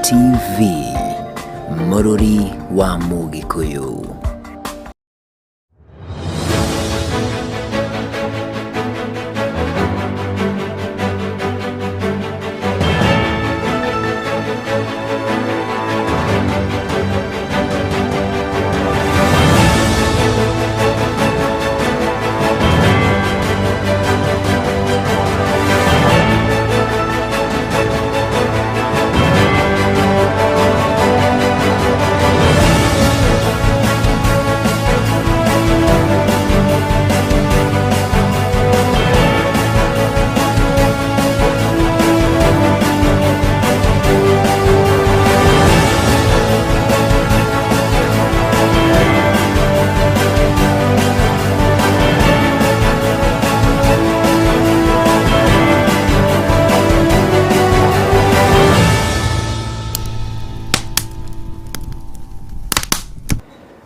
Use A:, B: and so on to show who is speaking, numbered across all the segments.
A: TV, Mũrũri wa Mũgĩkũyũ.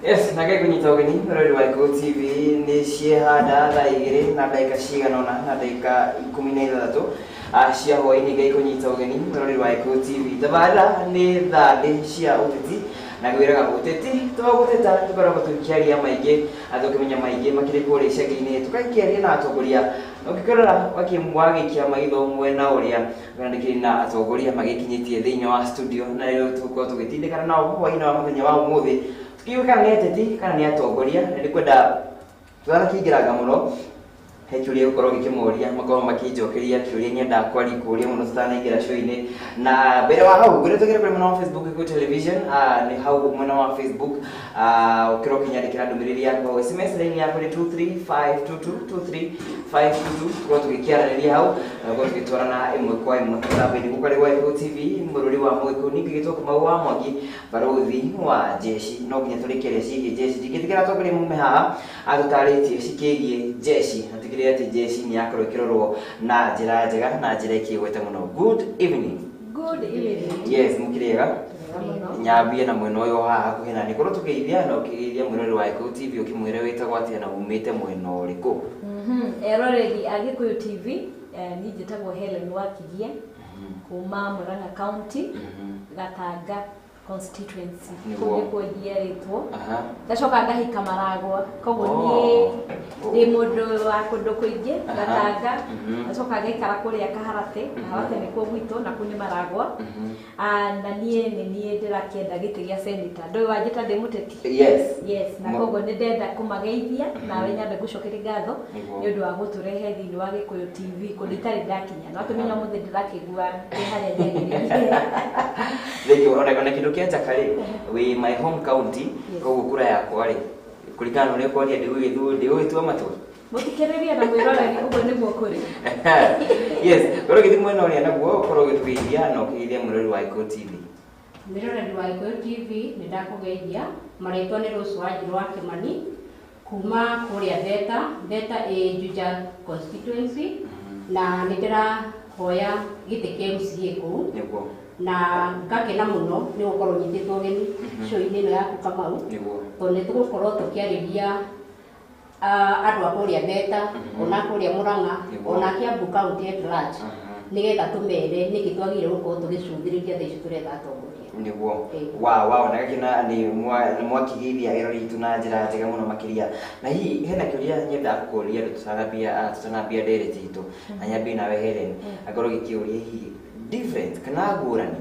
B: Yes, na ngekunyita ũgeni mũrori wa Gĩkũyũ TV. Nĩ ciehanda thaa 2 na ndagĩka cigana ũna na ndagĩka 16 cia hwaĩ-inĩ. Ngekunyita ũgeni mũrori wa Gĩkũyũ TV. Tabarĩra nĩ thandĩ cia ũteti, na ngwĩraga ũteti to gũteta, tũkoragwo tũkĩaria maingĩ na tũkĩmenya maingĩ makĩria kũrĩa icagi-inĩ, tũgakĩaria na atongoria. Ũngĩkorora wagĩikia maitho mwena ũrĩa ndĩkĩrĩ na atongoria magĩkinyĩtie thĩinĩ wa studio, na rĩu tũgũkorwo tũgĩtindĩkana nao hwaĩ-inĩ wa mũthenya wa ũmũthĩ, tũkĩigua kana nĩ ateti kana nĩ atongoria. Na nĩkwenda tũtanakĩingĩranga mũno he kĩũria gũkorwo gĩkĩmoria, makorwo makĩnjokeria kĩũria nyendaga kwaria kũria mũno tutanaingĩra show-inĩ. Na mbere wa hau ngwĩre tũgĩre kũrĩ mwena wa Facebook Gĩkũyũ Television, nĩ hau mwena wa Facebook, ũkĩrwo ũkĩnyandĩkĩra ndũmĩrĩri yaku hau. SMS line yaku nĩ 23522, 23522. Tũkorwo tũgĩkĩaranĩria hau na gũkorwo tũgĩtwarana ĩmwe kwa ĩmwe mũtambo-inĩ gũkũ arĩ wa Gĩkũyũ TV, mũrũri wa Mũgĩkũyũ. Ningĩ gĩtwo Kamau wa Mwangi, barũthi wa jeshi. No nginya tũrĩkĩre ciĩgiĩ jeshi, ndingĩtigĩra atongoria mume haha atũtarĩtie cikĩgiĩ jeshi, atigĩrĩre atĩ jeshi nĩ yakorwo ĩkĩrorwo na njĩra njega na njĩra ĩkĩgwete mũno. Good evening.
C: Good evening.
B: Yes, mũkĩrĩega?
C: Mũno.
B: Nyambie na mwena ũyũ haha hakuhĩ na nĩ korwo tũkĩgeithia na ũkĩgeithia mwĩrori wa Gĩkũyũ TV, ũkĩmwĩre wĩtagwo atĩa na umĩte mwena ũrĩkũ.
C: Eroreri a Gĩkũyũ TV, niĩ njĩtagwo Helen Wakigie kuma Murang'a County, Gatanga constituency. Kũu nĩkuo njiarĩtwo. Ngacoka ngahika Maragwa, koguo niĩ ndĩ mũndũ wa kũndũ kũingĩ, Gatanga, ngacoka ngaikara kũrĩa Kaharatĩ. Kaharatĩ nĩkuo gwitũ na kũu nĩ Maragwa. Na niĩ nĩ niĩ ndĩrakĩenda gĩtĩ gĩa senator. Ndũĩ wanjĩta ndĩ mũteti?
B: Yes.
C: Yes, na koguo nĩ ndenda kũmageithia, nawe nyambe ngũcokerie ngatho nĩ ũndũ wa gũtũrehe thĩinĩ wa Gĩkũyũ TV kũndũ itarĩ ndakinya. No akĩmenya ũmũthĩ ndĩrakĩigua ndĩ harĩa njagĩrĩire.
B: Thank you. Ona kĩndũ kĩa njaka rĩ, wĩ my home county, koguo kura yakwa rĩ, kũringana na ũrĩa kwaria, ndĩgũgĩtua matua.
C: Mũthikĩrĩria na mwĩroreri, ũguo nĩguo kũrĩ.
B: Yes, korwo ũgĩthiĩ mwena ũrĩa naguo, ũkorwo ũgĩtũgeithia na ũkĩgeithia mwĩroreri wa Gĩkũyũ TV.
D: Mwĩroreri wa Gĩkũyũ TV, nĩ ndakũgeithia. Marĩtwa nĩ Rose Wanjirũ wa Kĩmani kuma kũrĩa Theta. Theta ĩ Juja constituency, na nĩ ndĩrahoya gĩtĩ kĩa MCA kũu. Na ngakena mũno nĩ gũkorwo nyitĩtwo ũgeni show-inĩ ĩno yaku, Kamau, tondũ nĩ tũgũkorwo tũkĩarĩria andũ a kũrĩa Theta, ona kũrĩa Murang'a, ona Kiambu County at large, nĩgetha tũmere nĩkĩ twagĩrĩire gũkorwo tũgĩcũthĩrĩria thaa ici tũretha atongoria.
B: Nĩguo. Wa na gakena nĩ mwakĩgeithia erori itũ na njĩra njega mũno makĩria. Na hihi hena kĩũria nyendaga gũkũria andũ tũtanambia ndereti itũ, na nyambie nawe Helen, akorwo gĩkĩũria hihi difference kana ngũrani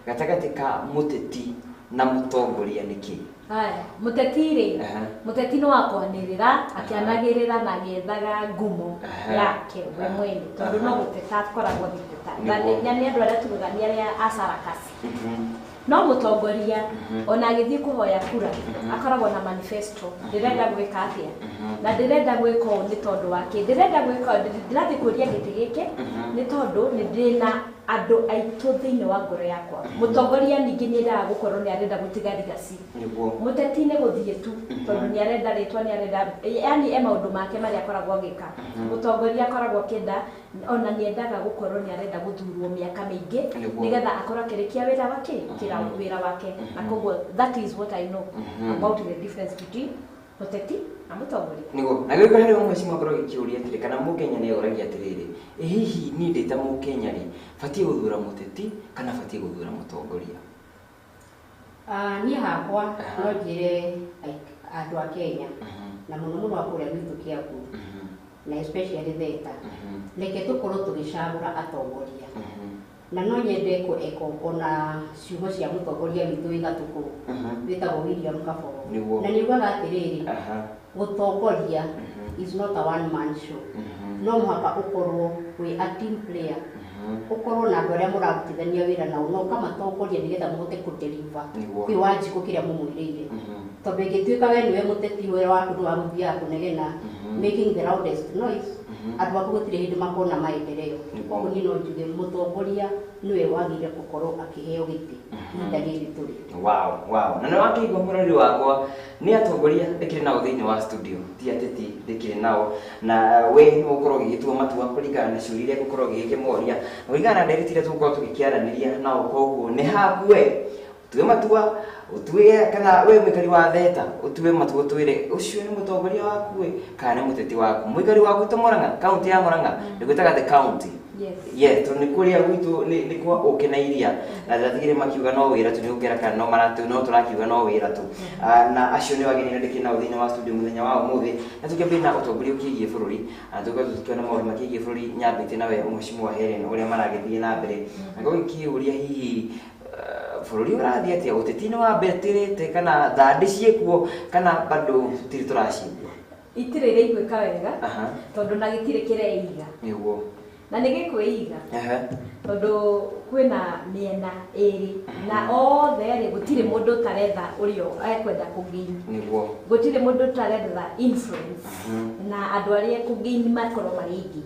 B: gatagatĩ ka mũteti na mũtongoria nĩ kĩ?
C: Haya, mũteti rĩ, mũteti nĩ wa kwanĩrĩra, akĩanagĩrĩra na agĩethaga ngumo yake we mwene, tondũ no gũteta akoragwo agĩteta. Na nĩ andũ arĩa tugaga nĩ arĩa a sarakasi. No mũtongoria, ona agĩthiĩ kũhoya kura, akoragwo na manifesto. Ndĩrenda gwĩka atĩa, na ndĩrenda gwĩka ũũ nĩ tondũ wa kĩ, ndĩrenda gwĩka ũũ, ndĩrathiĩ kũria gĩtĩ gĩkĩ nĩ tondũ nĩ ndĩna andũ aitũ thĩinĩ wa ngoro yakwa. Mũtongoria ningĩ nĩ endaga gũkorwo nĩ arenda gũtiga legacy. Mũteti nĩ gũthiĩ tu tondũ nĩ arenda rĩtwa, nĩ arenda, yani e maũndũ make marĩa akoragwo agĩka. Mũtongoria akoragwo akĩenda, ona nĩ endaga gũkorwo nĩ arenda gũthurwo mĩaka mĩingĩ, nĩgetha akorwo akĩrĩkia wĩra wake, wĩra wake. Na koguo that is what I know about the difference between mũteti na mũtongoria.
B: Nĩguo. Na gĩũka harĩ mheshimiwa, akorwo gĩkĩũria atĩrĩ, kana mũkenya nĩ oragia atĩrĩrĩ, ĩ hihi niĩ ndĩ ta mũkenya rĩ, batiĩ gũthura mũteti kana batiĩ gũthura mũtongoria?
D: Niĩ hakwa no njĩre andũ a Kenya na mũno mũno a kũrĩa gwitũ Kiambu na especially Theta, reke tũkorwo tũgĩcagũra atongoria. Na no nyende kũ ona ciugo cia mũtongoria witũ wĩ gatũkũ wĩtagwo William Kabogo. Na nĩ augaga atĩrĩrĩ, gũtongoria is not a one man show. No mũhaka ũkorwo wĩ a team player, ũkorwo na andũ arĩa mũrarutithania wĩra nao na ũkamatongoria nĩgetha mũhote kũ-deliver kwĩ Wanjikũ kĩrĩa mũmwĩrĩire. Tondũ ĩngĩtuĩka we nĩwe mũteti, wĩra waku nĩ wa gũthiaga kũnegena, making the loudest noise, andũ aku gũtirĩ hĩndĩ makona maendeleo. Koguo niĩ no njuge mũtongoria nĩwe wagĩrĩire gũkorwo akĩheo gĩtĩ ihinda rĩrĩ tũrĩ.
B: Wow. Na nĩ wakĩigua mũrori wakwa, nĩ atongoria ndĩkĩrĩ nao thĩinĩ wa studio, ti ateti ndĩkĩrĩ nao, na we nĩ ũgũkorwo ũgĩgĩtua matua kũringana na ciũria iria ngũkorwo ngĩgĩkĩmoria, kũringana na ndereti iria tũgũkorwo tũgĩkĩaranĩria nao. Koguo nĩ haku we ũtue matua, ũtue kana we mũikari wa Theta ũtue matua, ũtwĩre ũcio nĩ mũtongoria waku we kana nĩ mũteti waku. Mũikari wa gwitũ Murang'a, kaunti ya Murang'a, ndĩgwĩtaga the county. Yes, tondũ nĩ kũrĩa gwitũ nĩ kwa ũkĩ na iria, na ndatigire makiuga no wĩra tu nĩ gũkĩra kana no maratu no tũrakiuga no wĩra tu. Na acio nĩ wageni arĩa ndĩkĩrĩ nao thĩinĩ wa studio mũthenya wa ũmũthĩ, na tũkĩambĩrĩria na ũtongoria ũkĩgiĩ bũrũri, na tũkorwo tũkĩona maũndũ makĩgiĩ bũrũri nyambĩtie nawe Mheshimiwa Helen ũrĩa maragĩthiĩ na mbere, na ngũgĩkĩũria hihi bũrũri ũrathiĩ atĩa, ũteti nĩ wambatĩrĩte kana thandĩ ciĩkuo kana bado tũtirĩ tũracigua?
C: Itirĩ iraiguĩka wega tondũ na gĩtirĩ kĩreiga. Na nĩ gĩkwĩiga tondũ kwĩna mĩena ĩrĩ na othe rĩ, gũtirĩ mũndũ ũtaretha ũrĩa ekwenda kũgain. Gũtirĩ mũndũ ũtaretha influence na andũ arĩa ekũgain makorwo marĩ aingĩ,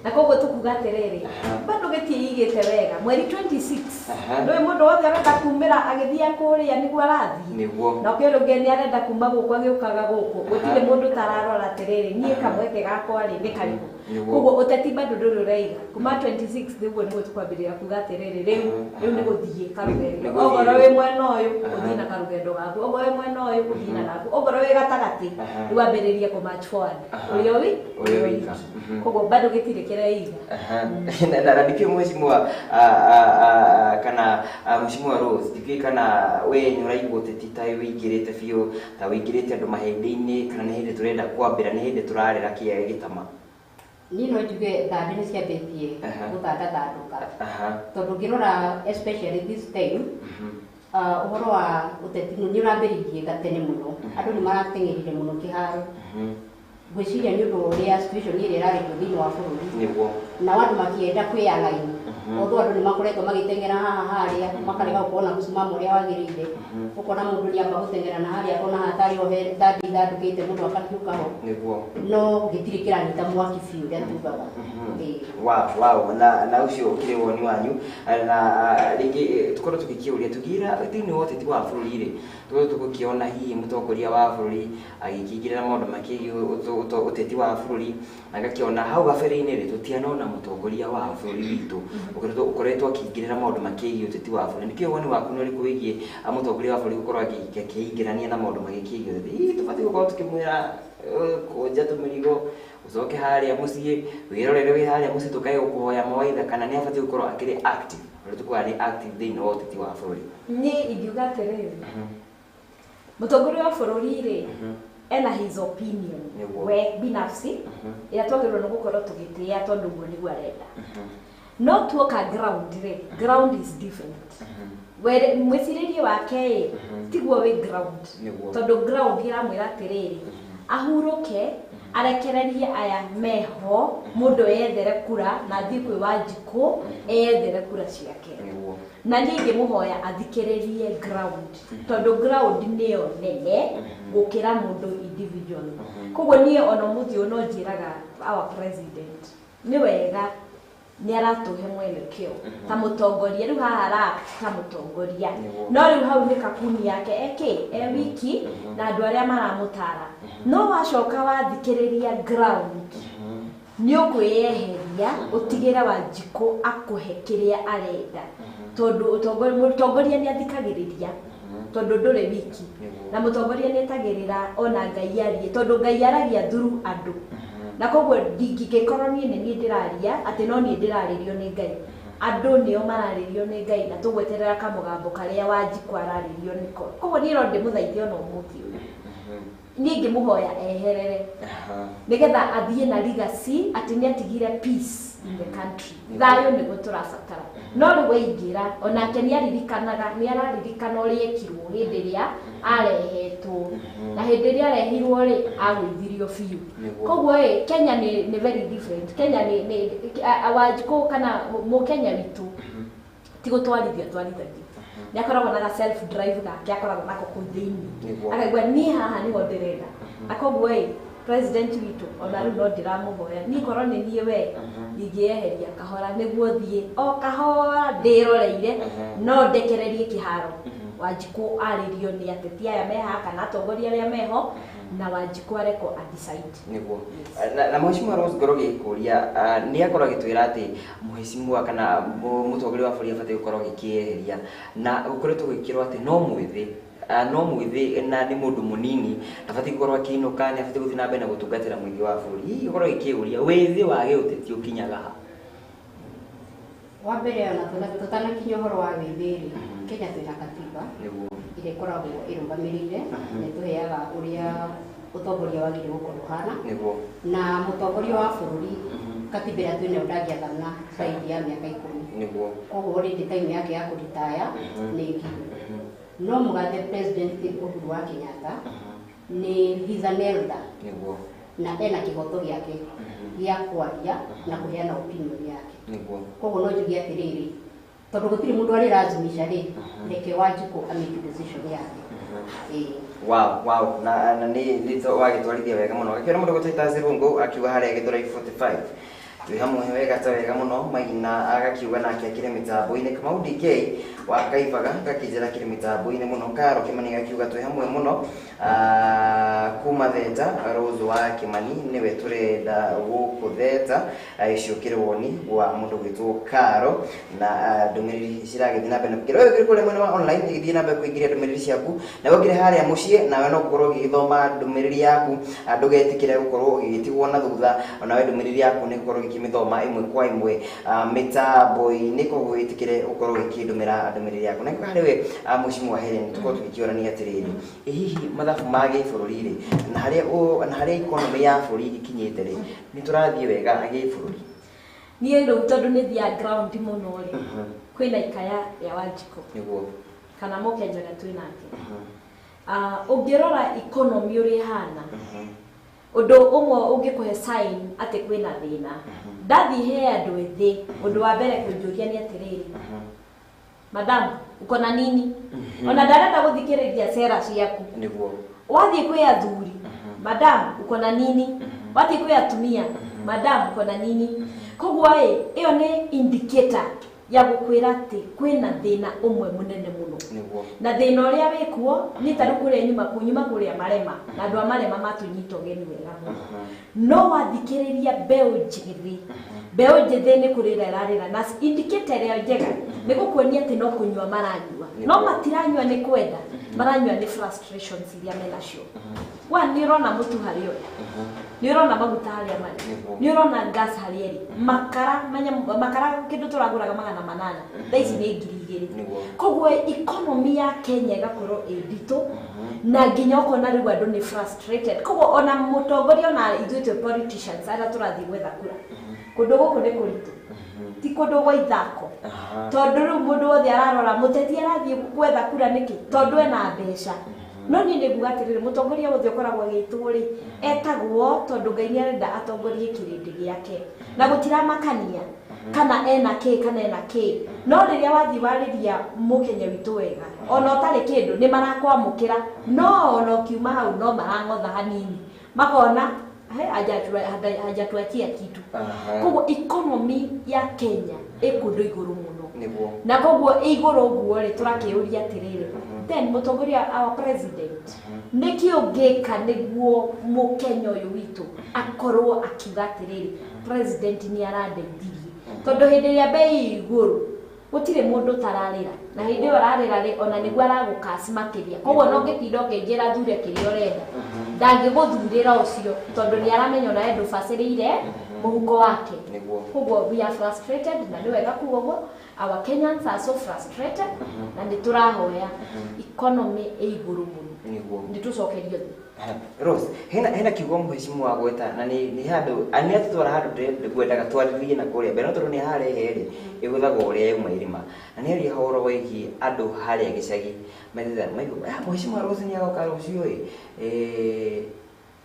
C: na koguo tũkuga atĩrĩrĩ, bado gĩtiĩigĩte wega. Mweri 26 ndũĩ mũndũ wothe arenda kumĩra agĩthiĩ kũrĩa nĩguo arathiĩ, na ũkĩrĩ ũngĩ nĩ arenda kuma gũkũ agĩũkaga gũkũ. Gũtirĩ mũndũ ũtararora atĩrĩrĩ, niĩ kamweke gakwa rĩ nĩ karĩkũ. Koguo ũteti bado ndũrĩ ũraiga kuma 26, nĩguo nĩguo tũkwambĩrĩria kuga atĩrĩrĩ, rĩu rĩu nĩ gũthiĩ karũgendo.
B: Nĩ gũthiĩ.
C: Okorwo wĩ mwena ũyũ, ũthiĩ na karũgendo gaku, okorwo wĩ mwena ũyũ, ũthiĩ na gaku, okorwo wĩ gatagatĩ, rĩu wambĩrĩrie kũ march forward ũrĩa wi
B: Ũrĩa wika.
C: Koguo bado gĩtirĩ kĩreiga.
B: Na ndikĩũĩ Mheshimiwa kana Mheshimiwa Rose, ndikĩũĩ kana we nĩ ũraigua ũteti ta wĩingĩrĩte biũ, ta wĩingĩrĩte andũ mahĩndĩ-inĩ, kana nĩ hĩndĩ tũrenda kwambĩra, nĩ hĩndĩ tũrarera kĩere gĩtama?
D: Niĩ no njuge thandĩ nĩ ciambĩtie gũthandathandũka, tondũ ũngĩrora especially this time, ũhoro wa ũteti nĩ ũrambĩrĩirie gatene mũno. Andũ nĩ marateng'erire mũno kĩharo, ngwĩciria nĩ ũndũ wa ũrĩa situation ĩrĩa ĩrarĩ kuo thĩinĩ wa bũrũri, nao andũ makĩenda kwĩyaraini. Although andũ nĩ makoretwo magĩteng'era haha harĩa, makarega gũkorwo na mũsimamo ũrĩa wagĩrĩire, ũkona mũndũ nĩ amba gũteng'era na harĩa, akona haha tarĩ ho he thandĩ ithandũkĩte, mũndũ akariũka ho, no gĩtirĩ kĩranyita mwaki biũ ũrĩa tugaga. Ĩĩ.
B: Wow, na ũcio ũkĩrĩ woni wanyu, na rĩngĩ tũkorwo tũgĩkĩũria tũkĩra thĩinĩ wa ũteti wa bũrũri rĩ, tũkorwo tũgĩkĩona hihi mũtongoria wa bũrũri agĩkĩingĩrĩra maũndũ makĩgiĩ ũteti wa bũrũri, na ngakĩona hau gabere-inĩ rĩ, tũtianona mũtongoria wa bũrũri witũ ũkoretwo akĩingĩrĩra maũndũ makĩgiĩ ũteti wa bũrũri. Nĩkĩo woni waku nĩ ũrĩkũ wĩgiĩ mũtongoria wa bũrũri gũkorwo akĩingĩrania na maũndũ magĩkĩgiĩ ũteti? Hihi tũbatiĩ gũkorwo tũkĩmwĩra kũnja tũmĩrigo ũcoke harĩa mũciĩ wĩrorere wĩ harĩa mũciĩ tũkae gũkũhoya mawaitha, kana nĩ abatiĩ gũkorwo akĩrĩ active ũrĩa tũkuaga nĩ active thĩinĩ wa ũteti wa bũrũri?
C: Niĩ ingiuga atĩrĩrĩ, mũtongoria wa bũrũri rĩ, ena his opinion we binafsi ĩrĩa twagĩrĩirwo nĩ gũkorwo tũgĩtĩĩa, tondũ ũguo nĩguo arenda. No tuoka ground rĩ, ground is different. Were mwĩcirĩrie wake ĩ tiguo wĩ ground, tondũ ground ĩramwĩra atĩrĩrĩ, ahurũke, arekererie aya meho, mũndũ eyethere kura na athiĩ kwĩ Wanjikũ eyethere kura ciake. Na niĩ ingĩmũhoya athikĩrĩrie ground, tondũ ground nĩyo nene gũkĩra mũndũ individual. Koguo niĩ ona ũmũthĩ ũyũ no njĩraga our president nĩ wega nĩ aratũhe mwelekeo ta mũtongoria, rĩu haha ara ta mũtongoria, no rĩu hau nĩ kakuni yake eke e wiki na andũ arĩa maramũtara. No wacoka wathikĩrĩria ground, nĩ ũkwĩyeheria ũtigĩre Wanjikũ akũhe kĩrĩa arenda, tondũ mũtongoria nĩ athikagĩrĩria, tondũ ndũrĩ wiki, na mũtongoria nĩ etagĩrĩra ona Ngai arie, tondũ Ngai aragia through andũ. Na koguo ndingĩgĩkorwo niĩ nĩ niĩ ndĩraria atĩ no niĩ ndĩrarĩrio nĩ Ngai. Andũ nĩo mararĩrio nĩ Ngai na tũgweterera kamũgambo karĩa Wanjikũ ararĩrio nĩko. Koguo niĩ no ndĩmũthaithe ona ũmũthĩ ũyũ, niĩ ngĩmũhoya eherere nĩgetha athiĩ na legacy atĩ nĩ atigire peace in the country. Thayũ nĩguo tũrabatara. No rĩu waingĩra onake nĩ aririkanaga, nĩ araririkana ũrĩa ekirwo hĩndĩ ĩrĩa arehetwo, na hĩndĩ ĩrĩa arehirwo rĩ, agũithirio biũ. Koguo ĩ, Kenya nĩ very different. Kenya nĩ Wanjikũ kana mũkenya witũ ti gũtwarithia twarithagio, nĩ akoragwo na ga self drive gake akoragwo nako kũu thĩinĩ, akaigua niĩ haha nĩho ndĩrenda. Na koguo ĩ, president witũ ona rĩu no ndĩramũhoya, niĩ korwo nĩ niĩ we ingĩeheria kahora nĩguo thiĩ o kahora ndĩroreire, no ndekererie kĩharo Wanjikũ arĩrio nĩ ateti aya me haha kana atongoria arĩa meho, na Wanjikũ arekwo a decide.
B: Nĩguo. Na Mheshimiwa Rose Ngoro gĩkũria nĩ akorwo agĩtwĩra atĩ mheshimiwa kana mũtongoria wa bũrũri abatiĩ gũkorwo agĩkĩeheria, na gũkoretwo gũgĩkĩrwo atĩ no mwĩthĩ, no mwĩthĩ na nĩ mũndũ mũnini, abatiĩ gũkorwo akĩinũka, nĩ abatiĩ gũthiĩ na mbere na gũtungatĩra mũingĩ wa bũrũri. Hihi ũkorwo gĩkĩũria wĩthĩ wa gĩũteti ũkinyaga ha?
D: Wa mbere, ona tũtanakinya ũhoro wa wĩthĩ rĩ, Kenya twĩna katiba ĩrĩa ĩkoragwo ĩrũgamĩrĩire na ĩtũheaga ũrĩa ũtongoria wagĩrĩirwo gũkorwo ũhana. Na mũtongoria wa bũrũri, katiba ĩrĩa twĩnayo, ndangĩathana zaidi ya mĩaka 10. Koguo already time yake ya kũritaya nĩ nginyu. No mũgathe President Uhuru wa Kenyatta nĩ, he's an elder na ena kĩhoto gĩake gĩa kwaria na kũheana opinion yake. Koguo no njuge atĩrĩrĩ, tondũ gũtirĩ mũndũ arĩrazimisha rĩ, reke Wanjikũ amake decision yake. Ĩĩ.
B: Wow, na nĩ wagĩtwarithia wega mũno. Gakĩona mũndũ gũtũita Zirungu akiuga harĩa Gĩthũrai 45 twĩ hamwe wega ta wega mũno. Maina agakiuga nake akĩrĩ mĩtambo-inĩ. Kamau DK wa Kaibaga gakĩnjĩra akĩrĩ mĩtambo-inĩ mũno. Karo Kĩmani gakiuga twĩ hamwe mũno. Kuma Theta, Rose wa Kĩmani nĩwe tũrenda gũkũ Theta. Ũcio ũkĩrĩ woni wa mũndũ gwĩtwo Karo, na ndũmĩrĩri ciragĩthiĩ na mbere na kũingĩra. Wewe ũkĩrĩ kũrĩa mwena wa online, gĩthiĩ na mbere kũingĩria ndũmĩrĩri ciaku, na we ũkĩrĩ harĩa mũciĩ nawe no gũkorwo ũgĩgĩthoma ndũmĩrĩri yaku. Ndũgetĩkĩre gũkorwo ũgĩgĩtigwo na thutha, onawe ndũmĩrĩri yaku nĩ gũkorwo ũgĩkĩmĩthoma ĩmwe kwa ĩmwe mĩtambo-inĩ. Koguo wĩtĩkĩre gũkorwo ũgĩkĩndũmĩra ndũmĩrĩri yaku. Na harĩ we, Mheshimiwa Helen, tũkorwo tũgĩkĩũrania atĩrĩrĩ, ĩ hihi mathabu ma gĩbũrũri rĩ, na harĩa economy ya bũrũri ĩgĩkinyĩte rĩ, nĩ tũrathiĩ wega gĩbũrũri?
C: Niĩ rĩu tondũ nĩ thiaga ground mũno rĩ, kwĩna ikaya rĩa Wanjikũ kana mũkenya ũrĩa twĩ nake. Ũngĩrora economy ũrĩa ĩhana, ũndũ ũmwe ũngĩkũhe sign atĩ kwĩna thĩna, ndathiĩ he andũ ethĩ, ũndũ wa mbere kũnjũria nĩ atĩrĩrĩ, "Madam, uko na nini?" Ona ndarenda gũthikĩrĩria cera ciaku. Wathiĩ kwĩ athuri, "Madam, uko na nini?" Wathiĩ kwĩ atumia, "Madam, uko na nini?" Koguo ĩ, ĩyo nĩ indicator ya gũkwĩra atĩ kwĩna thĩna ũmwe mũnene mũno. Na thĩna ũrĩa wĩkuo nĩ ta rĩu kũrĩa nyuma, kunyuma kũrĩa Marema, na andũ a Marema matũnyita ũgeni wega mũno. No wathikĩrĩria mbeũ njĩthĩ, mbeũ njĩthĩ nĩ kũrĩra ĩrarĩra, na indicator ĩrĩa njega nĩ gũkuonia atĩ no kũnyua maranyua, no matiranyua nĩ kwenda, maranyua nĩ frustrations iria menacio. Wa nĩ ũrona mũtu harĩa ũrĩ, nĩ ũrona maguta harĩa marĩ, nĩ ũrona gas harĩa ĩrĩ, makara makara kĩndũ tũragũraga 800 thaa ici nĩ 2000. Koguo economy ya Kenya ĩgakorwo ĩ nditũ, na nginya ũkona rĩu andũ nĩ frustrated. Koguo ona mũtongoria, ona ithuĩ twĩ politicians arĩa tũrathiĩ gwetha kura kũndũ gũkũ nĩ kũritũ, ti kũndũ gwa ithako, tondũ rĩu mũndũ wothe ararora mũteti arathiĩ gwetha kura nĩkĩ, tondũ ena mbeca. No niĩ nĩ nguga atĩrĩrĩ, mũtongoria wothe ũkoragwo agĩtwo rĩ, etagwo tondũ Ngai nĩ arenda atongorie kĩrĩndĩ gĩake, na gũtiramakania kana ena kĩ kana ena kĩ. No rĩrĩa wathiĩ warĩria mũkenya witũ wega, ona ũtarĩ kĩndũ nĩ marakwamũkĩra, no ona ũkiuma hau no marang'otha hanini, makona he hajatuachia kitu. Koguo economy ya Kenya ĩ kũndũ igũrũ mũno. Na koguo ĩ igũrũ ũguo rĩ, tũrakĩũria atĩrĩrĩ, then mũtongoria, our president, nĩkĩ ũngĩka nĩguo mũkenya ũyũ witũ akorwo akiuga atĩrĩrĩ, president nĩ arandeithirie? Tondũ hĩndĩ ĩrĩa mbei ĩ igũrũ gũtirĩ mũndũ ũtararĩra, na hĩndĩ ĩyo ararĩra rĩ, ona nĩguo aragũkaci makĩria. Koguo no ngĩtinda ũkĩnjĩra thure kĩrĩa ũrenda, ndangĩgũthurĩra ũcio, tondũ nĩ aramenya onawe ndũbacĩrĩire Mũhuko wake.
B: Nĩguo.
C: Koguo we are frustrated, na nĩ wega kuga ũguo, our Kenyans are so frustrated, na nĩ tũrahoya economy ĩ igũrũ mũno.
B: Nĩguo.
C: Nĩ tũcokerio thĩ.
B: Rose, hena kiugo mheshimiwa gweta na nĩ handũ nĩ atũtwara handũ ngwendaga twarĩrĩrie na kũrĩa mbere, no tondũ nĩ harehe rĩ ĩgũthagwo ũrĩa yauma irima, na nĩ aria ũhoro wĩgiĩ andũ harĩa gĩcagi metha maigua mheshimiwa Rose nĩ agoka rũciũ ĩ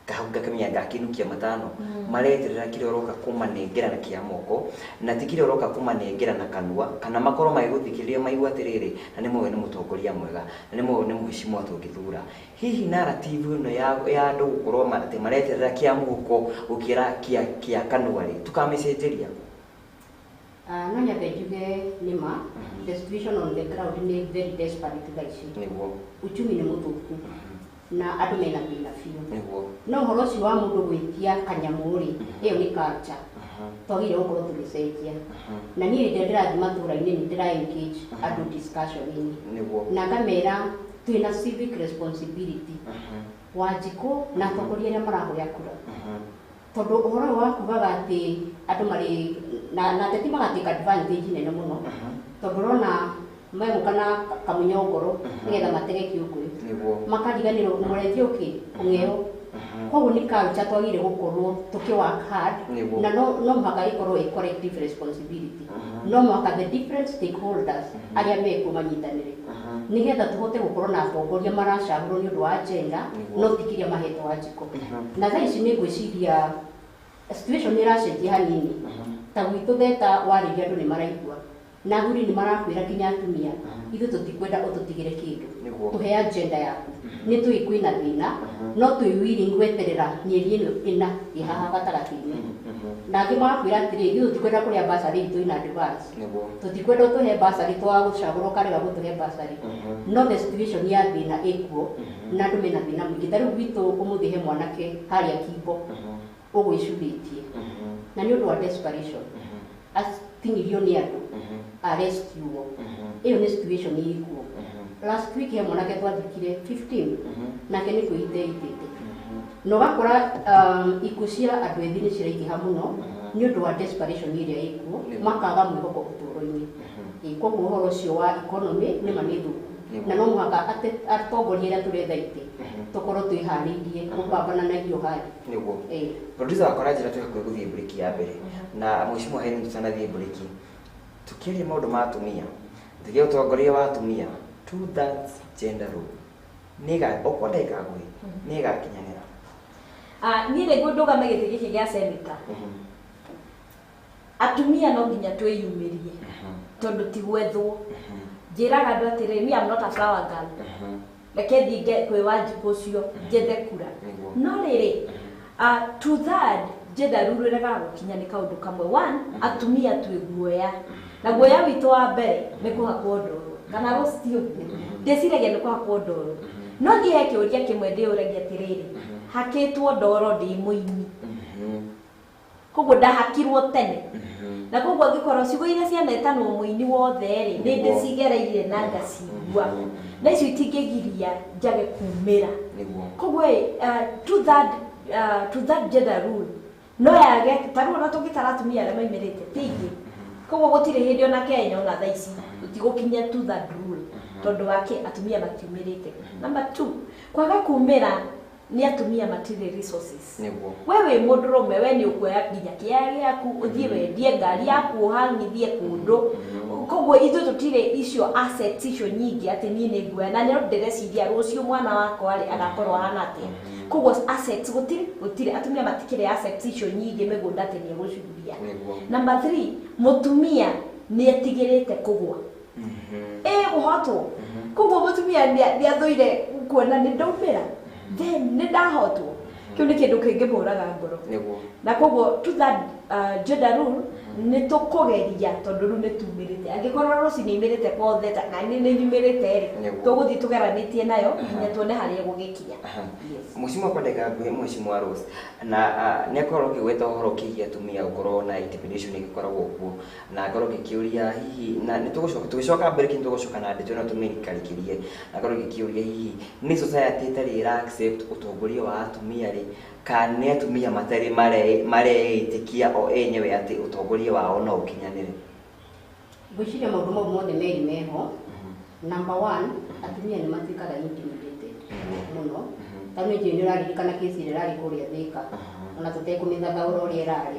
B: ngakĩmenya ngakinukia matano, mareterera kĩrĩa ũroka kũmanengera na kĩa moko na ti kĩrĩa ũroka kũmanengera na kanua, kana makorwo magĩgũthikĩrĩria maigua atĩrĩrĩ, na nĩ moĩ nĩ mũtongoria mwega na nĩ moĩ nĩ mheshimiwa tũngĩthura. Hihi narrative ĩno ya andũ gũkorwo atĩ mareterera kĩa mũhuko gũkĩra kĩa kanua rĩ, tũkamĩcenjeria?
D: No nyambe njuge nĩ ma the situation on the ground nĩ very desperate thaa ici.
B: Nĩguo.
D: Uchumi nĩ mũthũku na andũ mena thĩna biũ.
B: Nĩguo.
D: No ũhoro ũcio wa mũndũ gwĩtia kanyamũ rĩ, ĩyo nĩ culture twagĩrĩire gũkorwo tũgĩcenjia, na niĩ rĩrĩa ndĩrathiĩ matũũra-inĩ nĩ ndĩra engage andũ discussion-inĩ.
B: Nĩguo.
D: Na ngamera twĩna civic responsibility, Wanjikũ na atongoria arĩa marahoya kura, tondũ ũhoro ũyũ wa kugaga atĩ andũ marĩ na ateti magatake advantage nene mũno, tondũ ũrona megũka na kamunyongoro nĩgetha matege kĩũngũyũ.
B: Nĩguo.
D: Makariganĩrwo mũrenji ũkĩ kũng'eo. Koguo nĩ culture twagĩrĩire gũkorwo tũkĩ work hard.
B: Nĩguo.
D: Na no mũhaka ĩkorwo ĩ collective responsibility, no mũhaka the different stakeholders arĩa mekuo manyitanĩre nĩgetha tũhote gũkorwo na atongoria maracagũrwo nĩ ũndũ wa agenda.
B: Nĩguo.
D: No ti kĩrĩa mahetwo, Wanjikũ. Na thaa ici nĩ ngwĩciria situation nĩ ĩracenjia hanini, ta gwitũ Theta warĩria andũ nĩ maraigua, na athuri nĩ marakwĩra nginya atumia, ithuĩ tũtikwenda ũtũtigĩre kĩndũ.
B: Nĩguo.
D: Tũhe agenda yaku, nĩ tũĩ kwĩna thĩna, no twĩ willing gweterera mĩeri ĩno ĩna ĩ haha gatagatĩ-inĩ. Na angĩ magakwĩra atĩrĩ, ithuĩ tũtikwenda kũrĩa bursary itũ in advance.
B: Nĩguo.
D: Tũtikwenda ũtũhe bursary, twaga gũcagũrwo ũkarega gũtũhe bursary. No the situation ya thĩna ĩkuo na andũ mena thĩna mũingĩ. Ta rĩu gwitũ ũmũthĩ he mwanake harĩa Kimbo ũgwĩcurĩtie, na nĩ ũndũ wa desperation atinirio nĩ andũ arescuo. Ĩyo nĩ situation ĩkuo. Last week he mwanake twathikire 15, nake nĩ kwĩite itĩte, na ũgakora ikuũ cia andũ ethĩ nĩ ciraingĩha mũno nĩ ũndũ wa desperation ĩrĩa ĩkuo.
B: Nĩguo.
D: Makaga mwĩhoko ũtũũro-inĩ. Koguo ũhoro ũcio wa economy nĩ ma nĩ thũku,
B: Nĩguo.
D: na no mũhaka atongoria arĩa tũretha itĩ tũkorwo twĩharĩirie kũpambana na irio hari.
B: Nĩguo.
D: Ĩĩ.
B: Producer wakwa aranjĩra twĩ hakuhĩ gũthiĩ break ya mbere, na mheshimiwa Helen, tũtanathiĩ break tukĩaria maũndũ ma atumia, tuge ũtongoria wa atumia, two thirds gender rule nĩga okorwo ndagĩka nguhĩ nĩ ĩgakinyanĩra?
C: Ah, niĩ nĩguo ndũgame gĩtĩ gĩkĩ gĩa senator, atumia no nginya twĩyumĩrie, tondũ ti gwethwo. Njĩraga andũ atĩrĩ, me am not a flower girl, reke thiĩ kwĩ Wanjikũ ũcio njethe kura.
B: Nĩguo.
C: No rĩrĩ, two third gender rule ĩregaga gũkinya nĩ kaũndũ kamwe. One, atumia twĩ guoya, na guoya witũ wa mbere nĩ kũhakwo ndoro, kana gũcio ndĩciragia nĩ kũhakwo ndoro. No niĩ he kĩũria kĩmwe ndĩũragia atĩrĩrĩ, hakĩtwo ndoro ndĩ mũini, koguo ndahakirwo tene, na koguo angĩkorwo ciugo iria cianetanwo mũini wothe rĩ, nĩ ndĩcigereire na ngacigua, na icio itingĩgiria njage kumĩra.
B: Nĩguo.
C: Koguo ĩ, two third gender rule no yage. Ta rĩu ona tũngĩtara atumia arĩa maimĩrĩte ti aingĩ, koguo gũtirĩ hĩndĩ ona Kenya ona thaa ici tũtigũkinyia two third rule, tondũ wake atumia matiumĩrĩte. Number two, kwaga kumĩra nĩ atumia matirĩ resources.
B: Nĩguo.
C: We wĩ mũndũrũme, we nĩ ũkuoya nginya kĩaya gĩaku ũthiĩ wendie ngari yaku ũhang'ithie kũndũ. Koguo ithuĩ tũtirĩ icio assets icio nyingĩ atĩ niĩ nĩ nguoya, na no ndĩreciria rũciũ mwana wakwa rĩ agakorwo ahana atĩa. Koguo assets gũtirĩ, atumia matikĩrĩ assets icio nyingĩ mĩgũnda atĩ nĩ egũcuria.
B: Nĩguo.
C: Number three, mũtumia nĩ etigĩrĩte kũgwa, ĩ gũhotwo. Koguo mũtumia nĩ athũire kuona nĩ ndaumĩra then nĩ ndahotwo, kĩu nĩ kĩndũ kĩngĩmũraga ngoro.
B: Nĩguo.
C: Na koguo to that gender rule nĩ tũkũgeria, tondũ rĩu nĩ tumĩrĩte, angĩkorwo rũcinĩ imĩrĩte kotheta na nĩ nyumĩrĩte rĩ,
B: Nĩguo.
C: tũgũthiĩ tũgeranĩtie nayo nginya tuone harĩa ĩgũgĩkinya. Yes.
B: Mheshimiwa, kwa ndagĩka nguhĩ, Mheshimiwa Rose, na nĩ akorwo ũkĩgweta ũhoro kĩgiĩ atumia gũkorwo na intimidation ĩgĩkoragwo kuo, na ngorwo ngĩkĩũria hihi, na nĩ tũgũcoka tũgĩcoka mbere kĩ tũgũcoka na ndeto ĩno tũmĩkarĩkĩrie, na ngorwo ngĩkĩũria hihi nĩ society ĩtarĩ ĩra accept ũtongoria wa atumia rĩ, kana nĩ atumia matarĩ mareĩtĩkia o enyewe atĩ ũtongoria wao no ũkinyanĩre?
D: Ngwĩciria maũndũ mau mothe merĩ meho. Number one, atumia nĩ matuĩkaga intimidated mũno. Ta niĩ njũĩ nĩ ũraririkana kesi ĩrĩa ĩrarĩ kũrĩa Thĩka, ona tũtekũmĩthathaũra ũrĩa ĩrarĩ.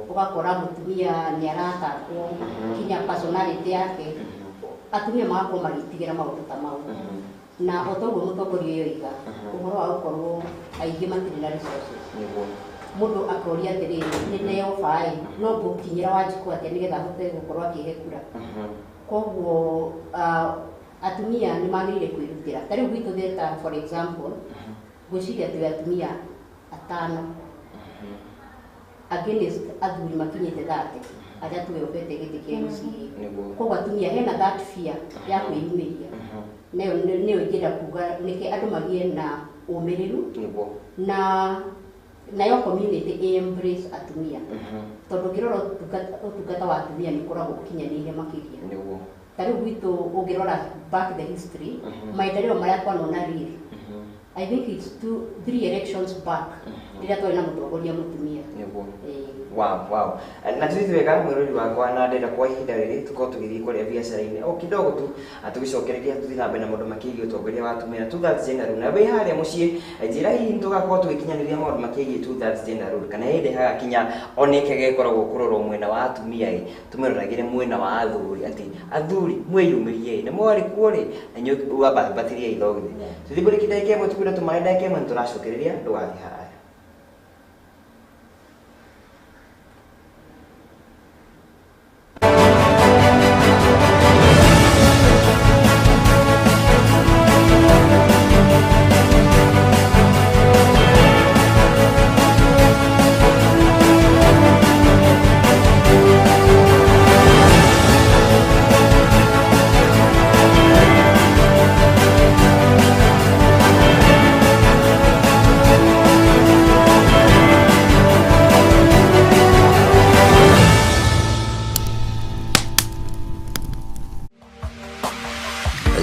D: Ũgakora mũtumia nĩ aratakwo kinya personality yake, atumia magakorwo magĩtigĩra maũndũ ta mau. Na o toguo mũtongoria ũyũ oiga ũhoro wa gũkorwo aingĩ matirĩ na resources, mũndũ akoria atĩrĩrĩ, nĩ ndeoba ĩ, no ngũkinyĩra Wanjikũ atĩa nĩgetha ahote gũkorwo akĩhe kura? Koguo atumia nĩ magĩrĩire kwĩrutĩra. Ta rĩu gwitũ Theta, for example, ngwĩciria twĩ atumia atano against athuri makinyĩte 30 arĩa twĩombete gĩtĩ kĩa MCA. Koguo atumia hena that fear ya kwĩyumĩria, nayo nĩyo ingĩenda kuga nĩke andũ magĩe na ũmĩrĩru na nayo community ĩ embrace atumia, tondũ ũngĩrora ũtungata wa atumia nĩ ũkoragwo ũkinyanĩire makĩria. Ta rĩu gwitũ ũngĩrora back the history, maendeleo marĩa twanona rĩrĩ, I think it's two three elections back rĩrĩa twarĩ na mũtongoria mũtumia.
B: Wow. Na tuthi wega mwĩrori wakwa, na ndenda kwa ihinda rĩrĩ tũkorwo tũgĩthiĩ kũrĩa biacara-inĩ o kidogo tu, tũgĩcokereria tũthiĩ na mbere na maũndũ makĩgiĩ ũtongoria wa atumia na two thirds gender rule. Na wĩ harĩa mũciĩ, njĩra hihi nĩtũgakorwo tũgĩkinyanĩria maũndũ makĩgiĩ two thirds gender rule, kana hĩndĩ hagakinya oneke gĩkoragwo kũrorwo mwena wa atumia ĩ, tũmĩroragĩre mwena wa athuri, atĩ athuri mwĩyumĩrie na mwarĩ kuo rĩ, na inyuĩ wambatĩria ithogithi. Tũthiĩ mbũrĩki ndagĩka ĩmwe, tũkwĩra tũmaĩ ndagĩka ĩmwe, nĩtũracokereria, ndũgathiĩ haraya.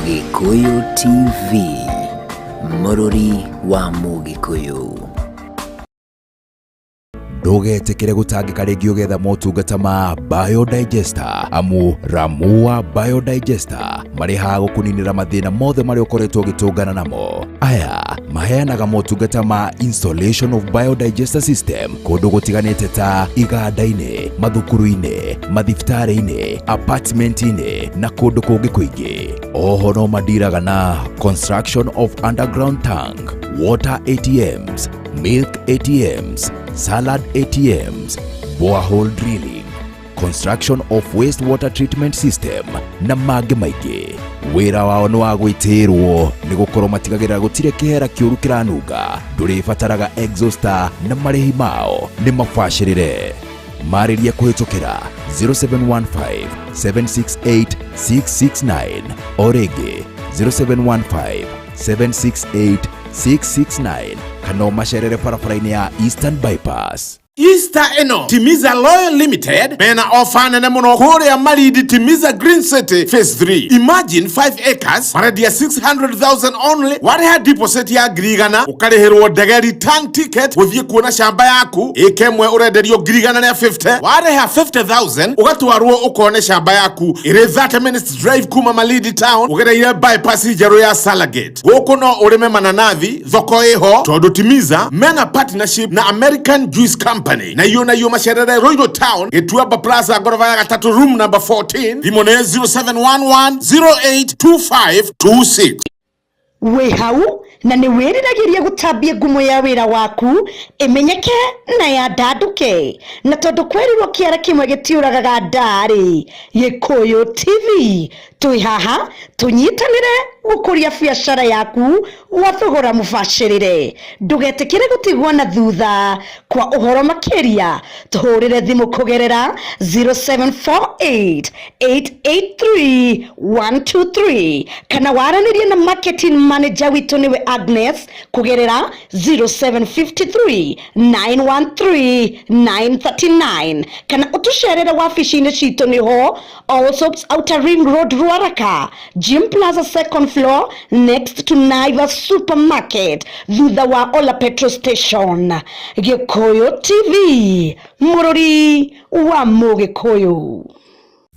A: Gikuyu TV, Mũrũri wa Mũgĩkũyũ.
E: Ndũgetĩkĩre gũtangĩka rĩngĩ ũgetha motungata ma Biodigester, amu Ramua Biodigester marĩ haha gũkũninĩra mathĩna mothe marĩa ũkoretwo ũgĩtũngana namo. Aya maheanaga motungata ma installation of biodigester system kũndũ gũtiganĩte ta iganda-inĩ, mathukuru-inĩ, mathibitarĩ-inĩ, apartment-inĩ na kũndũ kũngĩ kũingĩ. Oho no mandiraga na construction of underground tank, water ATMs, milk ATMs, salad ATMs, borehole drilling, construction of wastewater treatment system na mangĩ maingĩ. Wĩra wao nĩ wa gwĩtĩĩrwo nĩ gũkorwo matigagĩrĩra gũtirĩ kĩhera kĩũru kĩranunga, ndũrĩbataraga exhauster na marĩhi mao nĩ mabacĩrĩre. Marĩrie kũhĩtũkĩra 0715 768 669, o rĩngĩ 0715 768 669, kana ũmacerere barabara-inĩ ya Eastern Bypass.
F: Easter ĩno Timiza Loyal Limited mena ofa nene mũno kũrĩa Malindi, Timiza Green City Phase 3. Imagine 5 acres marendia 600,000 only. Warĩha deposit ya 100,000, ũkarĩhĩrwo ndege return ticket gũthiĩ kuona shamba yaku. Ĩka ĩmwe ũrenderio 150,000, warĩha 50,000 ũgatwarwo ũkone shamba yaku ĩrĩ 30 minutes drive kuma Malindi town ũgereire bypass njerũ ya Salagate. Gũkũ no ũrĩme mananathi, thoko ĩho tondũ Timiza mena partnership na American Juice Company. Na iyo na iyo macerere Ruiru Town, Gĩtuamba Plaza, ngoroba ya gatatũ, room number 14. Thimũ nĩ 0711 082526.
G: Wĩ hau na nĩ wĩriragĩria gũtambia ngumo ya wĩra waku ĩmenyeke na yandandũke, na tondũ kwerirwo kĩara kĩmwe gĩtiũragaga ndarĩ, Gĩkũyũ TV twĩ haha tũnyitanĩre gũkũria biacara yaku gwa thogora mũbacĩrĩre. Ndũgetĩkĩre gũtigwo na thutha. Kwa ũhoro makĩria tũhũrĩre thimũ kũgerera 0748 883 123, kana waranĩrie na marketing manager witũ nĩwe Agnes kũgerera 0753 913 939, kana ũtũcerere wabici-inĩ citũ nĩho Allsops Outer Ring Road, Ruaka. Ruaraka, Gym Plaza second floor next to Naivas supermarket, thutha wa Ola petrol station. Gikuyu TV, mũrũri wa Mũgĩkũyũ.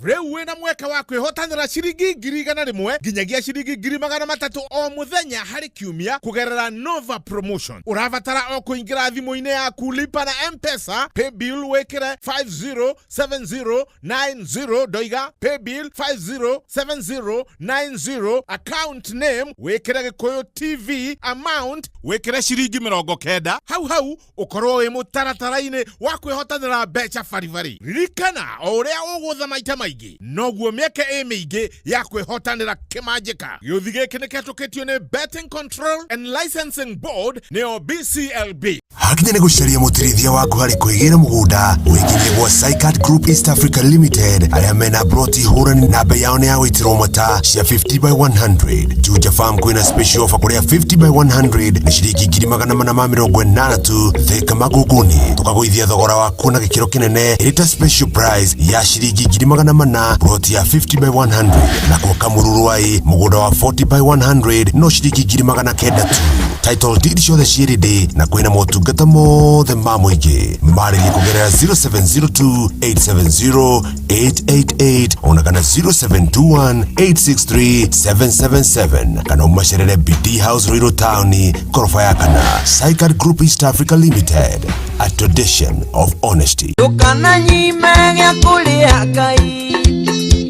F: Rĩu wĩna mweke wa kwĩhotanĩra ciringi 100,000 nginyagia ciringi 300,000 o mũthenya harĩ kiumia kũgerera Nova Promotion. Ũrabatara o kũingĩra thimũ-inĩ yaku lipa na M-Pesa, paybill wĩkĩre 507090, ndoiga paybill 507090, account name wĩkĩre Gĩkũyũ TV, amount wĩkĩre ciringi 90, hau hau ũkorwo wĩ mũtaratara-inĩ wa kwĩhotanĩra mbeca baribari. Ririkana o ũrĩa ũgũtha maita maingĩ noguo mĩeke ĩ mĩingĩ ya kwĩhotanĩra kĩmanjĩka. Gĩũthi gĩkĩ nĩ kĩhetũkĩtio nĩ Betting Control and Licensing Board, nĩyo BCLB.
H: Hakinya nĩ gũcaria mũtirithia waku harĩ kwĩgĩra mũgũnda, wĩkinyie gwa Sycat Group East Africa Limited, arĩa mena broti hũrani na bei yao nĩ ya gwĩtĩrwo mata cia 50 by 100. Juja Farm kwĩna special offer kũrĩa 50 by 100 nĩ ciringi 480,000 tu. Thika Magũngũni tũkagũithia thogora waku na gĩkĩro kĩnene ĩrĩ ta special price ya ciringi 400,000 broti ya 50 by 100, na kwa Kamũrũrũai mũgũnda wa 40 by 100 no ciringi 900,000 tu. Title deed ciothe ciĩ ready na kwĩna motungata mothe ma mũingĩ. Marĩrie kũgerera 0702 870 888 ona kana 0721 863 777, kana ũmacerere BD House, Ruiru Town, koroba ya kana. Sycat Group East Africa Limited, a tradition of honesty.
I: Ndũkananyime gĩa kũrĩa Ngai,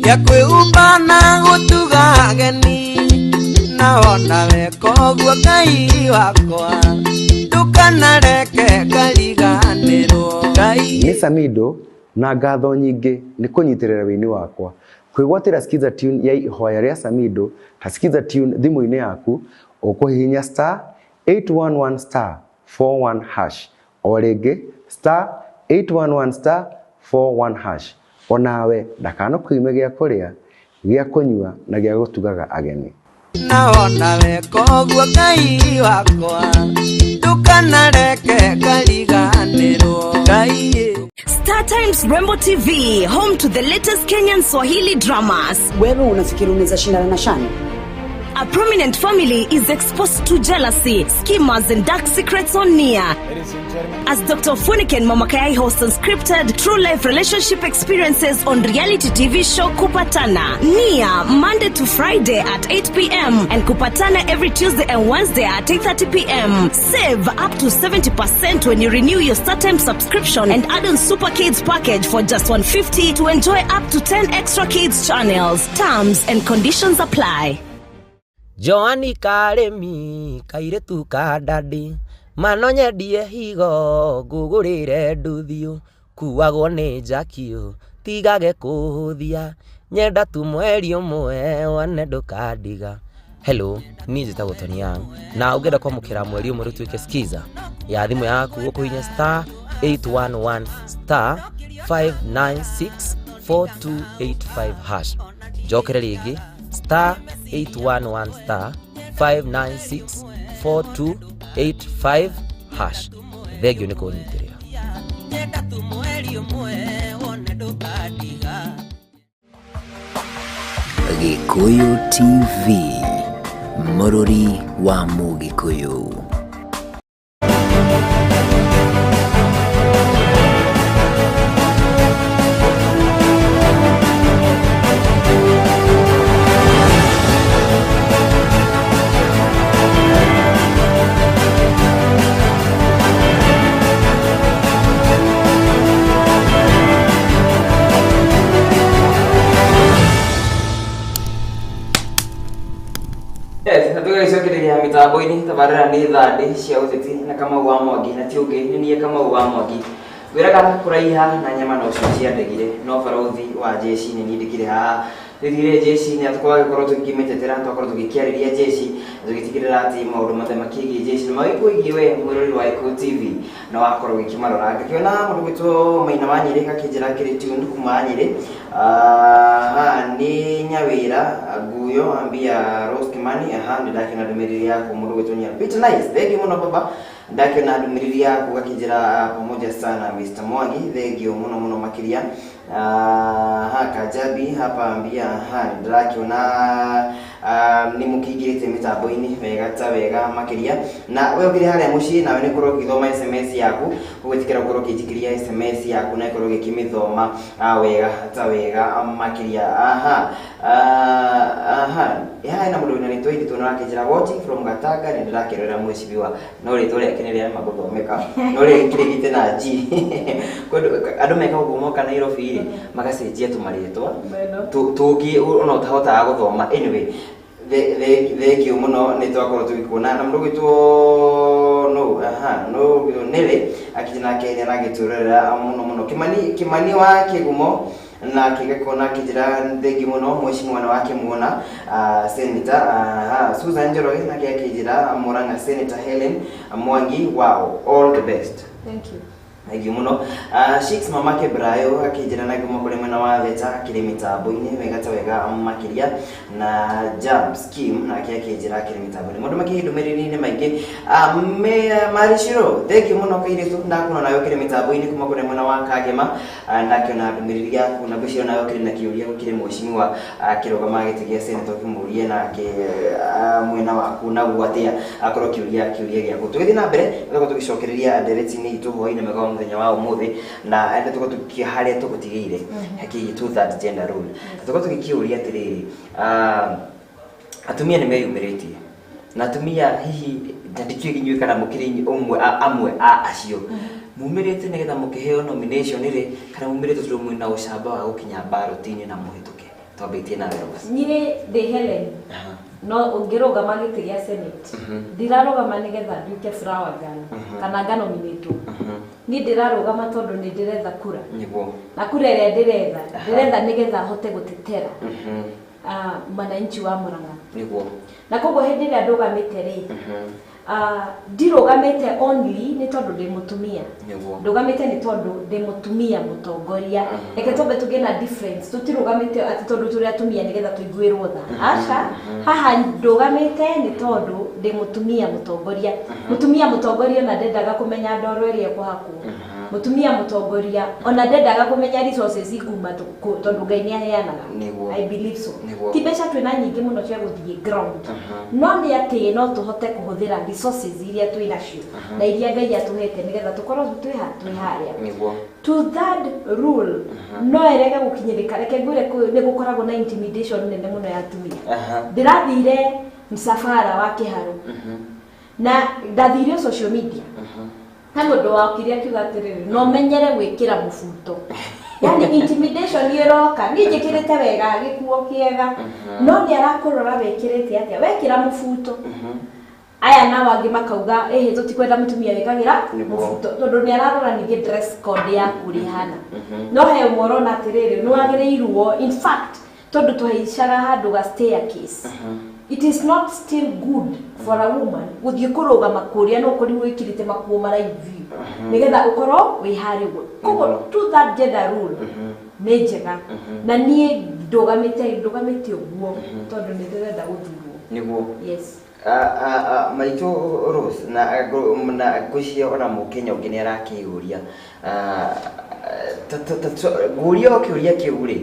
I: gĩa kwĩhumba na gũtuga ageni, na ona weka ũguo Ngai wakwa, ndũkanareke ngariganĩrwo Ngai.
J: Nĩ Samido na ngatho nyingĩ nĩ kũnyitĩrĩra wĩini wakwa. Kwĩgwatĩra Skiza tune ya ihoya rĩa Samido ta Skiza tune thimũ-inĩ yaku, ũkũhihinya star 811 star 41 hash, o rĩngĩ star 811 star 41 hash. Onawe ndakanakwĩime gĩa kũrĩa, gĩa kũnyua na gĩa gũtugaga ageni.
I: Na ona weka ũguo Ngai wakwa, ndũkanareke ngariganĩrwo Ngai.
K: Star Times Rembo TV, home to the latest Kenyan Swahili dramas.
L: Wewe unafikiri unaweza shindana na Shani?
K: A prominent family is exposed to jealousy, schemers and dark secrets on Nia. As Dr. Funiken Mamakayai hosts unscripted true life relationship experiences on reality TV show Kupatana. Nia, Monday to Friday at 8 p.m. and Kupatana every Tuesday and Wednesday at 8:30 p.m. Save up to 70% when you renew your StarTimes subscription and add on Super Kids package for just 150 to enjoy up to 10 extra kids channels. Terms and conditions apply.
M: Joani Karemi kairĩtu ka dadi mano nyendie higo ngũgũrĩre nduthio kuagwo nĩ njakio tigage kũhũthia nyenda tu mweri ũmwe wone ndũkandiga. Hello, niĩ njĩtagwo Tony Young na ũngĩenda kwamũkĩra mweri ũmwe rĩtuĩke skiza ya thimũ yaku ũkũhihinya star 811 star 596 4285 hash. Njokere rĩngĩ star 811 star 596 4285 hash. Thengio nĩ kũnyitĩrĩra.
I: Nyenda tu mweri ũmwe wone ndũkandiga.
A: Gĩkũyũ TV, mũrũri wa Mũgĩkũyũ.
B: Yes, na tũgagĩcokereria mĩtambo-inĩ tabarĩra nĩ thandĩ cia ũteti na Kamau wa Mwangi, na ti ũngĩ nĩ niĩ Kamau wa Mwangi. Ngwĩraga kũraiha na nyama nocio ciandegire, no barũthi wa jeshi nĩ niĩ ndĩkĩrĩ haha. Tũthire jeshi nĩ tũgagĩkorwo tũkĩmĩtetera, twakorwo tũgĩkĩarĩria jeshi na tũgĩtigĩrĩra atĩ maũndũ mothe makĩgiĩ jeshi nĩ magĩkũigie we mwĩrori wa Gĩkũyũ TV na wakorwo ũgĩkĩmarora. Ngakĩona mũndũ gwĩtwo Maina wa Nyĩrĩ gakĩnjĩra akĩrĩ tuned kuma Nyĩrĩ. Aha, nĩ Nyawĩra Nguyo ambia Rose Kimani. Aha, nĩ ndakĩona ndũmĩrĩri yaku mũndũ gwĩtwo Nya Peter Nice, thengiũ mũno baba. Ndakĩona ndũmĩrĩri yaku gakĩnjĩra pamoja sana Mr. Mwangi, thengio mũno mũno makĩria. Ha Kajabi hapa ambia ha ndirakiona nĩ mũkĩingĩrĩte mĩtambo-inĩ wega ta wega makĩria na we ũkĩrĩ harĩa mũciĩ nawe nĩ ũkorwo ũgĩthoma SMS yaku ũgwĩtĩkĩra gũkorwo ũkĩnjikĩria SMS yaku na ĩkorwo ũgĩkĩmĩthoma wega ta wega makĩria. Aha aha hena mũndũ wĩna rĩtwa iritũ na arakĩnjĩra watching from Gatanga nĩ ndĩrakĩrorera mheshimiwa no rĩtwa rĩake nĩ rĩarema gũthomeka no rĩkĩrĩgĩte na G. Andũ meka ũguo moka Nairobi rĩ magacenjia tũmarĩtwa tũngĩ ona ũtahotaga gũthoma. Anyway, thengio mũno nĩ twakorwo tũgĩkuona na mũndũ ũgwĩtwo no aha no Nele akĩnjĩra nake nĩ aragĩtũrorera mũno mũno. Kimani wa Kĩgumo na kĩgakona akĩnjĩra thengi mũno mheshimiwa nĩ wakĩmuona Senator Susan Njoroge nake akĩnjĩra Murang'a Senator Helen Mwangi, wow, all the best.
C: Thank you.
B: Thank you mũno. Shix mamake Brayo akĩnjĩra na nguma kũrĩ mwena wa Theta akĩrĩ mĩtambo-inĩ wega ta wega makĩria na Jabs Kim nake akĩnjĩra akĩrĩ mĩtambo-inĩ. Maũndũ makĩhĩ ndũmĩrĩri-inĩ maingĩ. Mariciro thank you mũno kairĩtu ndakuona nawe ũkĩrĩ mĩtambo-inĩ kuma kũrĩ mwena wa Kagema ndakĩona ndũmĩrĩri yaku na ngwĩciria nawe ũkĩrĩ na kĩũria gũkĩrĩ mheshimiwa akĩrũgama gĩtĩ gĩa senator ũkĩmũrie nake mwena waku naguo atĩa akorwo kĩũria gĩaku. Tũgĩthiĩ na mbere tũgakorwo tũgĩcokereria ndereti-inĩ itũ hwaĩ-inĩ mwega wa mũthenya wa ũmũthĩ na ende tuko tukia haria tũgũtigĩire haki two third gender rule tuko tũgĩkĩũria atĩrĩrĩ atumia nĩ meyumĩrĩtie na atumia hihi ndikĩũĩ inyuĩ kana mũkĩrĩ ũmwe amwe a acio mumĩrĩte nĩgetha mũkĩheo nomination rĩ kana mumĩrĩte tondũ mwĩna ũcamba wa gũkinya ballot-inĩ na mũhĩtũke? Twambĩtie nawe Rose.
C: Niĩ ndĩ Helen no ũngĩrũgama gĩtĩ gĩa Senate ndirarũgama nĩgetha nduĩke flower girl kana nganominatwo. Niĩ ndĩrarũgama tondũ nĩ ndĩretha kura na kura ĩrĩa ndĩretha nĩgetha hote gũtetera mwananchi wa Murang'a. Na koguo hĩndĩ ĩrĩa ndũgamĩte rĩ ndirũgamĩte only nĩ tondũ ndĩ mũtumia, ndũgamĩte nĩ tondũ ndĩ mũtumia mũtongoria. Reke twambe tũgĩe na difference, tũtirũgamĩte atĩ tondũ tũrĩ atumia nĩgetha tũiguĩrwo tha. Aca, haha ndũgamĩte nĩ tondũ ndĩ mũtumia mũtongoria. Mũtumia mũtongoria ona ndendaga kũmenya ndoro ĩrĩa ĩkũhakwo. Mũtumia mũtongoria ona ndendaga kũmenya resources ikuma tondũ Ngai nĩ aheanaga. I believe so. Ti mbeca twĩna nyingĩ mũno cia gũthiĩ ground, no nĩ atĩ no tũhote kũhũthĩra resources iria twĩ nacio na iria Ngai atũhete nĩgetha tũkorwo twĩ harĩa. Two third rule no ĩrege gũkinyĩrĩka. Reke ngwĩre nĩ gũkoragwo na intimidation nene mũno ya atumia. Ndĩrathire msafara wa Kĩharũ na ndathire social media he mũndũ wakire akiuga atĩrĩrĩ no menyere gwĩkĩra mũbuto. Yani intimidation ĩroka niĩ njĩkĩrĩte wega gĩkuo kĩega no nĩ arakũrora wĩkĩrĩte atĩa wekĩra mũbuto. Aya nao angĩ makauga ĩhĩ tũtikwenda mũtumia wĩkagĩra mũbuto tondũ nĩ ararora ningĩ dress code yaku rĩhana. No he ũmwe ũrona atĩrĩrĩ nĩ wagĩrĩirwo in fact tondũ tũhaicaga handũ ga staircase. It is not still good for a woman gũthiĩ kũrũgama kũrĩa no ũkorirwo wĩkĩrĩte makuo maraihu nĩgetha ũkorwo wĩ harĩa ũguo. Koguo two third gender rule nĩ njega na niĩ ndũgamĩte ũguo tondũ nĩ ndĩrenda gũthurwo.
B: Nĩguo.
C: Yes.
B: Maitũ Rose na ngwĩciria ona mũkenya ũngĩ nĩ arakĩyũria ngũria o kĩũria kĩu rĩ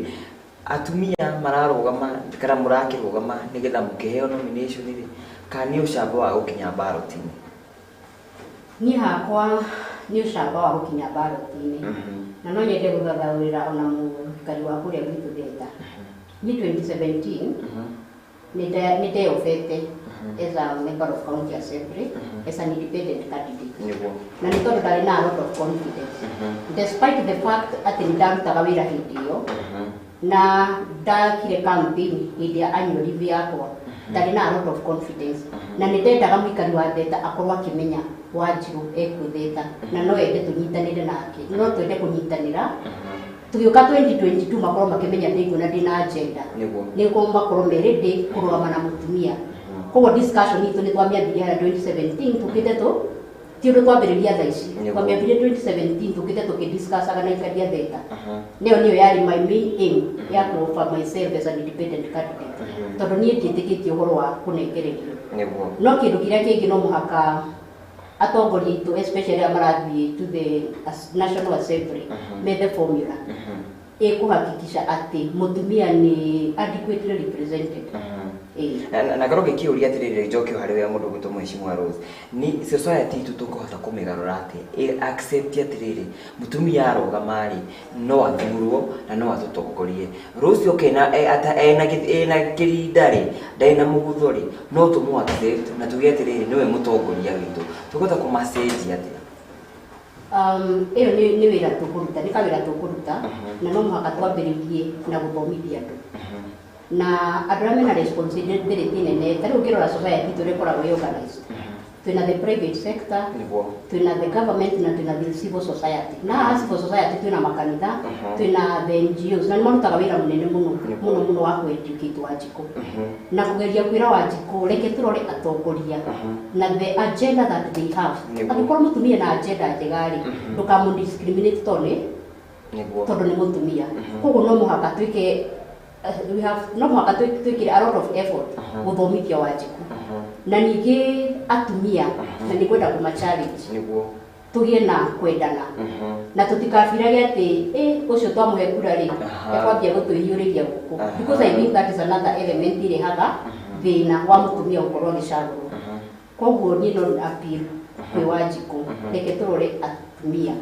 B: atumia mararũgama kana mũrakĩrũgama nĩgetha mũkĩheo nomination rĩ kana nĩ ũcamba wa gũkinya ballot-inĩ?
D: Niĩ hakwa nĩ ũcamba wa gũkinya ballot-inĩ na no nyende gũthathaũrĩra ona mũikari wa kũrĩa gwitũ Theta. Niĩ 2017 nĩ ndeyobete as a member of county assembly as an independent candidate na nĩ tondũ ndarĩ na a lot of confidence despite the fact atĩ nĩ ndarutaga wĩra hĩndĩ ĩyo na ndakire campaign hĩndĩ ya annual leave yakwa ndarĩ na a lot of confidence na nĩ ndendaga mũikari wa Theta akorwo akĩmenya Wanjirũ ekuo Theta na no ende tũnyitanĩre nake no twende kũnyitanĩra tũgĩũka 2022 makorwo makĩmenya ndĩkuo na ndĩna agenda nĩguo makorwo me ready kũrũgama na mũtumia. Koguo discussion itũ nĩ twamĩambirie harĩa 2017 tũkĩte tũ ti ũndũ twambĩrĩria thaa ici twamĩambirie 2017 tũkĩte tũkĩdiscussaga na aikari a Theta. Nĩyo nĩyo yarĩ my main aim ya kũ-offer myself as an independent candidate tondũ niĩ ndiĩtĩkĩtie ũhoro wa kũnengererio. No kĩndũ kĩrĩa kĩngĩ no mũhaka atongoria aitũ especially arĩa marathiĩ to the National Assembly methe formula. Ĩkũhakikisha atĩ mũtumia nĩ adequately represented.
B: Na ngorwo ngĩkĩũria atĩrĩrĩ, njoke harĩ we mũndũ ũgwĩtwo Mheshimiwa Rose, nĩ society itũ tũkũhota kũmĩgarũra atĩa ĩ accept atĩrĩrĩ, mũtumia arũgama rĩ, no athurwo na no atũtongorie rũciũ ena ena kĩrinda rĩ, ndarĩ na mũgutho rĩ, no tũmũ accept na tuge atĩrĩrĩ, nĩwe mũtongoria witũ. Tũkũhota kũmacenjia atĩa?
D: Ĩyo nĩ wĩra tũkũruta, nĩ kawĩra tũkũruta, na no mũhaka twambĩrĩrie na gũthomithia andũ na andũ arĩa mena responsibility nene. Ta rĩu ũngĩrora society itũ ũrĩa ĩkoragwo ĩ organized, twĩna the private sector, twĩna the government, na twĩna the civil society. Na haha civil society twĩna makanitha, twĩna the NGOs, na nĩ marutaga wĩra mũnene mũno mũno mũno wa kũ-educate Wanjikũ na kũgeria kwĩra Wanjikũ, reke tũrore atongoria na the agenda that they have. Angĩkorwo mũtumia na agenda njega rĩ, ndũkamũ discriminate tondũ tondũ nĩ mũtumia. Koguo no mũhaka twĩke we have no mũhaka twĩkĩre a lot of effort gũthomithia Wanjikũ na ningĩ atumia, na nĩ kwenda kũma challenge tũgĩe na kwendana na tũtikabirage atĩ ĩ ũcio twamũhe kura rĩ, ekwambia gũtwĩhiũrĩria gũkũ, because I think that is another element ĩrehaga thĩna wa mũtumia gũkorwo agĩcagũrwo. Koguo niĩ no appeal kwĩ Wanjikũ, reke tũrore atumia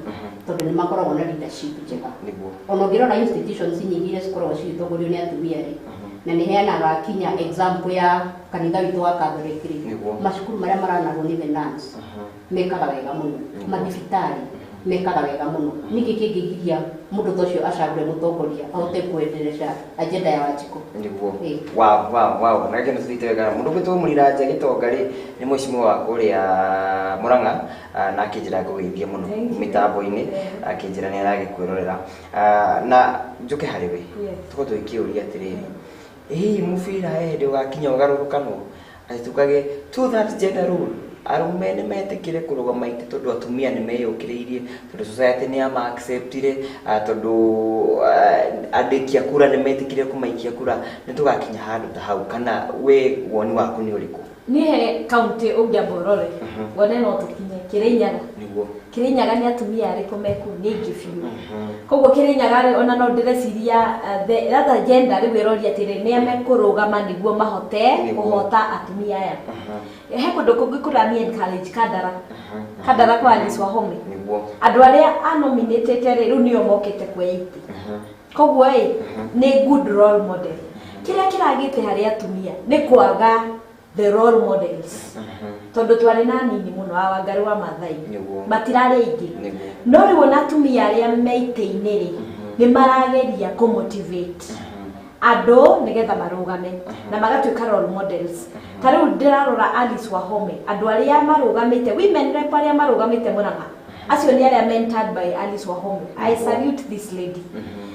D: tondũ nĩ makoragwo na leadership njega. Ona ũngĩrora institutions nyingĩ iria cikoragwo cigĩtongorio nĩ atumia rĩ, na nĩ heanaga kinya example ya kanitha witũ wa Catholic rĩ, macukuru marĩa maranagwo nĩ the nuns mekaga wega mũno, mathibitarĩ mekaga wega mũno. Nĩkĩ kĩngĩgiria mũndũ ta ũcio acagũre mũtongoria ahote kuendelesha agenda ya Wanjikũ?
B: Nĩguo. Wow, na gĩkeno tũthiĩte wega. Mũndũ ũgwĩtwo Mũriranja Gĩtonga rĩ, nĩ mheshimiwa wa kũrĩa Murang'a, na akĩnjĩra ngũgeithie mũno mĩtambo-inĩ, akĩnjĩra nĩ aragĩkwĩrorera. Na njũke harĩ we, tũkorwo tũgĩkĩũria atĩrĩrĩ, hihi mũbira hĩndĩ ũgakinya ũgarũrũkanwo atĩ tukage to that gender rule, arũme nĩ metĩkĩre kũrũgama itĩ tondũ atumia nĩ meyũkĩrĩirie, tondũ society nĩ yama acceptire, tondũ andĩki a kura nĩ metĩkĩre kũmaikia kura, nĩ tũgakinya handũ ta hau? Kana we woni waku nĩ ũrĩkũ?
C: Niĩ he kaunti ũngĩamba ũrore wone no tũkinye Kĩrĩnyaga. Kĩrĩnyaga nĩ atumia arĩkũ mekũu? Nĩ aingĩ biũ. Koguo Kĩrĩnyaga rĩ, ona no ndĩreciria the other gender rĩu ĩroria atĩrĩ, nĩa mekũrũgama nĩguo mahote kũhota atumia aya? He kũndũ kũngĩ kũrani encourage Kandara, Kandara kwa Alice Wahome. Andũ arĩa anominatĩte rĩ, rĩu nĩo mokĩte kuoya itĩ. Koguo ĩ nĩ good role model. Kĩrĩa kĩragĩte harĩ atumia nĩ kwaga the role models, tondũ twarĩ na nini mũno a Wangari wa Maathai, matirarĩ aingĩ. No rĩu ona atumia arĩa me itĩ-inĩ rĩ, nĩ marageria kũmotivate andũ nĩgetha marũgame na magatuĩka role models. Ta rĩu ndĩrarora Alice Wahome, andũ arĩa marũgamĩte women rep, arĩa marũgamĩte Murang'a, acio nĩ arĩa mentored by Alice Wahome. I salute this lady.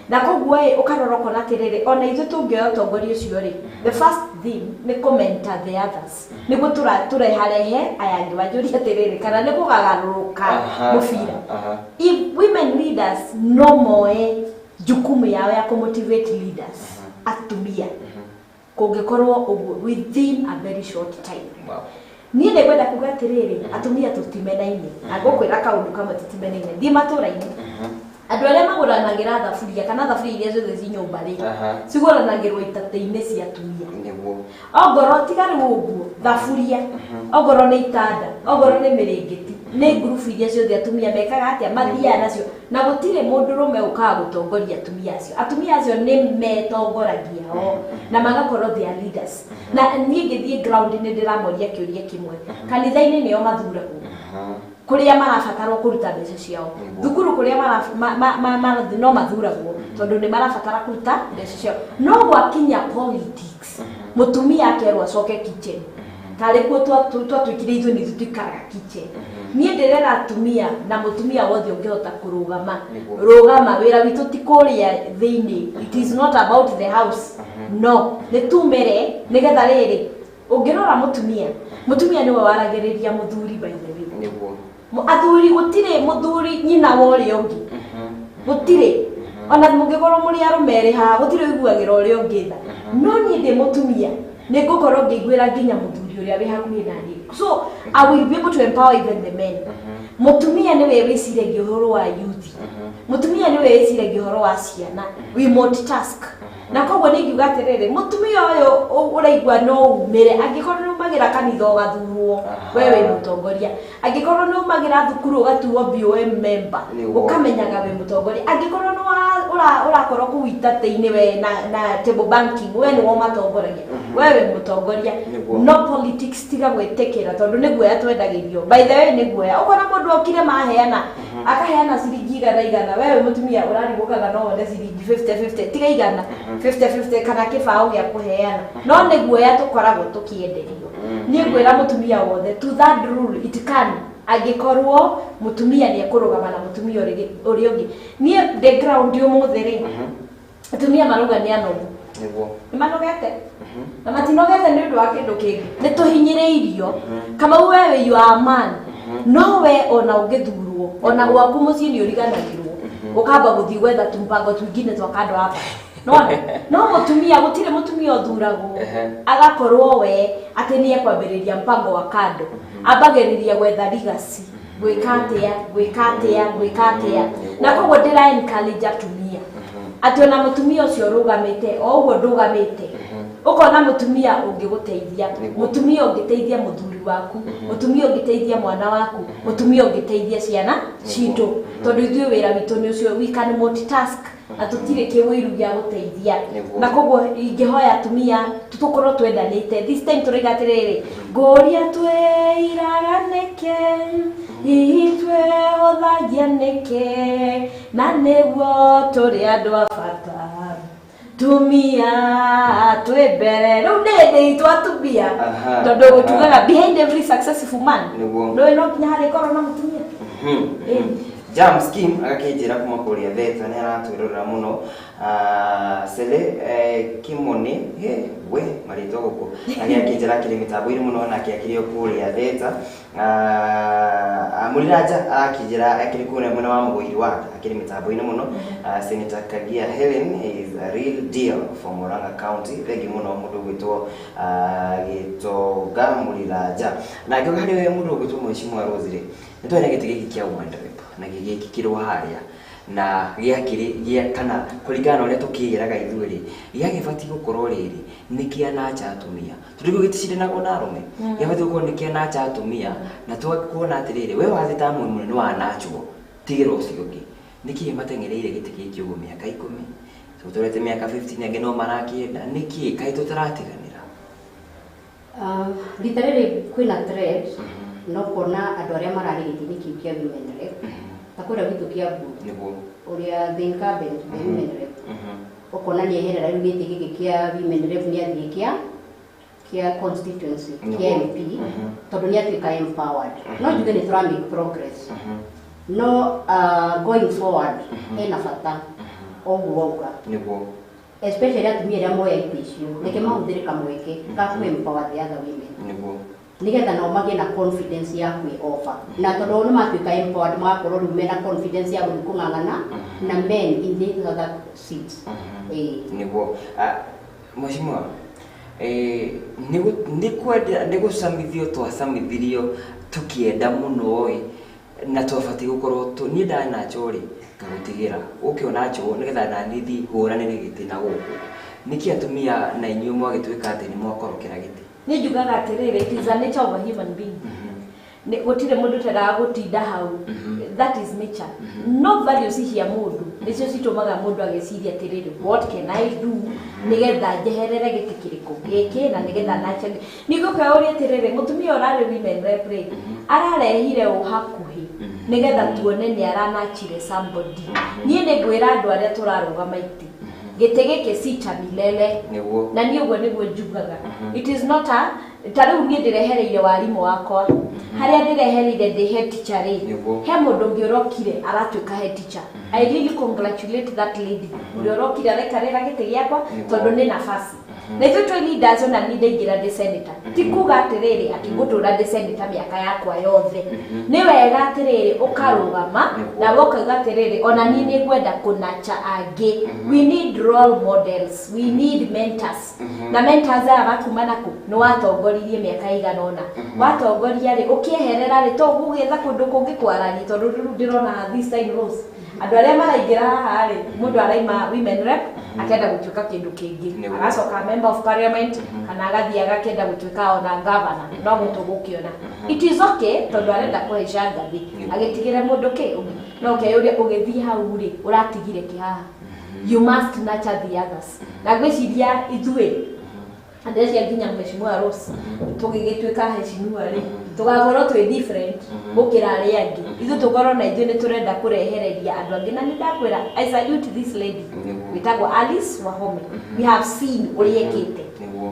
C: Na koguo ĩ ũkarora ũkona atĩrĩrĩ, ona ithuĩ tũngĩoya ũtongoria ũcio rĩ, the first thing nĩ kũmentor the others nĩguo tũreharehe aya angĩ. Wanjũria atĩrĩrĩ, kana nĩ kũgagarũrũka mũbira, if women leaders no moe jukumu yao ya kũmotivate leaders atumia, kũngĩkorwo ũguo within a very short time. Niĩ nĩ ngwenda kuga atĩrĩrĩ, atumia tũtimenaine, na ngũkwĩra kaũndũ kamwe, tũtimenaine. Thiĩ matũra-inĩ, andũ arĩa magũranagĩra thaburia kana thaburia iria ciothe ci nyũmba rĩ, cigũranagĩrwo itatĩ-inĩ cia atumia. Ongorwo tiga rĩu ũguo thaburia, ongorwo nĩ itanda, ongorwo nĩ mĩrĩngĩti, nĩ ngurubu iria ciothe atumia mekaga atĩa, mathiaga nacio, na gũtirĩ mũndũrũme ũkaga gũtongoria atumia acio. Atumia acio nĩ metongoragia o na magakorwo they are leaders. Na niĩ ngĩthiĩ ground nĩ ndĩramoria kĩũria kĩmwe, kanitha-inĩ nĩo mathuragwo kũrĩa marabatarwo kũruta mbeca ciao, thukuru kũrĩa no mathuragwo tondũ nĩ marabatara kũruta mbeca ciao, no gwakinya politics mũtumia akerwo acoke kitchen, tarĩ kuo twatuĩkire ithuĩ nĩ ithuĩ tũikaraga kitchen. Niĩ ndĩrera atumia na mũtumia wothe ũngĩhota kũrũgama, rũgama. Wĩra witũ ti kũrĩa thĩinĩ, it is not about the house, no nĩ tumere nĩgetha rĩrĩ ũngĩrora mũtumia, mũtumia nĩwe waragĩrĩria mũthuri, by the way. Athuri gũtirĩ mũthuri nyina wa ũrĩa ũngĩ, gũtirĩ. Ona mũngĩkorwo mũrĩ arũme erĩ haha, gũtirĩ ũiguagĩra ũrĩa ũngĩ tha. No niĩ ndĩ mũtumia. Nĩ ngũkorwo ngĩiguĩra nginya mũthuri ũrĩa wĩ hakuhĩ na niĩ. So I will be able to empower even the men. Mũtumia nĩwe wĩciragia ũhoro wa youth, mũtumia nĩwe wĩciragia ũhoro wa ciana, we multitask. Na koguo nĩ ngiuga atĩrĩrĩ, mũtumia ũyũ ũraigua no umĩre, angĩkorwo nĩ umagĩra kanitha ũgathurwo, we wĩ mũtongoria. Angĩkorwo nĩ umagĩra thukuru ũgatuo BOM member, ũkamenyaga wĩ mũtongoria. Angĩkorwo nĩ ũrakorwo kũu itatĩ-inĩ we na table banking, we nĩwe ũmatongoragia, we wĩ mũtongoria. No politics tiga gwĩtĩkĩra, tondũ nĩ guoya twendagĩrio. By the way, nĩ guoya. Ũkona mũndũ okire maheana, akaheana ciringi igana igana, we wĩ mũtumia ũrarigũkaga no wone ciringi 50 50, tiga igana, 50 50 kana kĩbaũ gĩa kũheana, no nĩ guoya tũkoragwo tũkĩenderio. Niĩ ngwĩra mũtumia wothe, to that rule it can, angĩkorwo mũtumia nĩ ekũrũgama na mũtumia ũrĩa ũngĩ. Niĩ the ground ũmũthĩ rĩ, atumia marauga nĩ anogu. Nĩ manogete, na matinogete nĩ ũndũ wa kĩndũ kĩngĩ, nĩ tũhinyĩrĩirio. Kamau, wewe you are a man, no we ona ũngĩthurwo, ona gwaku mũciĩ nĩ ũriganagĩrwo, ũkamba gũthiĩ gwetha tumpango twingine twa kando hapa. Nona no mũtumia, gũtirĩ mũtumia ũthuragwo agakorwo we atĩ nĩ ekwambĩrĩria mpango wa kando. Ambagĩrĩria gwetha legacy, gwĩka atĩa, gwĩka atĩa, gwĩka atĩa. Na koguo ndĩra encourage atumia atĩ ona mũtumia ũcio ũrũgamĩte o ũguo ndũgamĩte, ũkona mũtumia ũngĩgũteithia, mũtumia ũngĩteithia mũthuri waku, mũtumia ũngĩteithia mwana waku, mũtumia ũngĩteithia ciana citũ, tondũ ithuĩ wĩra witũ nĩ ũcio, we can multitask na tũtirĩ kĩwĩiru gĩa gũteithia. Na koguo ingĩhoya atumia tũkorwo twendanĩte. This time tũraiga atĩrĩrĩ, ngũria twĩiraga nĩkĩ, hihi twĩhũthagia nĩkĩ, na nĩguo tũrĩ andũ a bata, tumia twĩ mbere. Rĩu nĩ hĩndĩ itũ atumia, tondũ tugaga behind every successful man nĩwe no nginya harĩkorwo na mũtumia.
B: Jam Scheme agakĩnjĩra kuma kũrĩa Theta nĩ aratwĩrorera mũno. Sele Kimoni, he we marĩtwa gũkũ, agakĩnjĩra akĩrĩ mĩtambo-inĩ mũno, nake akĩrĩ o kũrĩa Theta. Mũriraja arakĩnjĩra akĩrĩ kũrĩa mwena wa Mũgũiri wa akĩrĩ mĩtambo-inĩ mũno. Senator Kagia Helen is a real deal for Murang'a County. Thengi mũno mũndũ ũgwĩtwo Gĩtonga Mũriraja. Na ngĩũka harĩ we mũndũ ũgwĩtwo Mheshimiwa Rose rĩ, nĩ twena gĩtĩ gĩkĩ kĩa women rep na gĩgĩkĩrwo harĩa na gĩakĩrĩ gĩa kana kũringana na ũrĩa tũkĩĩraga ithuĩ rĩ, gĩagĩbatiĩ gũkorwo rĩrĩ nĩ kĩa nacha atumia, tondũ gĩkũ gĩticindanagwo na arũme. Gĩabatiĩ gũkorwo nĩ kĩa nacha atumia, na twakuona atĩrĩrĩ, we wathiĩ ta mũnene wanachwo, tigĩra ũcio ũngĩ. Nĩkĩ mateng'ereire gĩtĩ gĩkĩ ũguo mĩaka 10, tũtũrete mĩaka 15, angĩ no marakĩenda? Nĩkĩ kaĩ tũtaratiganĩra?
D: Rita rĩrĩ kwĩna threat, no kuona andũ arĩa mararĩ gĩtĩ-inĩ kĩu kĩa women rep ta kũrĩa gwitũ Kiambu, ũrĩa the incumbent, the women rep, ũkona nĩ eherera rĩu gĩtĩ gĩkĩ kĩa women rep, nĩ athiĩ kĩa constituency kĩa MP, tondũ nĩ atuĩka empowered. No njuge nĩ tũra make progress, no going forward hena bata ũguo wauga, especially atumia arĩa moya itĩ icio, reke mahũthĩre kamweke ga kũ empower the other women, nigetha nao magĩe na confidence ya kwĩ offer, na tondũ nĩ matuĩka empowered, magakorwo rĩu mena confidence ya gũthiĩ kũng'ang'ana na men in the other seats. Ĩĩ.
B: Nĩguo. Mheshimiwa, nĩ kwenda nĩ gũcamithio twacamithirio tũkĩenda mũno ĩ, na twabatiĩ gũkorwo niĩ ndanacho rĩ, ngagũtigĩra ũke onacho nĩgetha naniĩ thiĩ hũrane nĩ gĩtĩ. Na gũkũ nĩkĩ atumia na inyuĩ mwagĩtuĩka atĩ nĩ mwakorokera gĩtĩ?
C: Niĩ njugaga atĩrĩrĩ, it is a nature of a human being. Nĩ gũtirĩ mũndũ ũtendaga gũtinda hau. That is nature. No values cia mũndũ nĩcio citũmaga mũndũ agĩciria atĩrĩrĩ, what can I do nĩgetha njeherere gĩtĩ kĩrĩkũ gĩkĩ na nĩgetha nache. Ningũkũhe ũria atĩrĩrĩ, mũtumia ũrarĩ women rep rĩ, ararehire ũ hakuhĩ nĩgetha tuone nĩ aranachire somebody? Niĩ nĩ ngwĩra andũ arĩa tũrarũgama itĩ, gĩtĩ gĩkĩ si cha milele. Na niĩ ũguo nĩguo njugaga. It is not a ta rĩu niĩ ndĩrehereire warimũ wakwa harĩa ndĩrehereire ndĩ head teacher rĩ, he mũndũ ũngĩ ũrokire aratuĩka head teacher. I really congratulate that lady ũrĩa ũrokire araikarĩra gĩtĩ gĩakwa, tondũ nĩ nafasi. Na ithuĩ twĩ leaders ona niĩ ndaingĩra ndĩ senator, ti kuga atĩrĩrĩ atĩ ngũtũra ndĩ senator mĩaka yakwa yothe. Nĩ wega atĩrĩrĩ ũkarũgama nawe ũkauga atĩrĩrĩ, ona niĩ nĩ ngwenda kũnacha angĩ. We need role models, we need mentors. Na mentors aya makuma naku? Nĩ watongoririe mĩaka ĩigana ũna, watongoria rĩ, ũkĩeherera rĩ, to gũgĩetha kũndũ kũngĩ kwarania, tondũ rĩu ndĩrona this time Rose, andũ arĩa maraingĩra haha rĩ, mũndũ araima women rep akenda gũtuĩka kĩndũ kĩngĩ, agacoka member of parliament, kana agathiĩ agakĩenda gũtuĩka ona governor. No gũtũgũkĩona it is okay, tondũ arenda kũhaica ngathĩ agĩtigĩre mũndũ kĩ ũngĩ. No ũkeyũria, ũgĩthiĩ hau rĩ, ũratigire kĩ haha? You must nurture the others. Na ngwĩciria ithuĩ ndĩreciria nginya mheshimiwa Rose, tũgĩgĩtuĩka heshimiwa rĩ, tũgakorwo twĩ different gũkĩra arĩa angĩ. Ithuĩ tũkorwo na ithuĩ nĩ tũrenda kũrehereria andũ angĩ. Na nĩ ndakwĩra, I salute this lady wĩtagwo Alice Wahome. We have seen ũrĩa ĩkĩte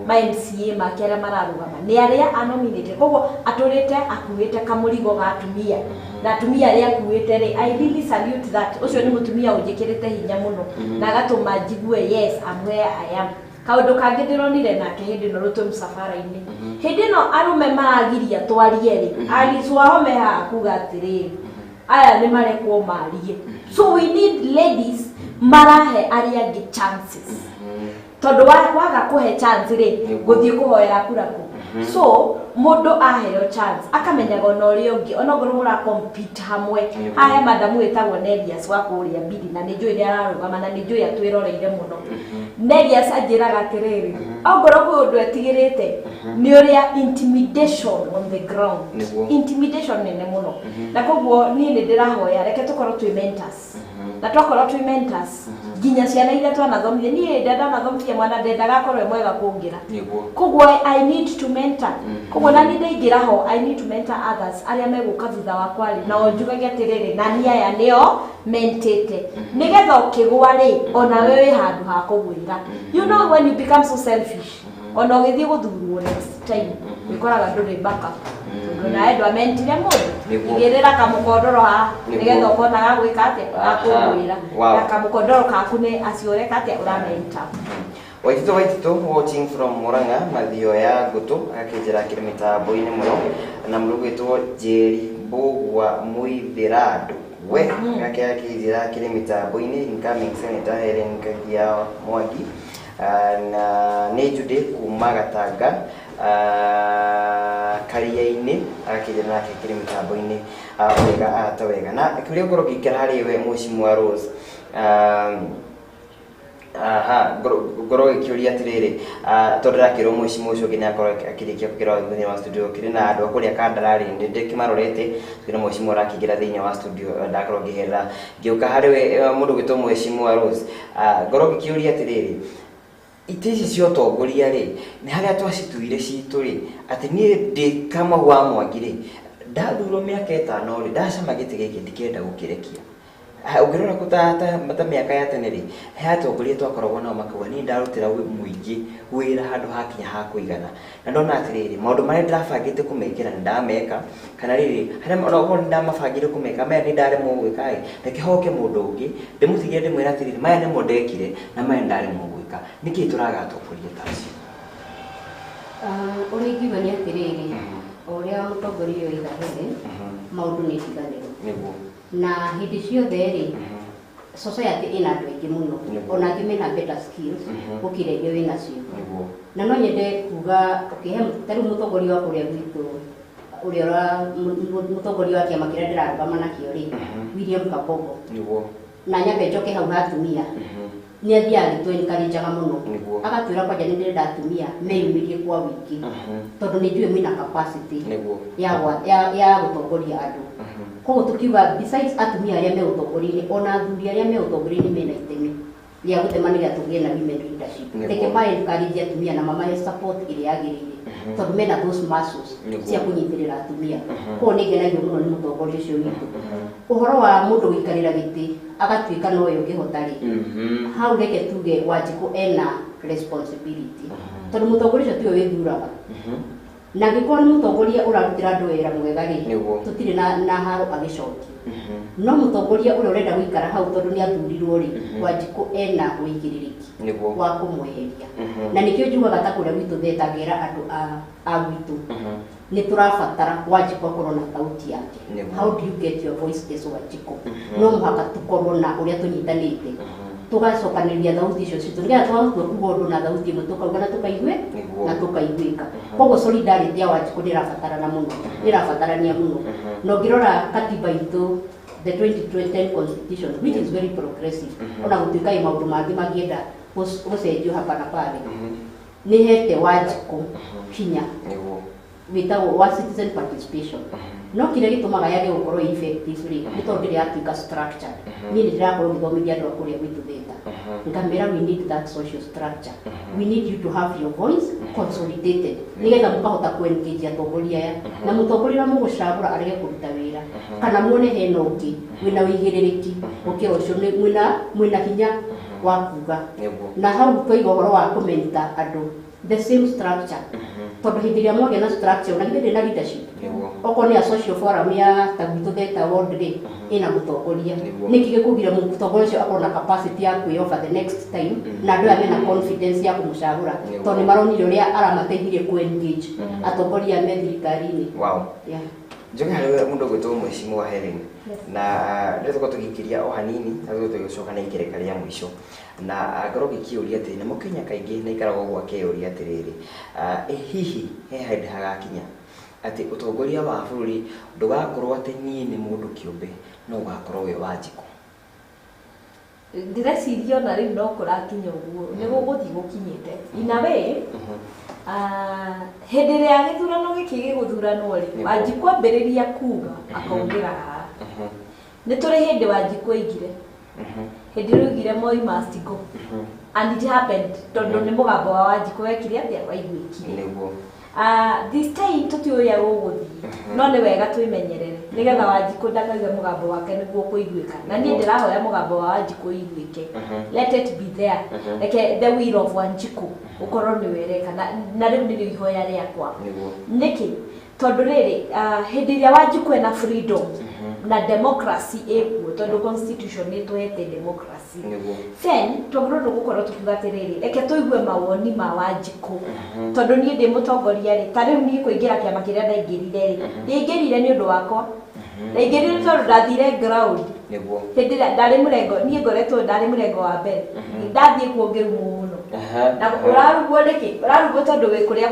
C: ma MCA make arĩa mararũgama, nĩ arĩa anominated, koguo atũrĩte akuĩte kamũrigo ga atumia na atumia arĩa akuĩte rĩ, I really salute that. Ũcio nĩ mũtumia ũnjĩkĩrĩte hinya mũno na agatũma njigue, yes, I'm where I am. Kaũndũ kangĩ ndĩronire nake hĩndĩ ĩno rũtũ mũcabara-inĩ, hĩndĩ ĩno arũme maragiria twarie rĩ, Alice Wahome haha kuga atĩrĩrĩ, aya nĩ marekwo marie. So we need ladies marahe arĩa angĩ chances, tondũ waga kũhe chance rĩ, gũthiĩ kũhoera kura kũ? So mũndũ aheo chance akamenyaga ona ũrĩa ũngĩ, ona okorwo mũra compete hamwe. Haha he madamu wĩtagwo Nelias wa kũrĩa Mbiri, na nĩ njũĩ nĩ ararũgama, na nĩ njũĩ atwĩroreire mũno. Nelias anjĩraga atĩrĩrĩ, ongorwo kwĩ ũndũ etigĩrĩte nĩ ũrĩa intimidation on the ground, intimidation nene mũno. Na koguo niĩ nĩ ndĩrahoya, reke tũkorwo twĩ mentors, na twakorwo twĩ mentors nginya ciana iria twanathomithia. Niĩ ndanathomithia mwana, ndendaga akorwo e mwega kũngĩra. Koguo I need to mentor. Koguo na niĩ ndaingĩra ho, I need to mentor others arĩa megũka thutha wakwa rĩ, nao njugage atĩrĩrĩ, na niĩ aya nĩo mentĩte, nĩgetha ũkĩgwa rĩ, onawe wĩ handũ ha kũgwĩra. You know, when you become so selfish, ona ũgĩthiĩ gũthurwo next time, wĩkoraga ndũrĩ backup, tondũ nawe ndwamentire mũndũ. Igĩrĩra kamũkondoro haha nĩgetha ũkona gagwĩka atĩa, gakũgwĩra. Na kamũkondoro kaku nĩ acio ũreka atĩa, ũramenta.
B: Waitito Waitito watching from Murang'a, Mathioya Ngũtũ, agakĩnjĩra akĩrĩ mĩtambo-inĩ mũno. Na mũndũ gwĩtwo Njeri Mbũgua Mũithĩrandũ we gake akĩnjĩra akĩrĩ mĩtambo-inĩ, incoming senator Helen Kagia Mwangi. Na nĩ Jude kuma Gatanga Karia-inĩ, agakĩnjĩra nake akĩrĩ mĩtambo-inĩ wega ta wega. Na kĩũria ngorwo ngĩikara harĩ we Mheshimiwa Rose, aha, ngorwo gĩkĩũria atĩrĩrĩ, tondũ ndĩrakĩrwo mheshimiwa ũcio ũngĩ nĩakorwo akĩrĩkia kũingĩra thĩinĩ wa studio. Kĩrĩ na andũ a kũrĩa Kandarari, nĩ ndĩkĩmarorete kĩrĩ mheshimiwa ũrakĩingĩra thĩinĩ wa studio, ndakorwo ngĩherera ngĩũka harĩ we mũndũ gwĩtwo Mheshimiwa Rose. Ngorwo ngĩkĩũria atĩrĩrĩ, itĩ ici cia ũtongoria rĩ, nĩ harĩa twacituire citũ rĩ, atĩ niĩ ndĩ Kamau wa Mwangi rĩ, ndathurwo mĩaka 5 rĩ, ndacama gĩtĩ gĩkĩ ndikenda gũkĩrekia. Ũngĩrora kũ ta mĩaka ya tene rĩ, he atongoria twakoragwo nao makauga niĩ ndarutĩra mũingĩ wĩra handũ hakinya ha kũigana, na ndona atĩrĩrĩ, maũndũ marĩa ndĩrabangĩte kũmekĩra nĩ ndameka, kana rĩrĩ harĩa ona okorwo nĩ ndamabangĩire kũmeka, maya nĩ ndaremwo gwĩka ĩ, reke hoke mũndũ ũngĩ ndĩmũtigĩre, ndĩmwĩre atĩrĩrĩ, maya nĩmo ndekire na maya nĩ ndaremwo gwĩka. Nĩkĩĩ tũraga atongoria ta acio?
D: Ũrĩa ingiuga nĩ atĩrĩrĩ, o ũrĩa mũtongoria oiga mbere, maũndũ nĩ itiganĩro. Na hĩndĩ ciothe rĩ, society ĩna andũ aingĩ mũno, ona angĩ mena better skills gũkĩra iria wĩnacio. Na no nyende kuga ũkĩhe ta rĩu mũtongoria wa kũrĩa gwitũ, ũrĩa mũtongoria wa kĩama kĩrĩa ndĩrarũgama nakĩo rĩ, William Kabogo, na nyambe njoke hau ha atumia, nĩ athiaga agĩtũ-encourage-aga mũno, agatwĩra kwanja nĩ ndĩrenda atumia meyumĩrie kwa wĩingĩ, tondũ nĩ njũĩ mwĩna capacity ya gũtongoria andũ. Koguo tũkiuga besides atumia arĩa me ũtongoria-inĩ, ona athuri arĩa me ũtongoria-inĩ mena itemi rĩa gũtema nĩgetha tũgĩe na women leadership. Reke ma encourage atumia na mamahe support ĩrĩa yagĩrĩire, tondũ mena those muscles cia kũnyitĩrĩra atumia. Koguo nĩ ngenagio mũno nĩ mũtongoria ũcio witũ. Ũhoro wa mũndũ gũikarĩra gĩtĩ agatuĩka nowe ũngĩhota rĩ, hau reke tuge Wanjikũ ena responsibility, tondũ mũtongoria ũcio tiwe wĩthuraga. Na angĩkorwo nĩ mũtongoria ũrarutĩra andũ wĩra mwega rĩ, tũtirĩ na haro agĩcokia. No mũtongoria ũrĩa ũrenda gũikara hau tondũ nĩ athurirwo rĩ, Wanjikũ ena ũigĩrĩrĩki wa kũmweheria. Na nĩkĩo njugaga ta kũrĩa gwitũ Theta ngera andũ a gwitũ nĩ tũrabatara Wanjikũ akorwo na thauti yake. How do you get your voice as Wanjikũ? No mũhaka tũkorwo na ũrĩa tũnyitanĩte, tũgacokanĩrĩria thauti icio citũ nĩgetha twatua kuga ũndũ na thauti ĩmwe tũkauga na tũkaigue na tũkaiguĩka. Koguo solidarity ya Wanjikũ nĩ ĩrabatarana mũno, nĩ ĩrabatarania mũno. Na ũngĩrora katiba itũ, the 2010 constitution, which is very progressive, ona gũtuĩka ĩ maũndũ mangĩ mangĩenda gũcenjio hapa na pale, nĩ hete Wanjikũ hinya wĩtagwo wa citizen participation. No kĩrĩa gĩtũmaga yage gũkorwo ĩ effective rĩ, nĩ tondũ ndĩrĩ yatuĩka structured. Niĩ nĩ ndĩrakorwo ngĩthomithia andũ a kũrĩa gwitũ Theta, ngamĩra we need that social structure, we need you to have your voice consolidated nĩgetha mũkahota kũ-engage atongoria aya, na mũtongoria ũrĩa mũgũcagũra arege kũruta wĩra kana muone hena ũngĩ wĩna ũigĩrĩrĩki gũkĩra ũcio, mwĩna hinya wa kuga. Na hau twaiga ũhoro wa kũmenta andũ the same structure, tondũ hĩndĩ ĩrĩa mwagĩa na structure ona githĩ ndĩ na leadership, okorwo nĩ a social forum ya ta gwitũ Theta ward rĩ, ĩna mũtongoria, nĩkĩ gĩkũgiria mũtongoria ũcio akorwo na capacity ya kwĩofa the next time, na andũ aya mena confidence ya kũmũcagũra tondũ nĩ maronire ũrĩa aramateithirie kũ-engage atongoria me thirikari-inĩ.
B: Wow. Njoke harĩ mũndũ ũgwĩtwo Mheshimiwa Helen, na rĩrĩa tũkorwo tũgĩikĩria o hanini na tũkorwo tũgĩcoka na ikereka rĩa mũico, na ngorwo ngĩkĩũria atĩrĩ, na Mũkenya kaingĩ nĩ aikaragwo ũguo akeyũria atĩrĩrĩ, hihi he hĩndĩ hagakinya atĩ ũtongoria wa bũrũri ndũgakorwo atĩ niĩ nĩ mũndũ kĩũmbe, no ũgakorwo wĩ Wanjikũ?
C: Ndĩreciria ona rĩu no kũrakinya ũguo, nĩ gũgũthiĩ gũkinyĩte in a way. Hĩndĩ ĩrĩa gĩthurano gĩkĩ gĩgũthuranwo rĩ, Wanjikũ ambĩrĩria kuga akaumĩra haha. Nĩ tũrĩ hĩndĩ Wanjikũ aigire, hĩndĩ ĩrĩa oigire Moi must go, and it happened tondũ nĩ mũgambo wa Wanjikũ wekire atĩa, waiguĩkire. This time tũtiũĩ ũrĩa gũgũthiĩ, no nĩ wega twĩmenyerere nĩgetha Wanjikũ ndakauge mũgambo wake nĩguo kũiguĩka. Na niĩ ndĩrahoya mũgambo wa Wanjikũ ũiguĩke, let it be there, reke the will of Wanjikũ ũkorwo nĩ wereka, na rĩu nĩrĩo ihoya rĩakwa. Nĩkĩ? Tondũ rĩrĩ, hĩndĩ ĩrĩa Wanjikũ ena freedom na democracy ĩkuo, tondũ constitution nĩ ĩtũhete democracy, then twagĩrĩirwo gũkorwo tũkiuga atĩrĩrĩ, reke tũigue mawoni ma Wanjikũ. Tondũ niĩ ndĩ mũtongoria rĩ, ta rĩu niĩ kũingĩra kĩama kĩrĩa ndaingĩrire rĩ, ndiaingĩrire nĩ ũndũ wakwa, ndaingĩrire tondũ ndathire ground. Hĩndĩ ĩrĩa ndarĩ mũrengo, niĩ ngoretwo ndarĩ mũrengo wa mbere, ndathiĩ kuo ngĩrumwo mũno. Na ũrarumwo nĩkĩ? Ũrarumwo tondũ wĩ kũrĩa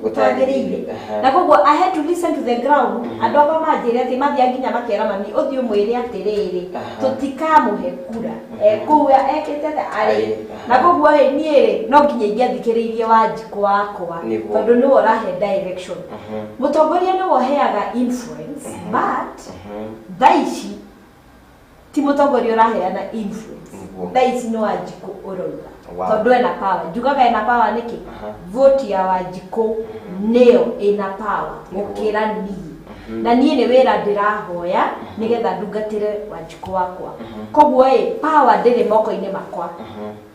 C: gũtagĩrĩire. Na koguo I had to listen to the ground. Andũ akwa manjĩre atĩ mathiaga nginya makera mami ũthiĩ ũmwĩre atĩrĩrĩ, tũtikamũhe kura kũu ekĩte atĩa arĩ. Na koguo rĩ, niĩ rĩ, no nginya ingĩathikĩrĩirie Wanjikũ wakwa tondũ nĩwe ũrahe direction. Mũtongoria nĩwe ũheaga influence, but thaa ici ti mũtongoria ũraheana influence, thaa ici nĩ Wanjikũ ũrauga tondũ ena power. Njugaga ena power nĩkĩ? Vote ya Wanjikũ nĩyo ĩna power gũkĩra niĩ, na niĩ nĩ wĩra ndĩrahoya nĩgetha ndungatĩre Wanjikũ wakwa. Koguo ĩ, power ndĩrĩ moko-inĩ makwa,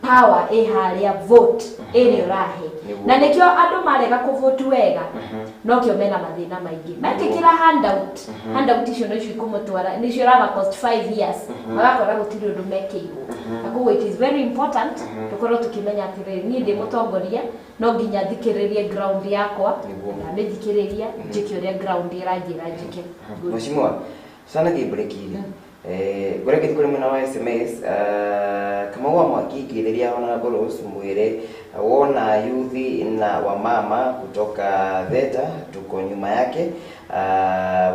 C: power ĩ harĩa vote ĩrĩa ũrahe. Na nĩkĩo andũ marega kũvote wega, nokĩo mena mathĩna maingĩ. Metĩkĩra handout, handout icio no icio ikũmũtwara, nĩcio ũrama cost 5 years, magakora gũtirĩ ũndũ mekĩirwo. Na koguo it is very important tũkorwo tũkĩmenya atĩrĩrĩ, niĩ ndĩ mũtongoria, no nginya thikĩrĩrie ground yakwa, na mĩthikĩrĩria njĩke ũrĩa ground ĩranjĩra njĩke.
B: Mheshimiwa, sana gĩ break rĩ, ngoreke kũrĩ mwena wa SMS, Kamau wa Mwaki ngĩthĩria Honorable Rose mwĩre wona yuthi na wamama kutoka Theta tuko nyuma yake.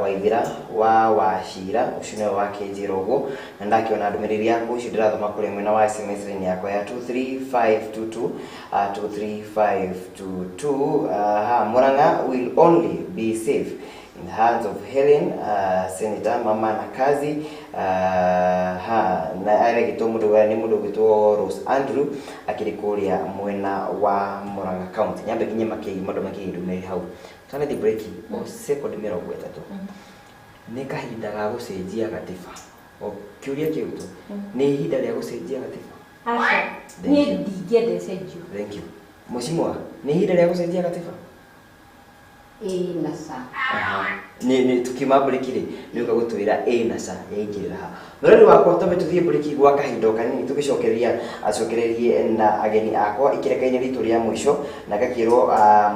B: Waithira wa Wachira ũcio nĩwe wakĩnjĩra ũguo, na ndakĩona ndũmĩrĩri yaku ũcio ndĩrathoma kũrĩ mwena wa SMS line yakwa ya 23522, 23522. Ha Murang'a will only be safe in the hands of Helen, Senator Mama na kazi. Ha na aregĩtwo mũndũ nĩ mũndũ ũgwĩtwo Rose Andrew akĩrĩ kũrĩa mwena wa Murang'a County. Nyambe nginye makĩi maũndũ makĩi ndũmĩrĩri hau twanathiĩ break o second 30. Nĩ kahinda ga gũcenjia gatiba, o kĩũria kĩu tu, nĩ ihinda rĩa gũcenjia gatiba?
C: Aca, niĩ ndingĩenda ĩcenjio.
B: Thank you. Mheshimiwa, nĩ ihinda rĩa gũcenjia gatiba?
D: Ĩ na ca.
B: Nĩ tukiuma mburiki rĩ, nĩ ũka gũtwĩra ĩ na ca yaingĩrĩra ha. Mũrori wakwa, twambe tũthiĩ mburiki gwa kahinda o kanini, tũgĩcokereria acokererie na ageni akwa ikĩreka-inĩ ritũ rĩa mũico, na ngakĩrwo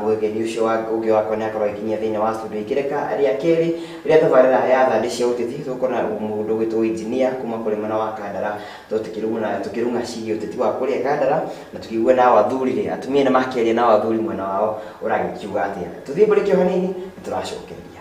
B: mũgeni ũcio ũngĩ wakwa nĩ akorwo agĩkinyia thĩinĩ wa studio. Ikĩreka rĩa kerĩ rĩa tabarĩra ya thandĩ cia ũteti, tũgũkorwo na mũndũ ũgwĩtwo engineer kuma kũrĩ mwena wa Kandara, tondũ tũkĩrung'a ciĩgiĩ ũteti wa kũrĩa Kandara, na tũkĩigua nao athuri rĩ, atumia nĩ makĩaria, nao athuri mwena wao ũragĩkiuga atĩa. Tũthiĩ mburiki o hanini, nĩ tũracokereria.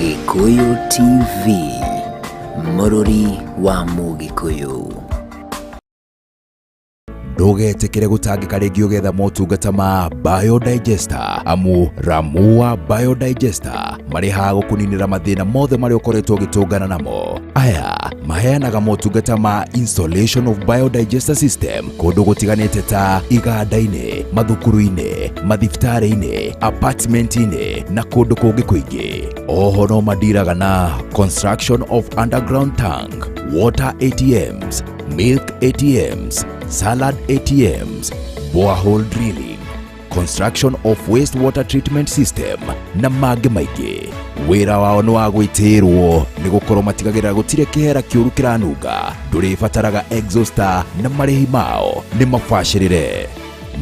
A: Gikuyu TV, Mũrũri wa Mũgĩkũyũ.
E: Ndũgetĩkĩre gũtangĩka rĩngĩ ũgetha motungata ma Biodigester, amu Ramua Biodigester marĩ haha gũkũninĩra mathĩna mothe marĩa ũkoretwo ũgĩtũngana namo. Aya maheanaga motungata ma installation of biodigester system kũndũ gũtiganĩte ta iganda-inĩ, mathukuru-inĩ, mathibitarĩ-inĩ, apartment-inĩ na kũndũ kũngĩ kũingĩ. Oho no mandiraga na construction of underground tank, water ATMs, milk ATMs, salad ATMs, borehole drilling, construction of wastewater treatment system na mangĩ maingĩ. Wĩra wao nĩ wa gwĩtĩĩrwo nĩ gũkorwo matigagĩrĩra gũtirĩ kĩhera kĩũru kĩranunga, ndũrĩbataraga exhauster na marĩhi mao nĩ mabacĩrĩre.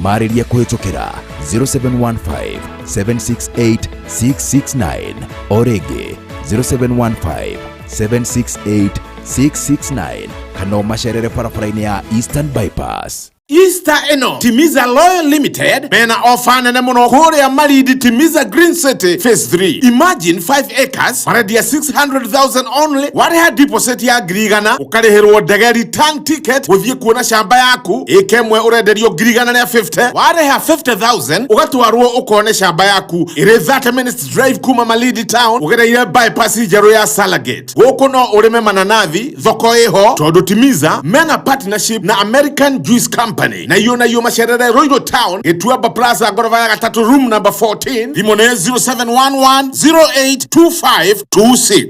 E: Marĩrie kũhĩtũkĩra 0715 768 669, o rĩngĩ 0715 768 669, kana ũmacerere barabara-inĩ ya Eastern Bypass.
F: Easter ĩno Timiza Loyal Limited mena ofa nene mũno kũrĩa Malindi, Timiza Green City Phase 3. Imagine 5 acres marendia 600,000 only. Warĩha deposit ya 100,000, ũkarĩhĩrwo ndege return ticket gũthiĩ kuona shamba yaku. Ĩka ĩmwe ũrenderio 150,000, warĩha 50,000 ũgatwarwo ũkone shamba yaku ĩrĩ 30 minutes drive kuma Malindi town, ũgereire bypass njerũ ya Salagate. Gũkũ no ũrĩme mananathi, thoko ĩho tondũ Timiza mena partnership na American Juice Company. Na iyo na iyo macerere Ruiru Town, Gĩtuamba Plaza, ngoroba ya gatatũ, room number 14. Thimũ nĩ 0711 082526.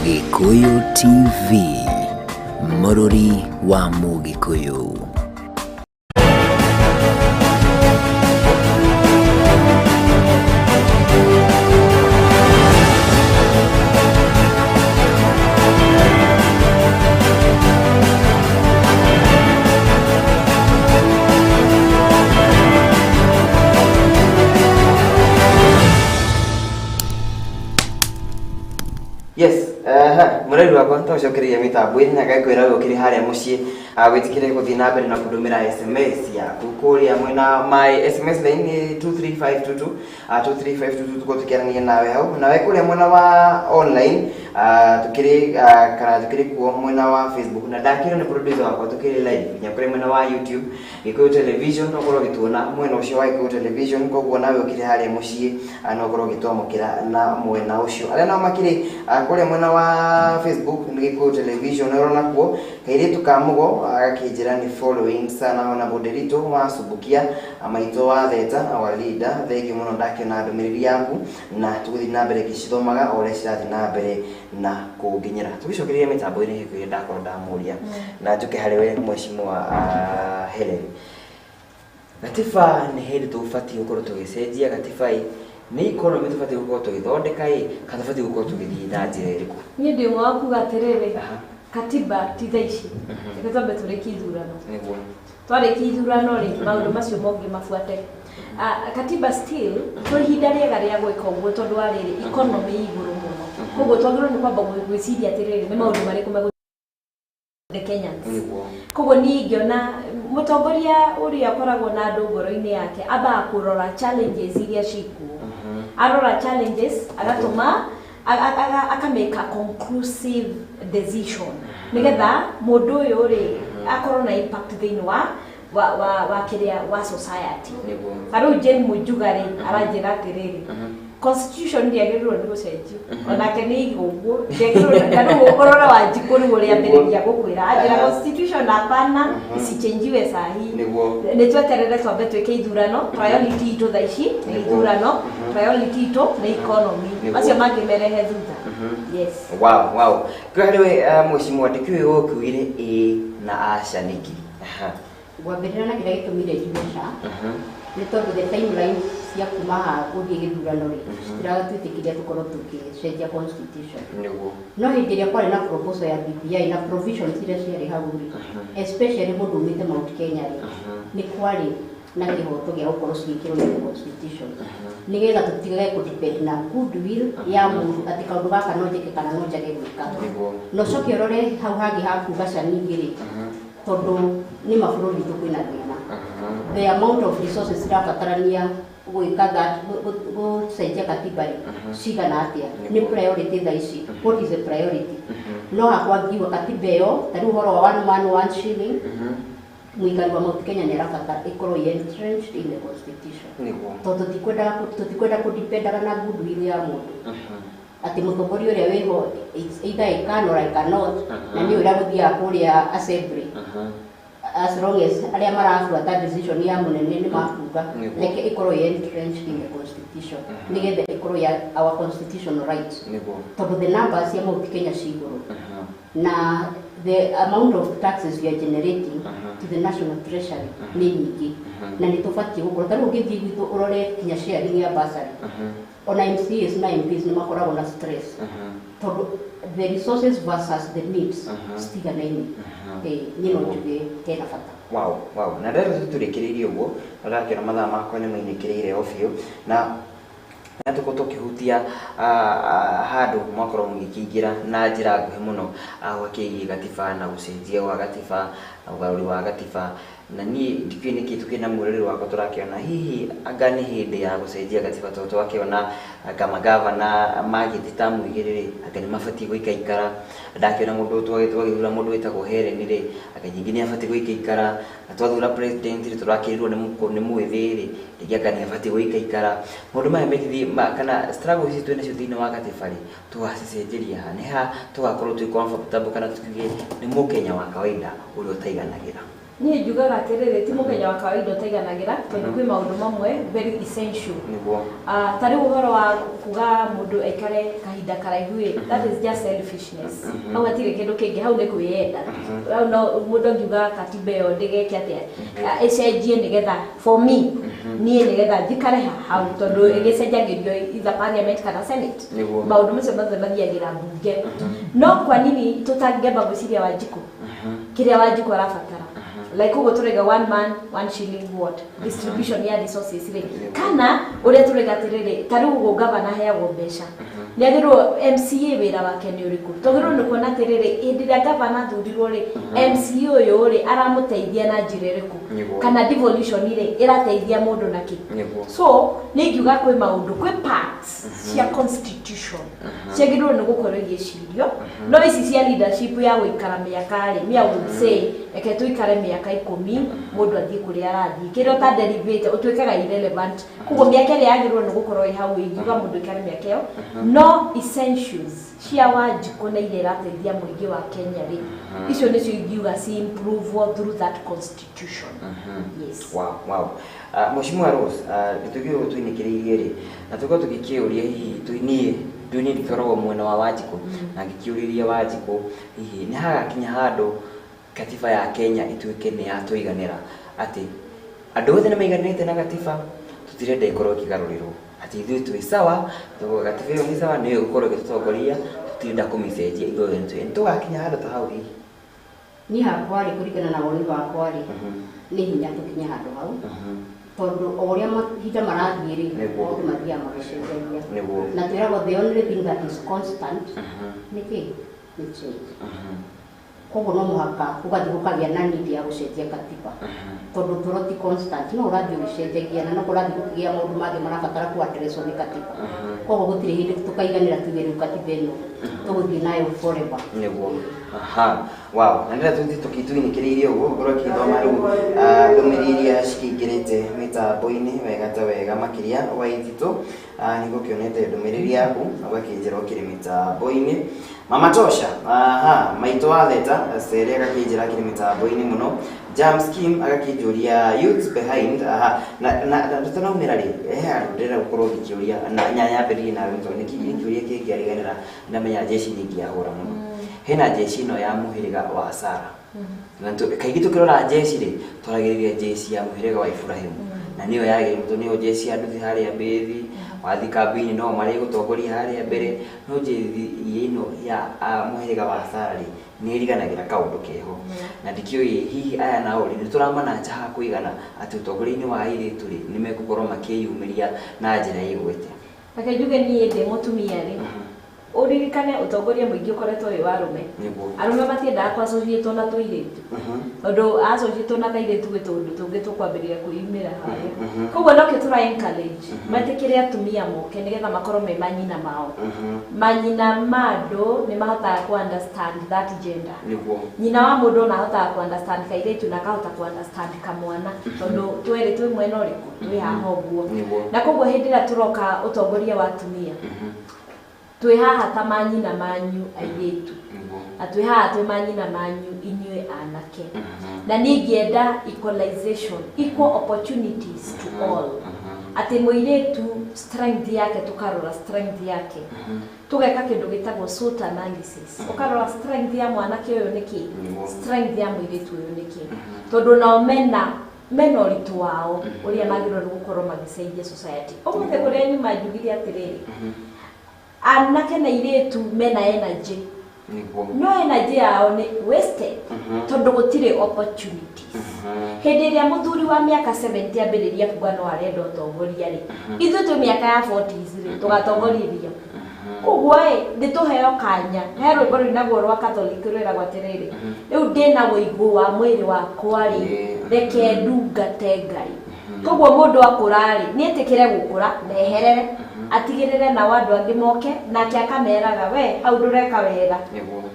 A: Gĩkũyũ TV, Mũrũri wa Mũgĩkũyũ.
B: Yes, mũreri wakwa, tũcokereria mĩtambo-inĩ na ngakwĩra we ũkĩrĩ harĩa mũciĩ, wĩtĩkĩre gũthiĩ na mbere na kũndũmĩra SMS yaku kũrĩa mwena my SMS line nĩ 23522, 23522, tũkorwo tũkĩaranĩria nawe hau. Nawe kũrĩa mwena wa online, tukĩrĩ kana tukĩrĩ kuo mwena wa Facebook, na ndakĩrwo nĩ producer wakwa tukĩrĩ live nginya kũrĩ mwena wa YouTube Gĩkũyũ Television, no ũkorwo ũgĩtuona mwena ũcio wa Gĩkũyũ Television. Koguo nawe ũkĩrĩ harĩa mũciĩ, no ũkorwo ũgĩtwamũkĩra na mwena ũcio. Arĩa nao makĩrĩ kũrĩa mwena wa Facebook nĩ Gĩkũyũ Television, ũrona kuo kairĩtu ka mũgo agakĩnjĩra nĩ following sana, ona Bonderito wa Subukia, maitũ wa Theta wa leader, thengiũ mũno, ndakĩona ndũmĩrĩri yaku na tũgũthiĩ na mbere ngĩcithomaga o ũrĩa cirathiĩ na mbere na kũnginyĩra. Tũgĩcokereria mĩtambo-inĩ hĩndĩ ĩrĩa ndakorwo ndamũria na njũke harĩ we mheshimiwa Helen. Gatiba nĩ hĩndĩ tũbatiĩ gũkorwo tũgĩcenjia gatiba ĩ, nĩ economy tũbatiĩ gũkorwo tũgĩthondeka ĩ, kana tũbatiĩ gũkorwo tũgĩthiĩ na njĩra ĩrĩkũ?
C: Niĩ ndĩ ũmwe wa kuga atĩrĩrĩ, Katiba ti thaa ici. Reke twambe tũrĩkie ithurano.
B: Nĩguo.
C: Twarĩkia ithurano rĩ, maũndũ macio mongĩ mabuate. Katiba still kwĩ ihinda rĩega rĩa gwĩka ũguo, tondũ wa rĩrĩ, economy ĩ igũrũ mũno. Koguo twagĩrĩirwo nĩ kwamba gwĩciria atĩrĩrĩ, nĩ maũndũ marĩkũ megũ the Kenyans. Koguo niĩ ingĩona mũtongoria ũrĩa ũkoragwo na andũ ngoro-inĩ yake ambaga kũrora challenges iria cikuo. Arora challenges, agatũma akamake a conclusive decision nĩgetha mũndũ ũyũ rĩ akorwo na impact thĩinĩ wa kĩrĩa wa society. Ta rĩu Jane Muijuga rĩ, aranjĩra atĩrĩrĩ, constitution ndĩagĩrĩirwo nĩ gũcenjio. Onake nĩ iga ũguo, ndĩagĩrĩirwo. Na rĩu ũrore Wanjikũ rĩu ũrĩa ambĩrĩria gũkwĩra, anjĩra constitution hapana, isichenjiwe sahi. Nĩ tweterere twambe twĩke ithurano. Priority itũ thaa ici nĩ ithurano. Priority itũ nĩ economy. Macio mangĩ merehe thutha. Yes.
B: Wow, kwĩ harĩ we, mheshimiwa, ndikĩũĩ ũkiugire ĩĩ na aca nĩkĩ? Aha.
D: Ngwambĩrĩra na kĩrĩa gĩtũmire njuge ca, nĩ tondũ the timelines cia kuma haha gũthiĩ gĩthurano rĩ, citiratwĩtĩkĩria tũkorwo tũgĩcenjia constitution. No hĩndĩ ĩrĩa kwarĩ na proposal ya BBI na provisions iria ciarĩ hau rĩ, especially mũndũ umĩte Mount Kenya rĩ, nĩ kwarĩ na kĩhoto gĩa gũkorwo cigĩkĩrwo in the constitution, nĩgetha tũtigage kũ-depend na goodwill ya mũndũ atĩ kaũndũ gaka no njĩke kana no njage gwĩka. Na ũcoke ũrore hau hangĩ ha kuga ca ningĩ rĩ, tondũ nĩ mabũrũri witũ kwĩna thĩna, the amount of resources irabatarania gwĩka that gũcenjia katiba rĩ, cigana atĩa? Nĩ priority thaa ici? What is the priority? No hakwa ngiuga katiba ĩyo, ta rĩu ũhoro wa one man one shilling, mũikari wa Mount Kenya nĩ arabatara ĩkorwo ĩ entrenched in the constitution, tondũ tũtikwenda kũdipendaga na goodwill ya mũndũ, atĩ mũtongoria ũrĩa wĩho, it's either I can or I cannot, na nĩ ũrĩa gũthiaga kũrĩa assembly, as long as arĩa marabuata decision ya mũnene nĩ makuga. Reke ĩkorwo ĩ entrenched in the constitution, nĩgetha ĩkorwo ya our constitutional rights, tondũ the numbers cia Mount Kenya ci igũrũ, na the amount of taxes we are generating to the national treasury nĩ nyingĩ, na nĩ tũbatiĩ gũkorwo, ta rĩu ũngĩthiĩ gwitũ ũrore kinya sharing ya bursary, ona MCAs na MPs nĩ makoragwo na stress, tondũ the resources versus the needs citiganaine. Niĩ no njuge hena bata.
B: Wow, na ndĩrenda tũtũrĩkĩrĩirie ũguo, na ndakĩona mathaa makwa nĩ mainĩkĩrĩire o biũ, na tũkorwo tũkĩhutia handũ mwakorwo mũgĩkĩingĩra na njĩra nguhĩ mũno gwakĩgiĩ gatiba na gũcenjia gwa gatiba na ũgarũri wa gatiba. Na niĩ ndikĩũĩ nĩkĩ tũkĩrĩ na mwĩrĩre wakwa, tũrakĩona hihi anga nĩ hĩndĩ ya gũcenjia gatiba, tondũ twakĩona anga magavana magĩthi tamu 2 rĩ, anga nĩ mabatiĩ gũikaikara. Ndakĩona mũndũ twagĩthura mũndũ wĩtagwo Helen rĩ, anga ningĩ nĩ abatiĩ gũikaikara. Na twathura president rĩ, tũrakĩrirwo nĩ mwĩthĩ rĩ, rĩngĩ anga nĩ abatiĩ gũikaikara. Maũndũ maya mekĩthiĩ kana struggle ici twĩ nacio thĩinĩ wa gatiba rĩ, tũgacicenjeria ha? Nĩ ha tũgakorwo twĩ comfortable, kana tuge nĩ mũkenya wa kawaida ũrĩa ũtaiganagĩra?
C: Niĩ njugaga atĩrĩrĩ, ti mũkenya wa kawaida ũtaiganagĩra, tondũ kwĩ maũndũ mamwe very essential. Ta rĩu ũhoro wa kuga mũndũ aikare kahinda karaihu ĩ, that is just selfishness. Hau hatirĩ kĩndũ kĩngĩ, hau nĩ kwĩyenda. Hau no mũndũ angiuga katiba ĩyo ndĩgeke atĩa, ĩcenjie nĩgetha for me, niĩ nĩgetha njikare hau, tondũ ĩgĩcenjagĩrio either parliament kana senate. Maũndũ macio mothe mathiagĩra mbunge. No kwa nini tũtangĩamba gwĩciria Wanjikũ, kĩrĩa Wanjikũ arabatara? Like ũguo tũraiga one man one shilling, what distribution ya resources rĩ, kana ũrĩa tũraiga atĩrĩrĩ, ta rĩu ũguo gavana aheagwo mbeca, nĩ agĩrĩirwo, MCA wĩra wake nĩ ũrĩkũ? Twagĩrĩirwo nĩ kuona atĩrĩrĩ, hĩndĩ ĩrĩa gavana athurirwo rĩ, MCA ũyũ rĩ, aramũteithia na njĩra ĩrĩkũ? Kana devolution rĩ, ĩrateithia mũndũ na kĩ? So nĩ ingiuga kwĩ maũndũ, kwĩ parts cia constitution ciagĩrĩirwo nĩ gũkorwo igĩcirio. No ici cia leadership ya gũikara mĩaka rĩ, me I would say reke tũikare mĩaka 10, mũndũ athiĩ kũrĩa arathiĩ. Kĩrĩa ũtaderivĩte ũtuĩkaga irrelevant. Koguo mĩaka ĩrĩa yagĩrĩirwo nĩ gũkorwo ĩ hau, ingiuga mũndũ aikare mĩaka ĩyo, no essentials cia Wanjikũ na iria irateithia mũingĩ wa Kenya rĩ, icio nĩcio ingiuga ci improve through that constitution. Yes.
B: Wow. Mheshimiwa Rose, gĩtũgĩ tũinĩkĩrĩirie rĩ, na tũkorwo tũgĩkĩũria hihi niĩ niĩ ndĩkoragwo mwena wa Wanjikũ, na ngĩkĩũrĩria Wanjikũ hihi nĩ hagakinya handũ katiba ya Kenya ituĩke nĩ yatũiganĩra, atĩ andũ othe nĩ maiganĩrĩte na gatiba, tũtirenda ĩkorwo ĩkĩgarũrĩrwo, atĩ ithuĩ twĩ sawa, tondũ gatiba ĩyo nĩ sawa, nĩyo ĩgũkorwo ĩgĩtũtongoria. Tũtirenda kũmĩcenjia ithuothe nĩ tũgakinya handũ ta hau hihi?
D: Niĩ hakwa rĩ, kũringana na woni wakwa rĩ, nĩ hinya tũkinye handũ hau, tondũ o ũrĩa mahinda marathiĩ rĩ, maũndũ mathiaga magĩcenjagia. Na twĩragwo the only thing that is constant nĩ kĩ? Nĩ change. Koguo no mũhaka gũgathiĩ gũkagĩa na need ya gũcenjia katiba, tondũ ũtũũro ti constant, no ũrathiĩ ũgĩcenjagia na no kũrathiĩ gũkĩgĩa maũndũ mangĩ marabatara ku address nĩ katiba. Koguo gũtirĩ hĩndĩ tũkaiganĩra tuge rĩu katiba ĩno tũgũthiĩ nayo forever.
B: Nĩguo. Aha, wow. Na ndĩrenda tũthiĩ tũkĩtũinĩkĩrĩirie ũguo ũkorwo ũkĩthoma rĩu ndũmĩrĩri iria cikĩingĩrĩte mĩtambo-inĩ wega ta wega makĩria wa Ititũ. Nĩngũkĩonete ndũmĩrĩri yaku na ũgakĩnjĩra ũkĩrĩ mĩtambo-inĩ. Mama Tosha, aha, maitũ wa Theta, Cere agakĩnjĩra akĩrĩ mĩtambo-inĩ mũno. Jam Scheme agakĩnjũria youths behind, aha, na tũtanaumĩra rĩ, he handũ ndĩrenda gũkorwo ngĩkĩũria na nyambĩrĩrie nawe tondũ nĩ kĩũria kĩngĩariganĩra, ndamenya jeshi nĩ ingĩahũra mũno. Hena jeshi ĩno ya mũhĩrĩga wa Sara. Na kaingĩ tũkĩrora jeshi rĩ, twaragĩrĩria jeshi ya mũhĩrĩga wa Ibrahimu. Na nĩyo yagĩrĩire tondũ nĩyo jeshi ya nduthi harĩa mbĩthi, wathi kambĩ-inĩ no marĩ gũtongoria harĩa mbere, no jeshi ĩno ya mũhĩrĩga wa Sara rĩ, nĩ ĩriganagĩra kaũndũ keho. Na ndikĩũĩ hihi aya nao rĩ, nĩ tũramanacha ha kũigana atĩ ũtongoria-inĩ wa airĩtu rĩ, nĩ megũkorwo makĩyumĩria na njĩra ĩgwete.
C: Reke njuge niĩ ndĩ mũtumia rĩ, ũririkane ũtongoria mũingĩ ũkoretwo wĩ wa arũme. Arũme matiendaga kũ-associate na tũirĩtu, tondũ associate na kairĩtu gwĩ tũũndũ tũngĩ tũkwambĩrĩria kwĩyumĩra harĩa. Koguo nokĩo tũra encourage metĩkĩre atumia moke nĩgetha makorwo me manyina mao. Manyina ma andũ nĩ mahotaga ku understand that gender. Nyina wa mũndũ ona ahotaga ku understand kairĩtu na akahota ku understand kamwana, tondũ twerĩ twĩ mwena ũrĩkũ, twĩ haha ũguo. Na koguo hĩndĩ ĩrĩa tũroka ũtongoria wa atumia, twĩ haha ta manyina manyu airĩtu, na twĩ haha twĩ manyina manyu inyuĩ anake. Na niĩ ingĩenda equalization, equal opportunities to all, atĩ mũirĩtu strength yake tũkarora strength yake, tũgeka kĩndũ gĩtagwo SWOT analysis, ũkarora strength ya mwanake ũyũ nĩ kĩ, strength ya mũirĩtu ũyũ nĩ kĩ, tondũ nao mena ũritũ wao ũrĩa magĩrĩirwo nĩ gũkorwo magĩcenjia society. Ũmũthĩ kũrĩa nyuma njugire atĩrĩrĩ, anake na airĩtu mena energy, no energy yao nĩ wasted tondũ gũtirĩ opportunities. Hĩndĩ ĩrĩa mũthuri wa mĩaka 70 ambĩrĩria kuga no arenda ũtongoria rĩ, ithuĩ twĩ mĩaka ya 40s rĩ, tũgatongorithio. Koguo ĩ, nĩ tũheo kanya. He rwĩmbo rũinagwo rwa Catholic rwĩragwo atĩrĩrĩ, rĩu ndĩna wũigũ wa mwĩrĩ wakwa rĩ, reke ndungate Ngai. Koguo mũndũ akũra rĩ, nĩ etĩkĩre gũkũra na eherere, atigĩrĩre nao andũ angĩ moke, nake akameraga we hau ndũreka wega.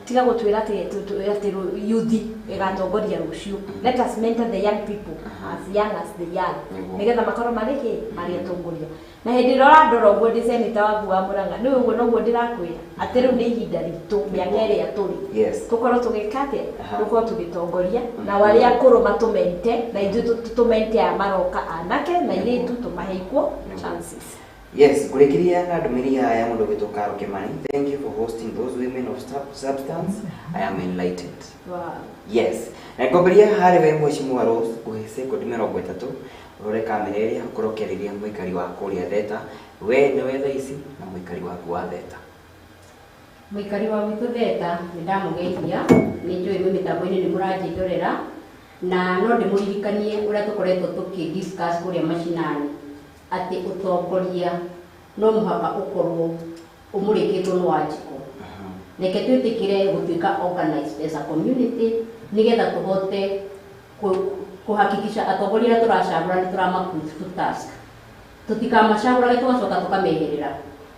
C: Tiga gũtwĩra atĩ youth ĩgatongoria rũciũ. Let us mentor the young people as young as they are, nĩgetha makorwo marĩ kĩ, marĩ atongoria. Na hĩndĩ ĩrĩa ũrandora ũguo ndĩ senator waku wa Murang'a, nĩ ũguo noguo ndĩrakwĩra atĩ rĩu nĩ ihinda ritũ, mĩaka ĩrĩa tũrĩ, tũkorwo tũgĩka atĩa, tũkorwo tũgĩtongoria, na arĩa akũrũ matũmente, na ithuĩ tũmente aya maroka anake na airĩtu, tũmahe equal chances.
B: Yes, kũrĩkĩria na ndũmĩrĩri ya mũndũ ũgwĩtwo Carol Kimani. Thank you for hosting those women of substance. I am enlightened.
C: Wow.
B: Yes. Na ngomberia harĩ we Mheshimiwa Rose ngũhe sekondi 30 ũrore kamera ĩrĩa ũkorwo ũkĩarĩria mũikari wa kũrĩa Theta, we nĩwe thaa ici na mũikari waku wa Theta.
D: Mũikari wa gwitũ Theta nĩ ndamũgeithia, nĩ njũĩ mwĩ mĩtambo-inĩ nĩ mũranjĩndorera, na no ndĩmũririkanie ũrĩa tũkoretwo tũkĩ discuss kũrĩa macinani, atĩ ũtongoria no mũhaka ũkorwo ũmũrĩkĩtwo nĩ Wanjikũ. Reke twĩtĩkĩre gũtuĩka organized as a community nĩgetha tũhote kũhakikisha atongoria arĩa tũracagũra nĩ tũrama put to task. Tũtikamacagũrage tũgacoka tũkameherera.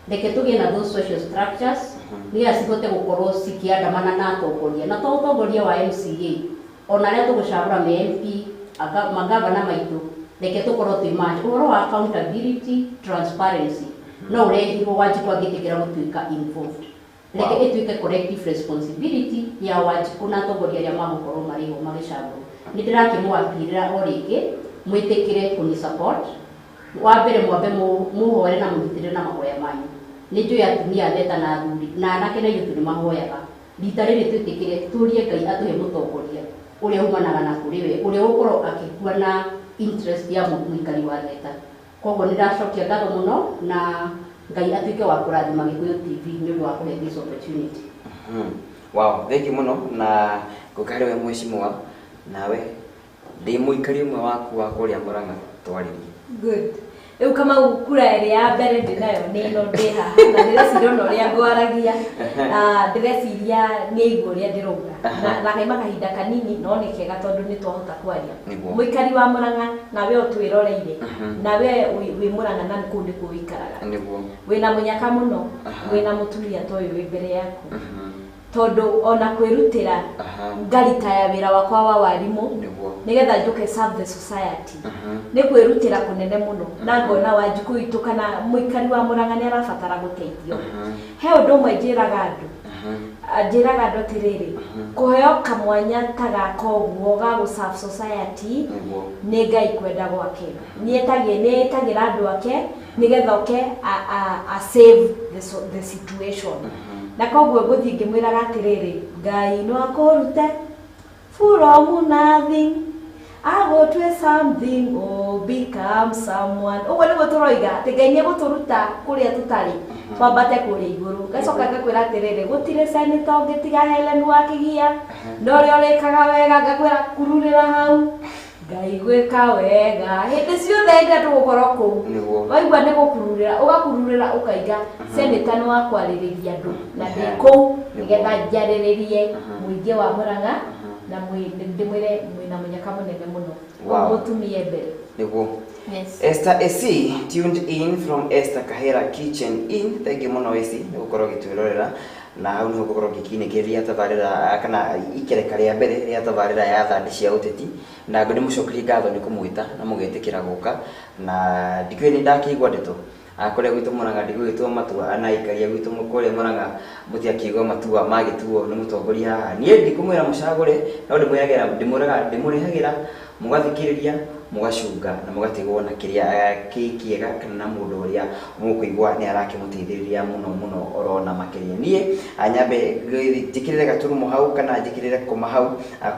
D: Reke tũgĩe na those social structures nĩgetha cihote gũkorwo cikĩandamana na atongoria, na to ũtongoria wa MCA, ona arĩa tũgũcagũra me MP, magavana maitũ, reke tũkorwo twĩ match. Ũhoro wa accountability, transparency no ũrehirwo Wanjikũ angĩtĩkĩra gũtuĩka involved. Reke ĩtuĩke collective responsibility ya Wanjikũ na atongoria arĩa magũkorwo marĩ ho magĩcagũrwo. Nĩ ndĩrakĩmũapirĩra o rĩngĩ mwĩtĩkĩre kũni support. Wa mbere mwambe mũhoere na mũnyitĩrĩre na mahoya manyu. Nĩ njũĩ atumia a Theta na athuri na anake na airĩtu nĩ mahoyaga. Rita rĩrĩ twĩtĩkĩre tũrie Ngai atũhe mũtongoria ũrĩa umanaga na kũrĩ we, ũrĩa ũgũkorwo akĩkua na interest ya mũikari wa Theta. Koguo nĩ ndacokia ngatho mũno na Ngai atuĩke wa kũrathima Gĩkũyũ TV nĩ ũndũ wa kũhe this opportunity.
B: Wow, thank you mũno na ngũka harĩ we mheshimiwa, nawe ndĩ mũikari ũmwe waku wa kũrĩa Murang'a, twarĩrie.
C: Good. Rĩu Kamau, kura ĩrĩa ya mbere ndĩnayo nĩ ĩno ndĩ haha, na ndĩreciria ona ũrĩa ngwaragia, ndĩreciria nĩ aigua ũrĩa ndĩrauga. Na kaima kahinda kanini no nĩ kega tondũ nĩ twahota kwaria. Mũikari wa Murang'a, nawe ũtwĩroreire, nawe wĩ Murang'a na kũu nĩkuo ũikaraga. Wĩna mũnyaka mũno, wĩna mũtumia ta ũyũ wĩ mbere yaku. Tondũ ona kwĩrutĩra ngaritaya wĩra wakwa wa warimũ nĩgetha njũke serve the society, nĩ kwĩrutĩra kũnene mũno, na ngona Wanjikũ witũ kana mũikari wa Murang'a nĩ arabatara gũteithio. He ũndũ ũmwe njĩraga andũ, njĩraga andũ atĩrĩrĩ, kũheo kamwanya ta gaka ũguo ga gũ serve society nĩ Ngai kwenda gwake. Nĩ etagĩra andũ ake nĩgetha oke a save the situation. Na koguo ngũthiĩ ngĩmwĩraga atĩrĩrĩ, Ngai no akũrute from nothing, agũtue something or become someone. Ũguo nĩguo tũroiga atĩ Ngai nĩ egũtũruta kũrĩa tũtarĩ, twambate kũrĩa igũrũ. Ngacoka ngakwĩra atĩrĩrĩ, gũtirĩ senator ũngĩ tiga Helen wa Kĩgia, na ũrĩa ũrĩkaga wega ngakwĩra kururĩra hau. Ngai gwĩka wega hĩndĩ ciothe ĩrĩa tũgũkorwo kũu. Waigua nĩ gũkururĩra, ũgakururĩra ũkaiga senator nĩ wa kwarĩrĩria andũ, na ndĩ kũu nĩgetha njarĩrĩrie mũingĩ wa Murang'a na ndĩmwĩre mwĩna mũnyaka mũnene mũno. Mũtumie mbere.
B: Yes. Esther AC tuned in from Esther Kahera Kitchen Inn. Thank you mũno AC nĩ gũkorwo gĩtwĩrorera, na hau nĩho ngũkorwo ngĩkinĩkĩria tabarĩra kana ikereka rĩa mbere rĩa tabarĩra ya thandi cia ũteti, na ngo ndĩmũcokerie ngatho nĩ kũmwĩta na mũgetĩkĩra gũka, na ndikĩũĩ nĩ ndakĩigua ndeto. Kũrĩa gwitũ Murang'a ndigũgĩtua matua, na aikaria gwitũ kũrĩa Murang'a mũtiakĩigua matua magĩtuo nĩ mũtongoria haha. Niĩ ndikũmwĩra mũcagũre, no ndĩmwĩragĩra, ndĩmwĩraga, ndĩmũrehagĩra, mũgathikĩrĩria, mũgacunga na mũgatigwo na kĩrĩa kĩ kĩega kana na mũndũ ũrĩa mũkũigua nĩ arakĩmũteithĩrĩria mũno mũno orona makĩria. Niĩ nyambe njĩkĩrĩre gaturumo hau kana njĩkĩrĩre koma hau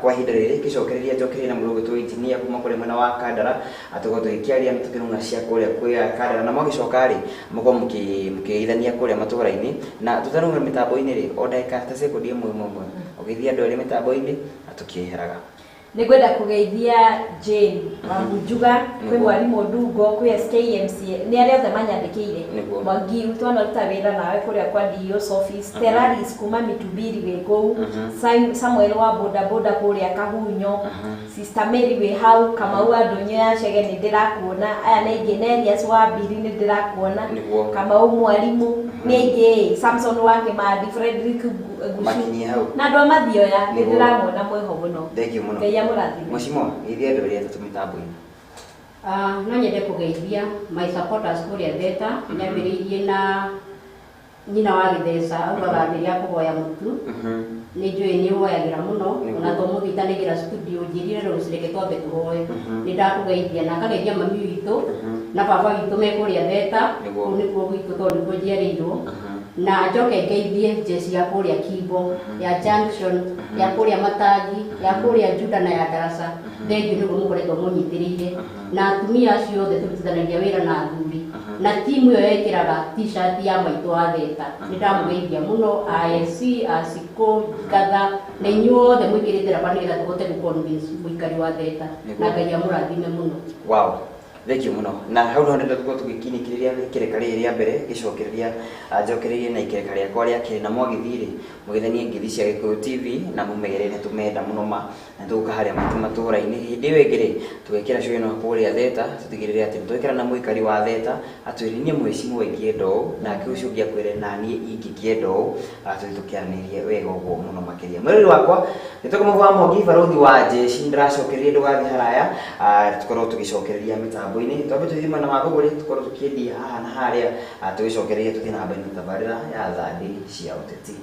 B: kwa ihinda rĩrĩ, ngĩcokereria njokererie na mũndũ ũgwĩtwo engineer kuma kũrĩa mwena wa Kandara, tũkorwo tũgĩkĩaria na tũkĩrung'a cia kũrĩa kwĩ Kandara, na mwagĩcoka rĩ mũkorwo mũkĩgeithania kũrĩa matũra-inĩ, na tũtanauma mĩtambo-inĩ rĩ, o ndagĩka ta sekondi ĩmwe ĩmwe ĩmwe ũgeithia andũ erĩ mĩtambo-inĩ na tũkĩeheraga.
C: Nĩ ngwenda kũgeithia Jane wa Njuga, kwĩ mwarimũ Ndungo, kwĩ SKMC, nĩ arĩa othe manyandĩkĩire. Mwangi twanaruta wĩra nawe kũrĩa kwa DEO's office, Teraris kuma Mitubiri wĩ kũu, Samuel wa boda boda kũrĩa Kahunyo, Sister Mary wĩ hau, Kamau wa Ndũnyũ ya Chege nĩ ndĩrakuona, aya nĩ aingĩ, Nelias wa Mbiri nĩ ndĩrakuona. Kamau mwarimũ nĩ aingĩ, Samson wa Kĩmandi, Frederick Gucu
B: Makinyie hau.
C: Na andũ a Mathioya nĩ ndĩramuona mwĩho mũno.
B: Thank you mũno.
C: Ngai amũrathime.
B: Mheshimiwa, geithia andũ erĩ atatũ mĩtambo-inĩ.
D: No nyende kũgeithia my supporters kũrĩa Theta, nyambĩrĩirie na nyina wa Gĩtheca, augaga rĩrĩa kũhoya mũtu nĩ njũĩ nĩ ũhoyagĩra mũno. Ona to mũthĩ itanaingĩra studio njĩrire rũci reke twambe tũhoe. Nĩ ndakũgeithia na ngageithia mami witũ na baba witũ me kũrĩa Theta. Kũu nĩkuo gwitũ tondũ nĩkuo njiarĩirwo, na njoke ngeithie jeshi ya kũrĩa Kimbo, ya Junction, ya kũrĩa Matangi, ya kũrĩa Juda na ya Darasa. Thengiũ nĩguo mũkoretwo mũnyitĩrĩire, na atumia acio othe tũrutithanagia wĩra na athuri na timu ĩyo yekĩraga t-shirt ya maitũ wa Theta, nĩ ndamũgeithia mũno. ASC Asiko Ngatha na inyuothe mwĩkĩrĩte raba nĩgetha tũhote gũ-convince mũikari wa Theta, na Ngai amũrathime mũno.
B: Wow, thank you mũno, na hau niho ndĩrenda tũkorwo tũgĩkinyĩkĩrĩria ikereka rĩrĩ rĩa mbere, gĩcokereria njokereirie na ikereka rĩakwa rĩa kerĩ, na mwagĩthiĩ rĩ mũgĩthanie ngeithi cia Gĩkũyũ TV na mũmere nĩ tũmenda mũno ma, na tũgũka harĩa matũra-inĩ hĩndĩ ĩyo ĩngĩ rĩ, tũgekĩra show ĩno kũrĩa Theta, tũtigĩrĩre atĩ nĩtwekĩra na mũikari wa Theta atwĩre niĩ mheshimiwa ingĩenda ũũ, nake ũcio ũngĩ akwĩre na niĩ ingĩkĩenda ũũ, tũthiĩ tũkĩaranĩrie wega ũguo mũno makĩria. Mwĩrori wakwa nĩtũkũmũva wa Mwangi, barũthi wa jeshi, ndĩracokereria ndũgathiĩ haraya, tũkorwo tũgĩcokereria mĩtambo-inĩ, twambe tũthiĩ mwena wa thũgũrĩ, tũkorwo tũkĩendia haha na harĩa, tũgĩcokereria tũthiĩ na mbere na tabarĩra ya thandĩ cia ũteti.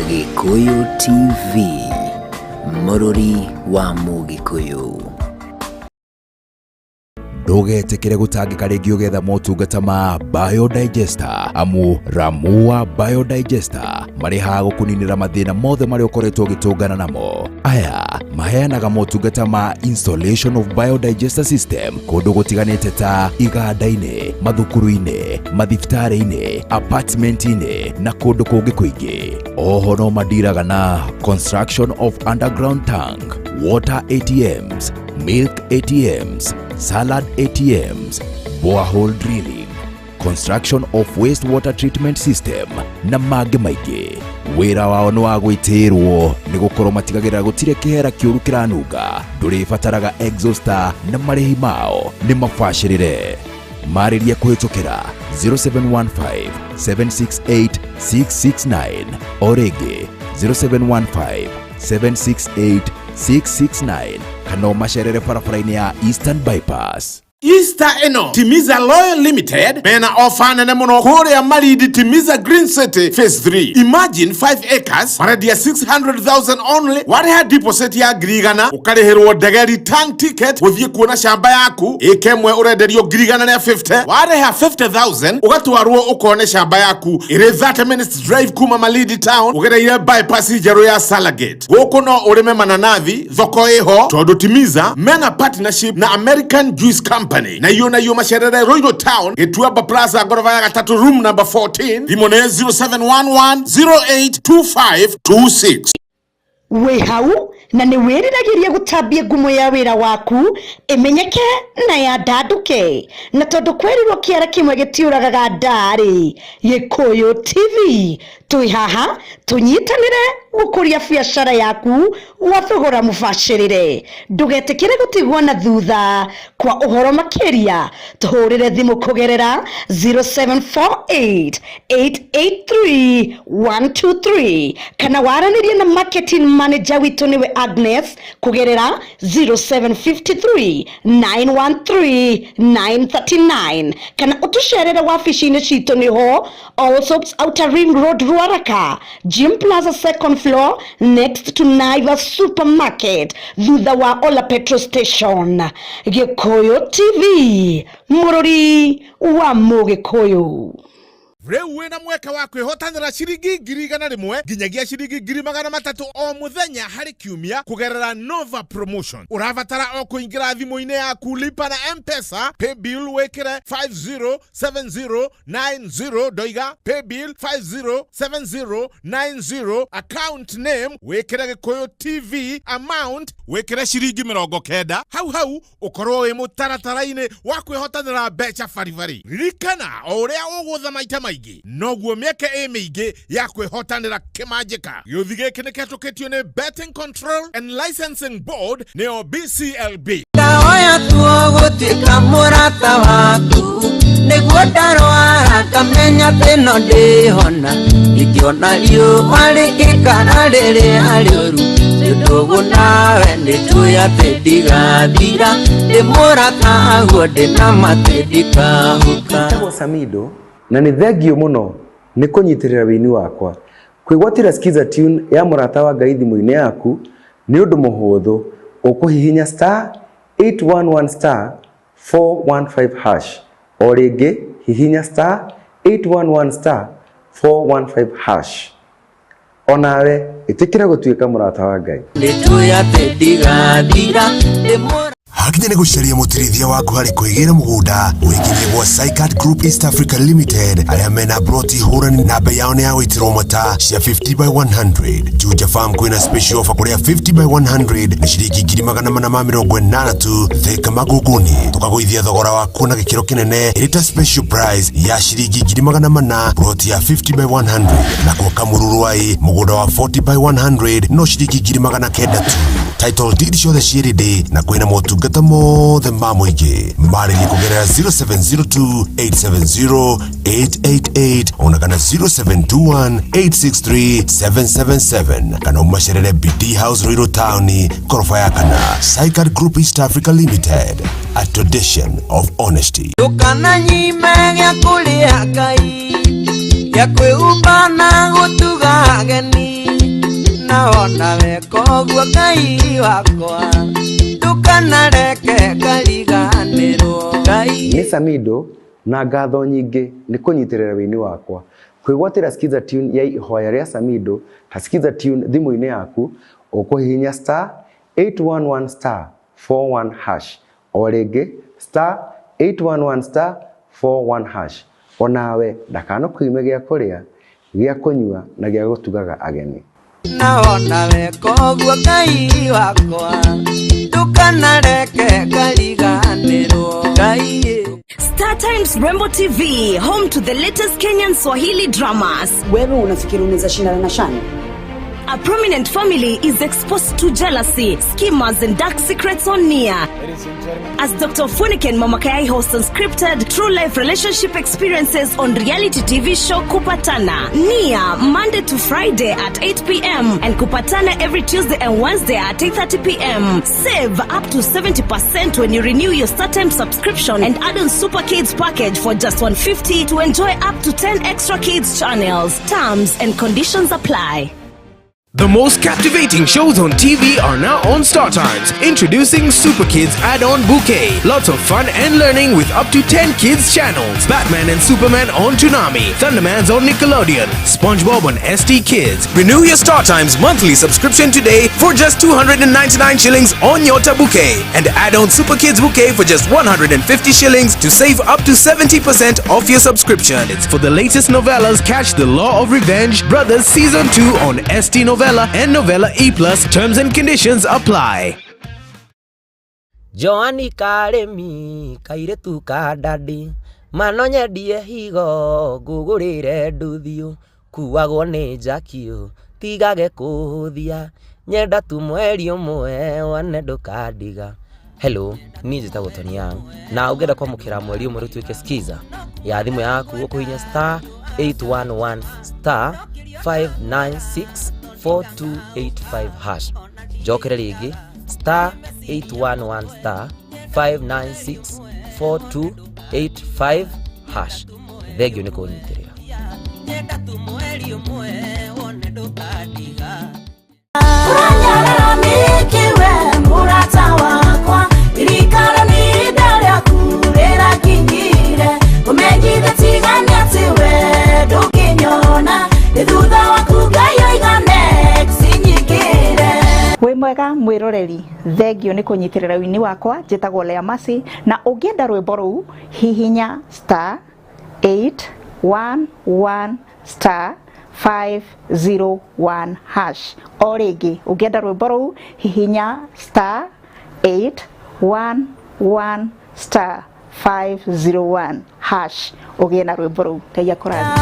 A: Gĩkũyũ TV, mũrũri wa Mũgĩkũyũ.
E: Ndũgetĩkĩre gũtangĩka rĩngĩ ũgetha motungata ma Biodigester, amu Ramua Biodigester marĩ haha gũkũninĩra mathĩna mothe marĩa ũkoretwo ũgĩtũngana namo. Aya maheanaga motungata ma installation of biodigester system kũndũ gũtiganĩte ta iganda-inĩ, mathukuru-inĩ, mathibitarĩ-inĩ, apartment-inĩ na kũndũ kũngĩ kũingĩ. Oho no mandiraga na construction of underground tank, water ATMs, milk ATMs, salad ATMs, borehole drilling, construction of wastewater treatment system na mangĩ maingĩ. Wĩra wao nĩ wa gwĩtĩĩrwo nĩ gũkorwo matigagĩrĩra gũtirĩ kĩhera kĩũru kĩranunga, ndũrĩbataraga exhauster na marĩhi mao nĩ mabacĩrĩre. Marĩrie kũhĩtũkĩra 0715 768 669, o rĩngĩ 0715 768 669, kana ũmacerere barabara-inĩ ya Eastern Bypass.
F: Easter ĩno Timiza Loyal Limited mena ofa nene mũno kũrĩa Malindi, Timiza Green City Phase 3. Imagine 5 acres marendia 600,000 only. Warĩha deposit ya 100,000, ũkarĩhĩrwo ndege return ticket gũthiĩ kuona shamba yaku. Ĩka ĩmwe ũrenderio 150,000, warĩha 50,000 ũgatwarwo ũkone shamba yaku ĩrĩ 30 minutes drive kuma Malindi town ũgereire bypass njerũ ya Salagate. Gũkũ no ũrĩme mananathi, thoko ĩho tondũ Timiza mena partnership na American Juice Company. Na iyo na iyo macerere Ruiru Town, Gĩtuamba Plaza, ngoroba ya gatatũ, room number 14. Thimũ nĩ 0711 082526.
G: Wĩ hau na nĩ wĩriragĩria gũtambia ngumo ya wĩra waku ĩmenyeke na yandandũke, na tondũ kwĩrirwo kĩara kĩmwe gĩtiũragaga ndarĩ, Gĩkũyũ TV twĩ haha tũnyitanĩre gũkũria biacara yaku gwa thogora mũbacĩrĩre. Ndũgetĩkĩre gũtigwo na thutha. Kwa ũhoro makĩria tũhũrĩre thimũ kũgerera 0748 883 123, kana waranĩrie na marketing manager witũ nĩwe Agnes kũgerera 0753 913 939, kana ũtũcerere wabici-inĩ citũ nĩho Allsops Outer Ring Road, Ruaraka, Gym Plaza, second floor, next to Naivas Supermarket, thutha wa Ola petrol station. Gĩkũyũ TV, mũrũri wa Mũgĩkũyũ.
F: Rĩu wĩna mweke wa kwĩhotanĩra ciringi 100,000 nginyagia ciringi 300,000 o mũthenya harĩ kiumia kũgerera Nova Promotion. Ũrabatara o kũingĩra thimũ-inĩ yaku, lipa na M-Pesa, paybill wĩkĩre 507090, ndoiga paybill 507090, account name wĩkĩre Gĩkũyũ TV, amount wĩkĩre ciringi 90. Hau hau ũkorwo wĩ mũtaratara-inĩ wa kwĩhotanĩra mbeca baribari. Ririkana o ũrĩa ũgũtha maita maingĩ noguo mĩeke ĩ mĩingĩ ya kwĩhotanĩra kĩmanjĩka. Gĩũthi gĩkĩ nĩ kĩhetũkĩtio nĩ Betting Control and Licensing Board, nĩyo BCLB.
I: Ndaoya tuo gũtuĩka mũrata waku, nĩguo ndarwara ngamenya atĩ no ndĩhona, ingĩona riũa rĩgĩkara rĩrĩa rĩũru, ndũgũ nawe nĩnjũĩ atĩ ndigathira, ndĩ mũrata guo ndĩna matĩ ndikahuka.
J: Njĩtagwo Samido na nĩ thengio mũno nĩ kũnyitĩrĩra wĩini wakwa. Kwĩgwatĩra Skiza tune ya mũrata wa Ngai thimũ-inĩ yaku nĩ ũndũ mũhũthũ. Ũkũhihinya star 811 star 415 hash. O rĩngĩ hihinya star 811 star 415 hash. Onawe ĩtĩkĩra gũtuĩka mũrata wa Ngai.
I: Nĩnjũĩ atĩ ndigathira, ndĩ mũrata.
H: Hakinya nĩ gũcaria mũtirithia waku harĩ kwĩgĩra mũgũnda, ũingĩrie gwa Sycat Group East Africa Limited arĩa mena broti hũrani na bei yao nĩ ya gũitĩrwo mata cia 50 by 100. Juja Farm kwĩna special offer kũrĩa 50 by 100 nĩ ciringi 480,000 tu. Thika Magũngũni tũkagũithia thogora waku na gĩkĩro kĩnene ĩrĩ ta special price ya ciringi 400,000 broti ya 50 by 100, nakuo Kamũrũrũai mũgũnda wa 40 by 100 no ciringi 900,000 tu. Title deed ciothe ciĩ ready na kwĩna motungata mothe ma mũingĩ. Marĩrie kũgerera 0702 870 888 ona kana 0721 863 777, kana ũmacerere BD House, Ruiru Town, koroba ya kana. Sycat Group East Africa Limited, a tradition of honesty.
I: Ndũkananyime gĩa kũrĩa Ngai, gĩa kwĩhumba na gũtuga ageni. Na wona weka ũguo Ngai wakwa, ndũkanareke ngariganĩrwo Ngai.
J: Nĩ Samido na ngatho nyingĩ nĩ kũnyitĩrĩra wĩini wakwa. Kwĩgwatĩra Skiza tune ya ihoya rĩa Samido ta Skiza tune thimũ-inĩ yaku ũkũhihinya star 811 star 41 hash. O rĩngĩ star 811 star 41 hash. Onawe ndakanakwime gĩa kũrĩa, gĩa kũnyua na gĩa gũtugaga ageni.
I: Na wona weka ũguo Ngai wakwa, ndũkanareke ngariganĩrwo Ngai.
K: Star Times Rembo TV, home to the latest Kenyan Swahili dramas.
L: Wewe unafikiri unaweza shindana na Shani?
K: A prominent family is exposed to jealousy, schemers, and dark secrets on Nia. As Dr. Funiken Mama Kayai hosts unscripted, true life relationship experiences on reality TV show Kupatana. Nia, Monday to Friday at 8 p.m. and Kupatana every Tuesday and Wednesday at 8:30 p.m. Save up to 70% when you renew your StarTimes subscription and add on Super Kids package for just 150 to enjoy up to 10 extra kids channels. Terms and conditions apply.
N: The most captivating shows on TV are now on Star Times. Introducing Super Kids Add-on Bouquet. Lots of fun and learning with up to 10 kids channels. Batman and Superman on Toonami, Thundermans on Nickelodeon, SpongeBob on ST Kids. Renew your Star Times monthly subscription today for just 299 shillings on Nyota Bouquet and add on Super Kids Bouquet for just 150 shillings to save up to 70% off your subscription. It's for the latest novellas, catch The Law of Revenge Brothers Season 2 on ST Novella and Novella E Plus. Terms and conditions apply.
M: Joani Karemi kairĩtu ka daddy, mano nyendie higo ngũgũrĩre nduthio, kuagwo nĩ njakio tigage kũhũthia, nyenda tu mweri ũmwe wane ndũkandiga. Hello, niĩ njĩtagwo Tony Young na ũngĩenda kwamũkĩra mweri ũmwe rĩtuĩke skiza ya thimũ yaku ũkũhihinya star 811 star 596 4285 hash. Njokere rĩngĩ, star 811 star 596 4285 hash. Thengio nĩ kũnyitĩrĩra.
I: Nyenda tu mweri ũmwe wone ndũkandiga.
O: Ũranyarara nĩkĩ we mũrata wakwa, ririkana nĩ ihinda rĩaku rĩrakinyire, ũmenyithe tigane atĩ we ndũngĩnyona, nĩ thutha waku Ngai oiga next nyingĩre.
P: Wĩ mwega mwĩroreri, thengio nĩ kũnyitĩrĩra wini wakwa. Njĩtagwo Lea Mercy, na ũngĩenda rwĩmbo rũu hihinya star 811 star 501 hash. O rĩngĩ, ũngĩenda rwĩmbo rũu hihinya star 811 star 501 hash ũgĩe na rwĩmbo rũu. Ngai akũrathime.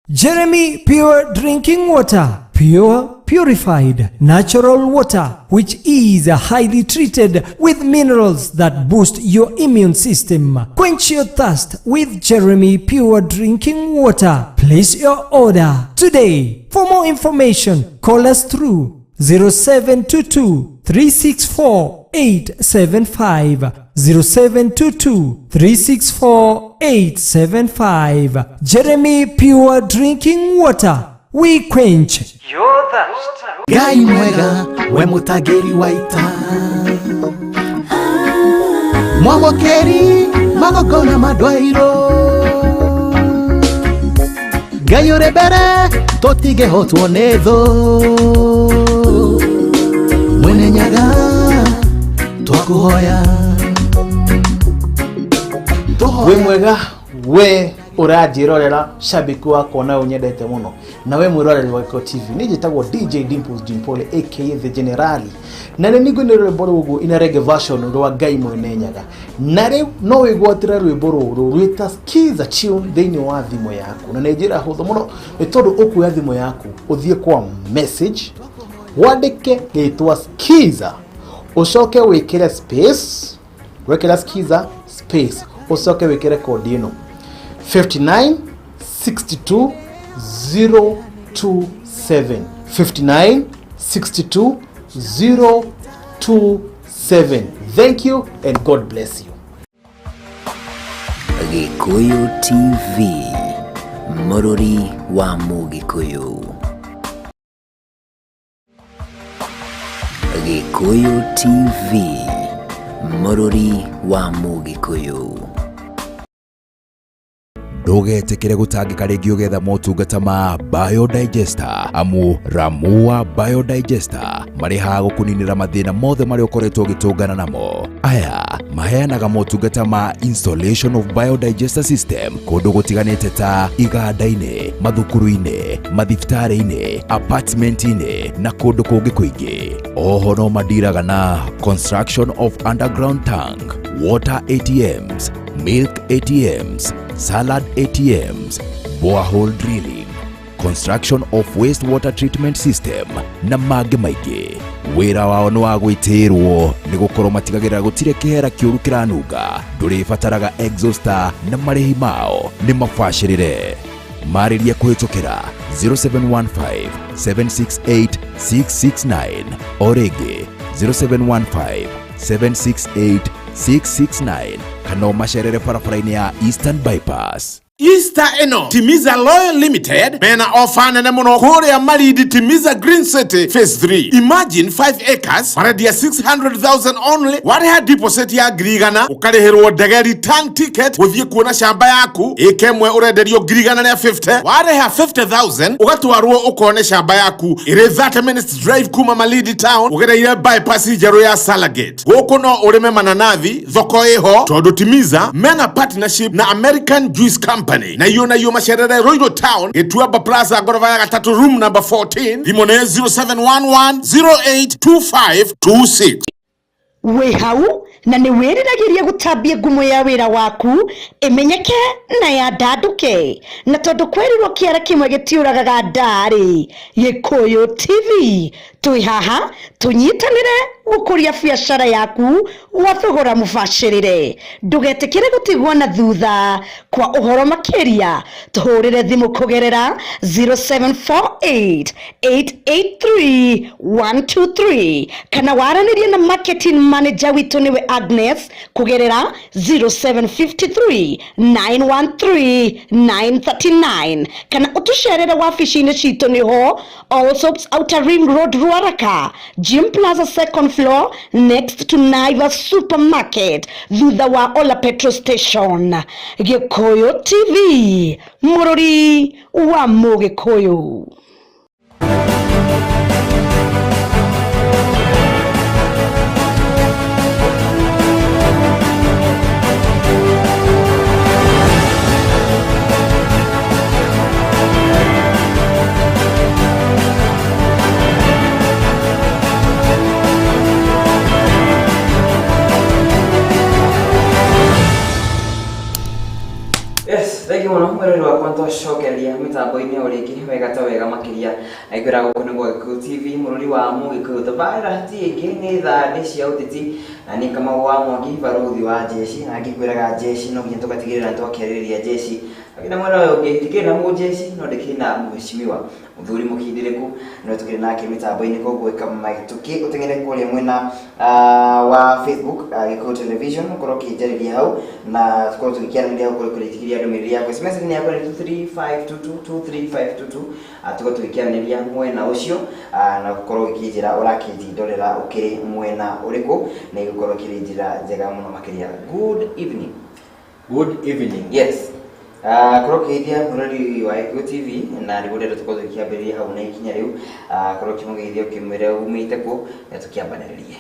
Q: Jeremy Pure Drinking Water. Pure, purified, natural water, which is highly treated with minerals that boost your immune system. Quench your thirst with Jeremy Pure Drinking Water. Place your order today. For more information, call us through 0722 364 875, 0722 364 875. Jeremy Pure Drinking Water. We quench
I: your thirst.
R: Ngai mwega, we mũtangĩri wa ita, mwamũkĩri magongona ma ndwairwo, Ngai ũrĩ mbere tũtingĩhotwo nĩ thũ, mwene Nyaga twakũhoya.
S: Wĩ mwega we ũranjĩrorera, shabiki wakwa na ũnyendete mũno, na we mwĩroreri wa Gĩkũyũ TV. Niĩ njĩtagwo DJ Dimples Dimpole aka The Generali, na nĩ ningũ rwĩmbo rũgũ ina reggae version rwa Ngai Mwene Nyaga, na rĩu no wĩgwatĩre rwĩmbo rũrũ rwĩta Skiza tune thĩinĩ wa thimũ yaku, na nĩ njĩra hũthũ mũno, nĩ tondũ ũkuoya thimũ yaku ũthiĩ kwa message, wandĩke rĩtwa Skiza, ũcoke wĩkĩre space, wekĩra Skiza space, ũcoke wĩkĩre kodi ĩno 59 62 027, 59 62 027. Thank you and God bless you.
A: Gĩkũyũ TV. Mũrũri wa Mũgĩkũyũ. Gĩkũyũ TV, Mũrũri wa Mũgĩkũyũ.
E: Ndũgetĩkĩre gũtangĩka rĩngĩ ũgetha motungata ma Biodigester, amu Ramua Biodigester marĩ haha gũkũninĩra mathĩna mothe marĩa ũkoretwo ũgĩtũngana namo. Aya maheanaga motungata ma installation of biodigester system kũndũ gũtiganĩte ta iganda-inĩ, mathukuru-inĩ, mathibitarĩ-inĩ, apartment-inĩ na kũndũ kũngĩ kũingĩ. Oho no mandiraga na construction of underground tank, water ATMs, milk ATMs, salad ATMs, borehole drilling, construction of wastewater treatment system na mangĩ maingĩ. Wĩra wao nĩ wa gwĩtĩĩrwo nĩ gũkorwo matigagĩrĩra gũtirĩ kĩhera kĩũru kĩranunga, ndũrĩbataraga exhauster na marĩhi mao nĩ mabacĩrĩre. Marĩrie kũhĩtũkĩra 0715 768 669, o rĩngĩ 0715 768 669, kana ũmacerere barabara-inĩ ya Eastern Bypass.
F: Easter ĩno Timiza Loyal Limited mena ofa nene mũno kũrĩa Malindi, Timiza Green City Phase 3. Imagine 5 acres marendia 600,000 only. Warĩha deposit ya 100,000, ũkarĩhĩrwo ndege return ticket gũthiĩ kuona shamba yaku. Ĩka ĩmwe ũrenderio 150,000, warĩha 50,000 ũgatwarwo ũkone shamba yaku ĩrĩ 30 minutes drive kuma Malindi town ũgereire bypass njerũ ya Salagate. Gũkũ no ũrĩme mananathi, thoko ĩho tondũ Timiza mena partnership na American Juice Company. Na iyo na iyo macerere Ruiru Town, Gĩtuamba Plaza, ngoroba ya gatatũ, room number 14. Thimũ nĩ 0711 082526.
G: Wĩ hau na nĩ wĩriragĩria gũtambia ngumo ya wĩra waku ĩmenyeke na yandandũke, na tondũ kwĩrirwo kĩara kĩmwe gĩtiũragaga ndarĩ, Gĩkũyũ TV twĩ haha tũnyitanĩre gũkũria biacara yaku gwa thogora mũbacĩrĩre. Ndũgetĩkĩre gũtigwo na thutha. Kwa ũhoro makĩria tũhũrĩre thimũ kũgerera 0748 883 123, kana waranĩrie na marketing manager witũ nĩwe Agnes kũgerera 0753 913 939, kana ũtũcerere wabici-inĩ citũ nĩho Allsops Outer Ring Road, Ruaraka, Gym Plaza, second floor, next to Naivas Supermarket, thutha wa Ola petrol station. Gĩkũyũ TV, mũrũri wa Mũgĩkũyũ.
B: Yes, thank you mũno mwĩrori wakwa, nĩtwacokeria mĩtambo-inĩ o rĩngĩ wega ta wega makĩria. Aingĩra gũkũ nĩ gwa Gĩkũyũ TV, mũrũri wa Mũgĩkũyũ. Tabarĩra ti ĩngĩ nĩ thandĩ cia ũteti, na nĩ Kamau wa Mwangi, barũthi wa jeshi, na ngĩkwĩraga jeshi no nginya tũgatigĩrĩra nĩtwakĩarĩrĩria jeshi. Lakini mwena ũyũ ũngĩ ndikĩrĩ na mũjeshi, no ndĩkĩrĩ na mheshimiwa mũthuri mũkindĩrĩku, no tũkĩrĩ nake mĩtambo-inĩ, koguo ĩka magĩtũkĩ ũteng'ere kũrĩa mwena wa Facebook, Gĩkũyũ Television, ũkorwo ũkĩnjarĩria hau na tũkorwo tũgĩkĩaranĩria hau kũrĩ kũrĩtigiria ndũmĩrĩri yaku. SMS nĩ yakwa nĩ 23522, 23522. Tũkorwo tũgĩkĩaranĩria mwena ũcio, na ũkorwo ũkĩnjĩra ũrakĩnjindorera ũkĩrĩ mwena ũrĩkũ, na ĩgũkorwo ĩkĩrĩ njĩra njega mũno makĩria. Good evening.
T: Good evening.
B: Yes. Korwo ũkĩgeithia mũrori wa Gĩkũyũ TV, na nĩguo ndĩrenda tũkorwo tũgĩkĩambĩrĩria hau na ikinya rĩu. Korwo ũkĩmũgeithia ũkĩmwĩra umĩte kũ, na tũkĩambanĩrĩrie.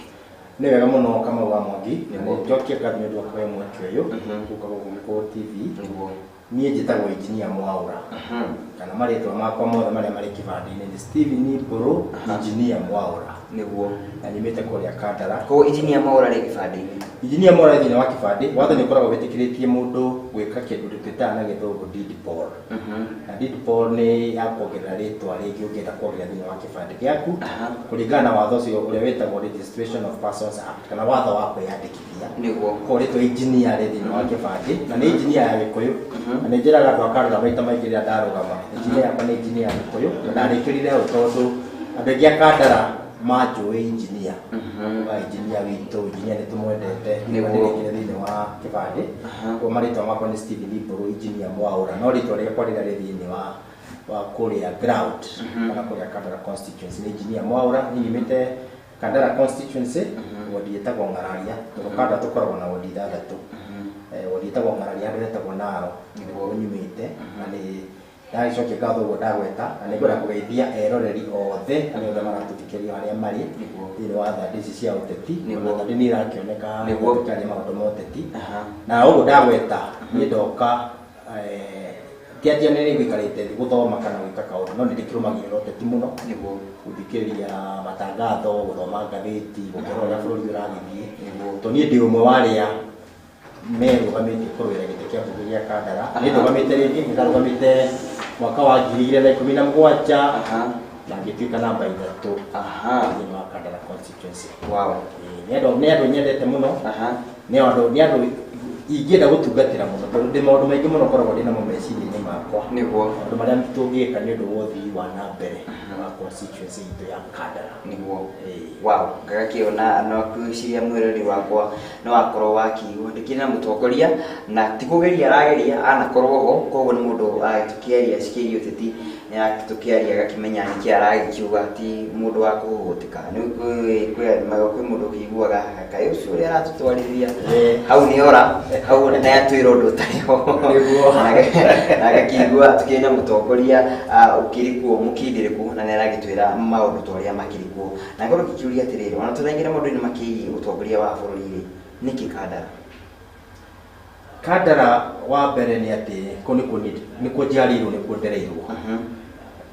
T: Nĩ wega mũno Kamau wa Mwangi, na nĩ njokie ngatho nĩ ũndũ wa kũhe mweke ũyũ gũka gũkũ Gĩkũyũ TV. Niĩ njĩtagwo Engineer Mwaũra, kana marĩtwa makwa mothe marĩa marĩ kĩbandĩ-inĩ nĩ Steven Mbũrũ Engineer Mwaũra. Na nyumĩte kũrĩa Kandara.
B: Koguo Engineer Mwaũra rĩ kĩbandĩ-inĩ?
T: Engineer Mwaũra thĩinĩ wa kĩbandĩ, watho nĩ ũkoragwo wĩtĩkĩrĩtie mũndũ gwĩka kĩndũ twĩtaga na gĩthũngũ deed poll. Na deed poll nĩ ya kuongerera rĩtwa rĩngĩ ũngĩenda kuongerera thĩinĩ wa kĩbandĩ gĩaku kũringana na watho ũcio ũrĩa wĩtagwo Registration of Persons Act, kana watho wa kwĩyandĩkithia. Koguo rĩtwa engineer rĩ thĩinĩ wa kĩbandĩ, na nĩ engineer ya Gĩkũyũ, na nĩ njĩraga andũ a Kandara maita maingĩ rĩrĩa ndarũgama, engineer yakwa nĩ engineer ya Gĩkũyũ, na ndarĩkĩrire hau tondũ andũ aingĩ a Kandara Manjũĩ engineer. Wa engineer witũ, engineer nĩ tũmwendete, nĩguo thĩinĩ wa kĩbandĩ. Koguo marĩtwa makwa nĩ Stephen Mbũrũ Engineer Mwaũra, no rĩtwa rĩakwa rĩrĩa rĩ thĩinĩ wa kũrĩa ground kana kũrĩa Kandara constituency nĩ Engineer Mwaũra. Niĩ nyumĩte Kandara constituency, wodi ĩtagwo Ng'araria, tondũ Kandara tũkoragwo na wodi ithathatũ. Wodi ĩtagwo Ng'araria handũ hetagwo Naro, nĩkuo nyumĩte, na nĩ ndagĩcokia ngatho ũguo ndagweta, na nĩngwenda kũgeithia eroreri othe arĩa othe maratũthikĩrĩria harĩa marĩ thĩinĩ wa thandĩ ici cia ũteti. Ona thandĩ nĩ irakĩoneka tũkĩaria maũndũ ma ũteti, na ũguo ndagweta niĩ ndoka ti atĩ nĩ ngũikarĩte thĩ gũthoma kana gwĩka kaũndũ, no nĩ ndĩkĩrũmagĩrĩra ũteti mũno, gũthikĩrĩria matangatho, gũthoma ngathĩti, gũkĩrora ũrĩa bũrũri ũragĩthiĩ, tondũ niĩ ndĩ ũmwe wa arĩa merũgamĩtie kũrũĩra gĩtĩ kĩa mbunge gĩa Kandara. Nĩ ndũgamĩte rĩngĩ, nĩ ndarũgamĩte mwaka wa 2017 na ngĩtuĩka namba 3 thĩinĩ wa Kandara constituency. Nĩ andũ nyendete mũno, nĩ andũ ingĩenda gũtungatĩra mũno, tondũ ndĩ maũndũ maingĩ mũno ngoragwo ndĩ namo meciria-inĩ makwa, maũndũ marĩa tũngĩka nĩ ũndũ wa ũthii wa na mbere wa constituency itũ ya Kandara.
B: Nĩguo. Wow, ngagakĩona no kwĩciria mwĩrori wakwa no akorwo wakiigua ndĩkĩrĩ na mũtongoria na ti kũgeria arageria anakorwo ho, koguo nĩ mũndũ tũkĩaria cikĩirie ũteti tũkĩaria agakĩmenya nĩkĩ aragĩkiuga, ti mũndũ wa kũhũhũtĩka. Kwĩ mũndũ ũkĩiguaga kaĩ ũcio ũrĩa aratũtwarithia hau nĩ ora hau na atwĩra ũndũ ũtarĩ ho, na agakĩigua tũkĩrĩ na mũtongoria ũkĩrĩ kuo mũkindĩrĩku na nĩ aragĩtwĩra maũndũ ta ũrĩa makĩrĩ kuo. Na ngorwo ngĩkĩũria atĩrĩrĩ, ona tũthaingĩra maũndũ-inĩ makĩgiĩ ũtongoria wa bũrũri rĩ, nĩkĩ Kandara?
T: Kandara wa mbere nĩ atĩ kũu nĩkuo njiarĩirwo, nĩkuo ndereirwo,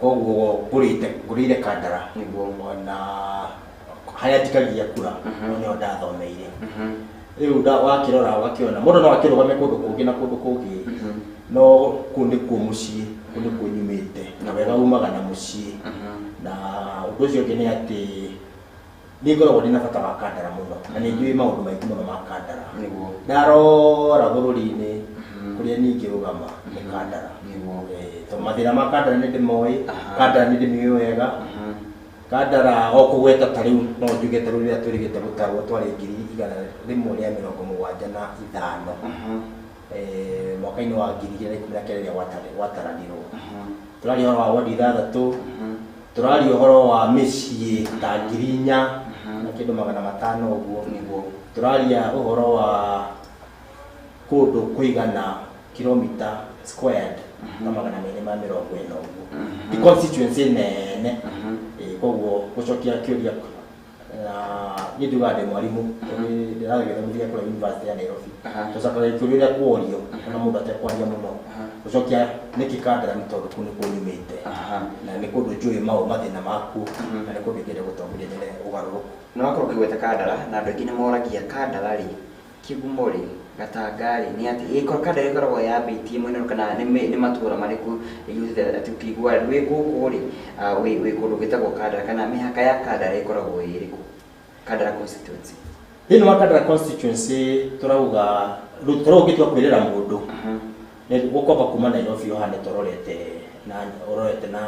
T: koguo ngũrĩire Kandara, ona harĩa njikagia kura nĩho ndathomeire. Rĩu wakĩrora ũgakĩona mũndũ no akĩrũgame kũndũ kũngĩ na kũndũ kũngĩ, no kũu nĩkuo mũciĩ, kũu nĩkuo nyumĩte, na wega umaga na mũciĩ. Na ũndũ ũcio ũngĩ nĩ atĩ nĩ ngoragwo ndĩ na bata wa Kandara mũno, na nĩ njũĩ maũndũ maingĩ mũno ma Kandara. Ndarora bũrũri-inĩ kũrĩa niĩ ingĩrũgama nĩ Kandara, tondũ mathĩna ma Kandara nĩ ndĩmoĩ, Kandara nĩ ndĩmĩũĩ wega. Kandara o kũgweta ta rĩu no njuge ta rĩu rĩrĩa twĩrĩgĩte gũtarwo twarĩ 175,000 mwaka-inĩ wa 2019 rĩrĩa gwataranirwo. Tũraria ũhoro wa wodi 6, tũraria ũhoro wa mĩciĩ ta 4,500 ũguo. Tũraria ũhoro wa kũndũ kũigana kilomita squared na 240 ũguo. Ti constituency nene. Koguo gũcokia kĩũria na niĩ njugaga ndĩ mwarimũ, ndĩragĩthomithia kũrĩa University ya Nairobi. Tũcokagia kĩũria ũrĩa kuorio ona mũndũ atekwaria mũno. Gũcokia nĩkĩ Kandara nĩ tondũ kũu nĩkuo nyumĩte, na nĩ kũndũ njũĩ mathĩna makuo, na nĩ kũndũ ingĩenda gũtongoria nyone ũgarũrũku.
B: Na wakorwo ũkĩgweta Kandara, na andũ aingĩ nĩ moragia Kandara rĩ, Kĩgumo rĩ, Gatanga rĩ, nĩ atĩ Kandara ĩkoragwo yambĩtie mwena ũrĩkũ, kana nĩ matũũra marĩkũ ĩgĩte atĩ ũkĩigua wĩ gũkũ rĩ, wĩ kũndũ gwĩtagwo Kandara, kana mĩhaka ya Kandara ĩkoragwo ĩ ĩrĩkũ? Kandara constituency.
T: Thĩinĩ wa Kandara constituency tũrauga rĩu ũngĩtua kwĩrĩra mũndũ gũkomba kuma Nairobi ũhane ta ũrorete na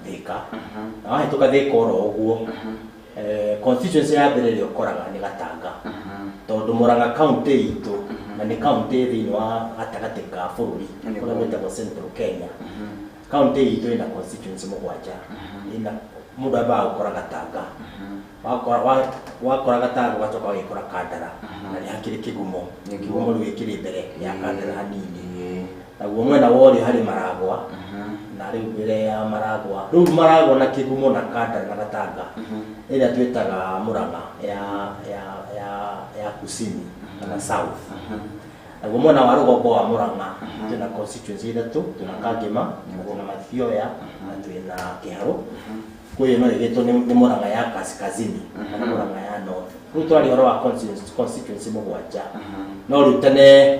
T: Thika, na wahĩtũka Thika oro ũguo, constituency ya mbere ĩrĩa ũkoraga nĩ Gatanga, tondũ Murang'a county itũ na nĩ county thĩinĩ wa gatagatĩ ka bũrũri kũrĩa gwĩtagwo Central Kenya. County itũ ĩna constituency 7, ĩna mũndũ ambaga gũkora Gatanga, wakora Gatanga ũgacoka ũgĩkora Kandara, na nĩ hakĩrĩ Kĩgumo. Kĩgumo rĩu ĩkĩrĩ mbere ya Kandara hanini, naguo mwena wa ũrĩo harĩ Maragwa, na rĩu mbere ya Maragwa, rĩu Maragwa na Kĩgumo na Kandara na Gatanga ĩrĩa twĩtaga Murang'a ya kusini kana south. Naguo mwena wa rũgongo wa Murang'a twĩna constituency 3, twĩna Kangema, twĩna Mathioya na twĩna Kĩharũ. Kwĩ ĩno ĩgĩtwo nĩ Murang'a ya kaskazini kana Murang'a ya north. Rĩu tũraria ũhoro wa constituency 7, no rĩu tene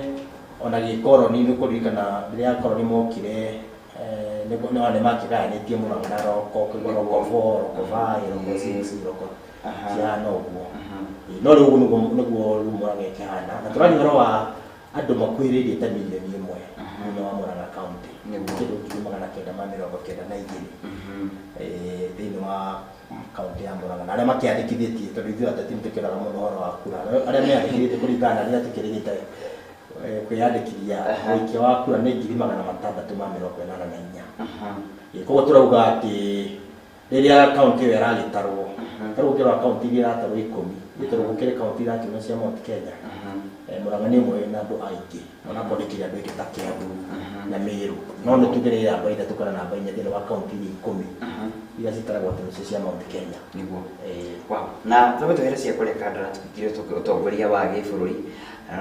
T: ona gĩkoroni nĩ kũririkana rĩrĩa akoroni mokire nĩ makĩgayanĩtie Murang'a na roko, kũigua roko 4, roko 5, roko 6, roko cihana ũguo. No rĩu ũguo nĩguo rĩu Murang'a ĩkĩhana, na tũraria ũhoro wa andũ makuhĩrĩirie ta 1 million thĩinĩ wa Murang'a county, kĩndũ 992 thĩinĩ wa kaunti ya Murang'a na arĩa makĩandĩkithĩtie tondũ ithuĩ ateti nĩtũkĩroraga mũno ũhoro wa kura arĩa meandĩkithĩtie kũringana na rĩrĩa tũkĩrĩgĩte kwĩyandĩkithia ũikia wa kura nĩ 684,000. Koguo tũrauga atĩ rĩrĩa kaunti ĩyo ĩragĩtarwo tarĩu ũngĩrora kaunti iria iratarwo 10 nĩ tondũ gũkĩrĩ kaunti irakiuma cia Mount Kenya. Murang'a nĩ ĩmwe ĩna andũ aingĩ onakorwo ndĩkĩrĩ andũ aingĩ ta Kiambu na Meru no nĩ tuge nĩ namba 3 kana namba 4 thĩinĩ wa kaunti iria 10 iria citaragwo atĩ nĩcio cia Mount Kenya.
B: Nĩguo. Wow. Na twambe twehere cia kũrĩa Kandara tũkĩre ũtongoria wa gĩbũrũri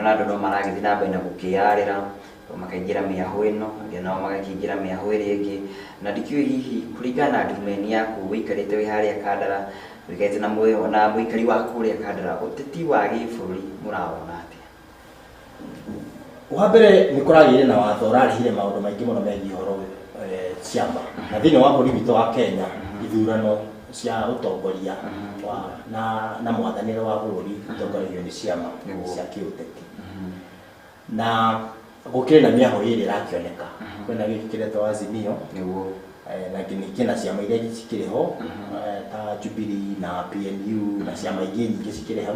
B: na andũ no maragĩthiĩ na mbere na gũkĩyarĩra makaingĩra mĩahũ ĩno angĩ nao magakĩingĩra mĩahũ ĩrĩa ĩngĩ na ndikĩũĩ hihi kũringana na ndumeni yaku wĩikarĩte wĩ harĩa Kandara wĩikarĩte na mũikari wa kũrĩa Kandara ũteti wa gĩbũrũri mũrawona atĩa?
T: Wa mbere nĩ kũragĩire na watho ũrarehire maũndũ maingĩ mũno megiĩ ũhoro ciama na thĩinĩ wa bũrũri witũ wa Kenya ithurano cia ũtongoria na mwathanĩre wa bũrũri ũtongoragio nĩ ciama cia kĩũteti na gũkĩrĩ na mĩahũ ĩrĩ ĩrakĩoneka kwĩna gĩkĩ kĩretwo Azimio
B: nĩguo
T: na kĩna ciama iria cikĩrĩ ho ta Jubilee na PNU na ciama ingĩ nyingĩ cikĩrĩ hau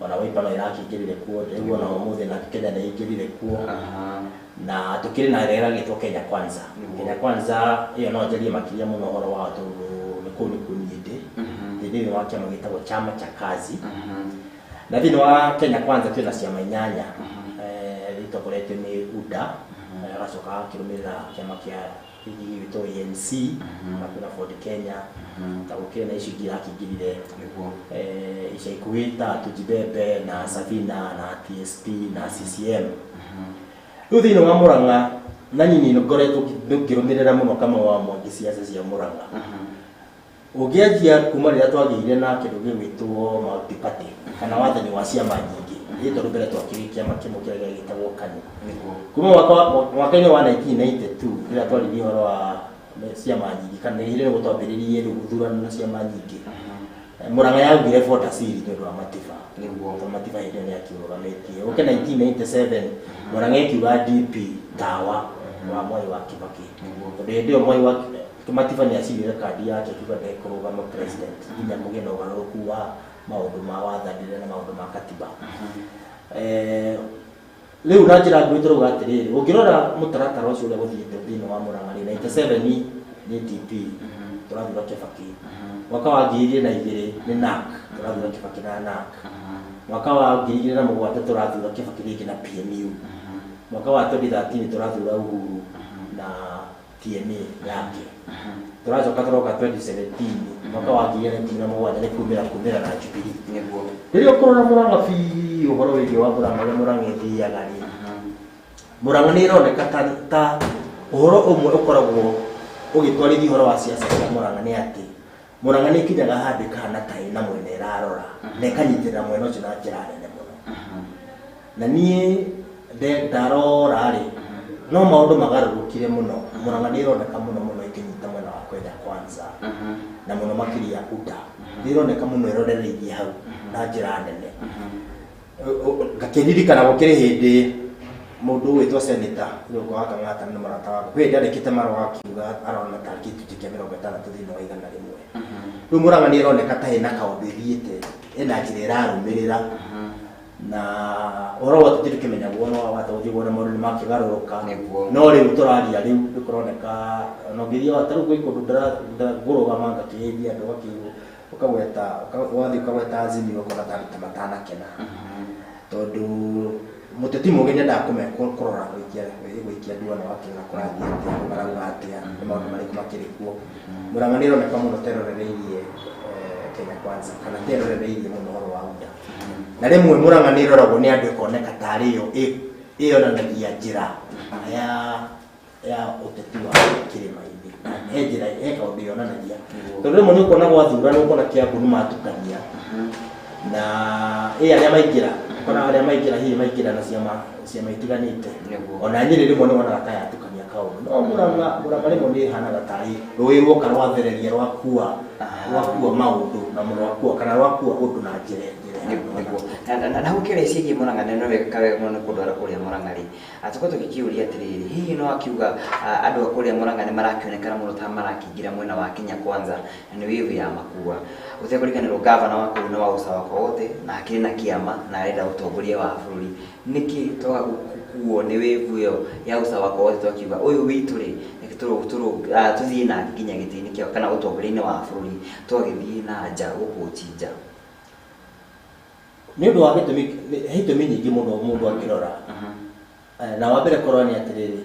T: ona Wiper no ĩrakĩingĩrire kuo rĩu ona ũmũthĩ na Kenya nĩ ĩingĩrire kuo na tũkĩrĩ na ĩrĩa ĩragĩtwo Kenya Kwanza. Kenya Kwanza ĩyo no njarie makĩria mũno ũhoro wao tondũ nĩ kũu nĩkuo niĩ ndĩ thĩinĩ wa kĩama gĩtagwo Chama cha Kazi na thĩinĩ wa Kenya Kwanza twĩna ciama 8 itongoretio nĩ UDA agacoka agakĩrũmĩrĩra kĩama kĩa gĩgwĩtwo ANC na kwĩna Ford Kenya ta gũkĩrĩ na icio ingĩ irakĩingĩrire ica ikuhĩ ta Tujibebe na Safina na TSP na CCM. Rĩu thĩinĩ wa Murang'a na nyini ngoretwo ngĩrũmĩrĩra mũno Kamau wa Mwangi ciaca cia Murang'a ũngĩanjia kuma rĩrĩa twagĩire na kĩndũ gĩgwĩtwo multi-party kana wathani wa ciama nyingĩ ĩ tondũ mbere twakĩrĩ kĩama kĩmwe kĩrĩa gĩtagwo KANU kuma mwaka-inĩ wa 1992 rĩrĩa twaririe ũhoro wa ciama nyingĩ kana rĩrĩa nĩguo twambĩrĩrie rĩu gũthurana na ciama nyingĩ Murang'a yaugire Ford Asili nĩ ũndũ wa Matiba nĩguo Matiba hĩndĩ ĩyo nĩakĩrũgamĩtie ũke 1997 Murang'a ĩkiuga DP tawa wa Mwai wa Kibaki tondũ hĩndĩ ĩyo Mwai wa Matiba nĩ acirire kandi yake akiuga ndekũrũgama president nginya kũgĩe na ũgarũrũku wa maũndũ ma wathanĩre na maũndũ ma katiba. Rĩu na njĩra nguhĩ tũrauga atĩrĩrĩ ũngĩrora mũtaratara ũcio ũrĩa gũthiĩte thĩinĩ wa Murang'a rĩ 97 nĩ DP tũrathura Kibaki mwaka wa 2002 nĩ NARC tũrathura Kibaki na NARC mwaka wa 2007 tũrathura Kibaki rĩngĩ na PNU mwaka wa 2013 tũrathura Uhuru na TNA yake tũracoka tũroka 2017 mwaka wa 2017 nĩ kumĩra na Jubilee.
B: Nĩguo
T: rĩrĩa ũkũrora Murang'a biũ ũhoro wĩgiĩ wa Murang'a ũrĩa Murang'a ĩthiaga rĩ Murang'a nĩ ĩroneka ta ũhoro ũmwe ũkoragwo ũgĩtwarithia ũhoro wa ciaca cia Murang'a nĩ atĩ Murang'a nĩ ĩkinyaga handũ ĩkahana ta ĩna mwena ĩrarora na ĩkanyitĩrĩra mwena ũcio na njĩra nene mũno na niĩ ndarora rĩ no maũndũ magarũrũkire mũno Murang'a nĩ ĩroneka mũno mũno ĩkĩnyita mwena wa Kenya Kwanza na mũno makĩria UDA nĩ ĩroneka mũno ĩrorereirie hau na njĩra nene ngakĩririkana gũkĩrĩ hĩndĩ mũndũ ũgwĩtwo senator Irũngũ wa Kang'ata nĩ mũrata wakwa kwĩ hĩndĩ andĩkĩte marũa akiuga arona ta gĩcunjĩ kĩa 60 thĩinĩ wa 100. Rĩu Murang'a nĩ ĩroneka ta ĩna kaũndũ ĩthiĩte ĩna njĩra ĩrarũmĩrĩra na ũhoro wa ũteti ndũkĩmenyagwo no wahota gũthiĩ wone maũndũ nĩ makĩgarũrũka no rĩu tũraria rĩu nĩ kũroneka ona ũngĩthiĩ ta rĩu gwĩ kũndũ ngũrũgama ngakĩgeithia andũ ũkagweta ũgathiĩ ũkagweta Azimio ũkona ta andũ ta matanakena tondũ mũteti mũgĩ nĩendaga kũrora gũikia nduano akĩona kũrathiĩ atĩa marauga atĩa nĩ maũndũ marĩkũ makĩrĩ kuo. Murang'a nĩ ĩroneka mũno ta ĩrorereirie Kenya Kwanza kana ta ĩrorereirie mũno ũhoro wa UDA na rĩmwe Murang'a nĩ ĩroragwo nĩ andũ ĩkoneka tarĩ yo ĩyonanagia njĩra ya ũteti wa kĩrĩma-inĩ he njĩra he kaũndũ yonanagia tondũ rĩmwe nĩ ũkuona gwathurana ũkona Kiambu nĩ matukania na ĩ arĩa maingĩra ũkona arĩa maingĩra hihi maingĩra na ciama itiganĩte ona Nyĩrĩ rĩmwe nĩ wonaga ta yatukania kaũndũ no Murang'a rĩmwe nĩ ĩhanaga tarĩ rũĩ ruoka rwathereria rwakua Rwakua maũndũ na rwakua kana rwakua ũndũ na njĩra
B: na hau kĩrĩa ciĩgiĩ Murang'a nĩ wega wega mũno nĩ kũndwara kũrĩa Murang'a rĩ, tũkorwo tũgĩkĩũria atĩrĩrĩ, hihi no akiuga andũ a kũrĩa Murang'a nĩ marakĩonekana mũno ta marakĩingĩra mwena wa Kenya Kwanza na nĩ wave ya makua ũtekũriganĩrwo gavana wa kũu nĩ wa usawa kwa wote na akĩrĩ na kĩama na arenda ũtongoria wa bũrũri, nĩkĩ twaga gũkuo nĩ wave ĩyo ya usawa kwa wote twakiuga ũyũ witũ rĩ tũthiĩ nake nginya gĩtĩ-inĩ kĩao kana ũtongoria-inĩ wa bũrũri twagĩthiĩ na nja gũkũchinja?
T: Nĩ ũndũ wa gĩtũmi, he itũmi nyingĩ mũno mũndũ angĩrora, na wa mbere korwo nĩ atĩrĩrĩ,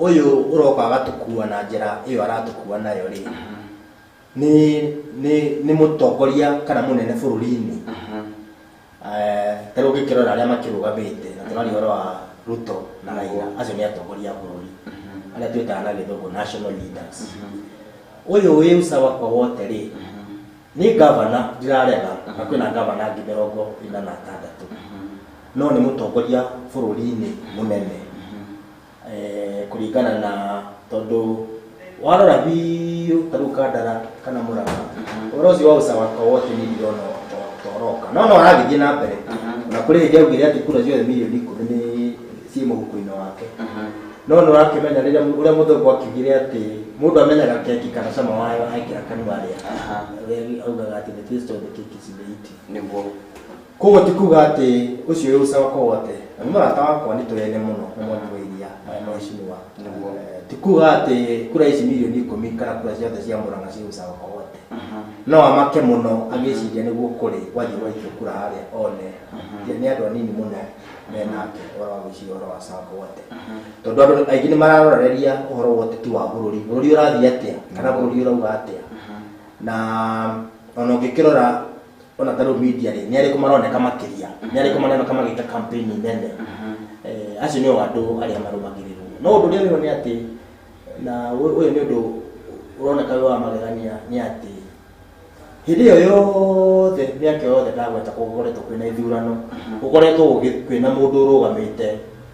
T: ũyũ ũroka agatũkua na njĩra ĩyo aratũkua nayo rĩ, nĩ mũtongoria kana mũnene bũrũri-inĩ. Ta rĩu ũngĩkĩrora arĩa makĩrũgamĩte na tũraria ũhoro wa Ruto na Raila, acio nĩ atongoria a bũrũri arĩa twĩtaga na gĩthũngũ national leaders. Ũyũ wĩ usawa kwa wote rĩ, nĩ gavana, ndirarega na kwĩna gavana angĩ 46, no nĩ mũtongoria bũrũri-inĩ mũnene, kũringana na tondũ warora biũ ta rĩu Kandara kana Murang'a, ũhoro ũcio wa usawa kwa wote nĩ ndirona toroka, no aragĩthiĩ na mbere. Na kũrĩ hĩndĩ augire atĩ kura ciothe mirioni 10 nĩ ciĩ mũhuko-inĩ wake, no nĩ ũrakĩmenya rĩrĩa ũrĩa mũthũngũ akiugire atĩ mũndũ amenyaga keki kana cama wayo ekĩra kanua rĩa ũrĩa augaga atĩ the taste of the cake is in the eating.
B: Nĩguo.
T: Koguo ti kuga atĩ ũcio wĩ usawa kwa wote na nĩ mũrata wakwa, nĩ tũrene mũno na Mwangi wa Iria, mheshimiwa. Ti kuga atĩ kura ici mirioni 10 kana kura ciothe cia Murang'a ciĩ usawa kwa wote, no amake mũno agĩciria nĩguo kũrĩ gwathiĩ gwaikio kura harĩa one nĩ andũ anini mũno menake ũhoro wa gwĩciria ũhoro wa sawa kwa wote, tondũ andũ aingĩ nĩ mararoreria ũhoro wa ũteti wa bũrũri, bũrũri ũrathiĩ atĩa kana bũrũri ũrauga atĩa. Na ona ũngĩkĩrora ona ta rĩu media rĩ, nĩ arĩkũ maroneka makĩria, nĩ arĩkũ maroneka magĩka campaign nene, acio nĩo andũ arĩa marũmagĩrĩrwo. No ũndũ ũrĩa wĩho nĩ atĩ, na ũyũ nĩ ũndũ ũroneka wĩ wa magegania, nĩ atĩ hĩndĩ ĩyo yothe, mĩaka yothe ndagweta gũkoretwo kwĩna ithurano, gũkoretwo kwĩna mũndũ ũrũgamĩte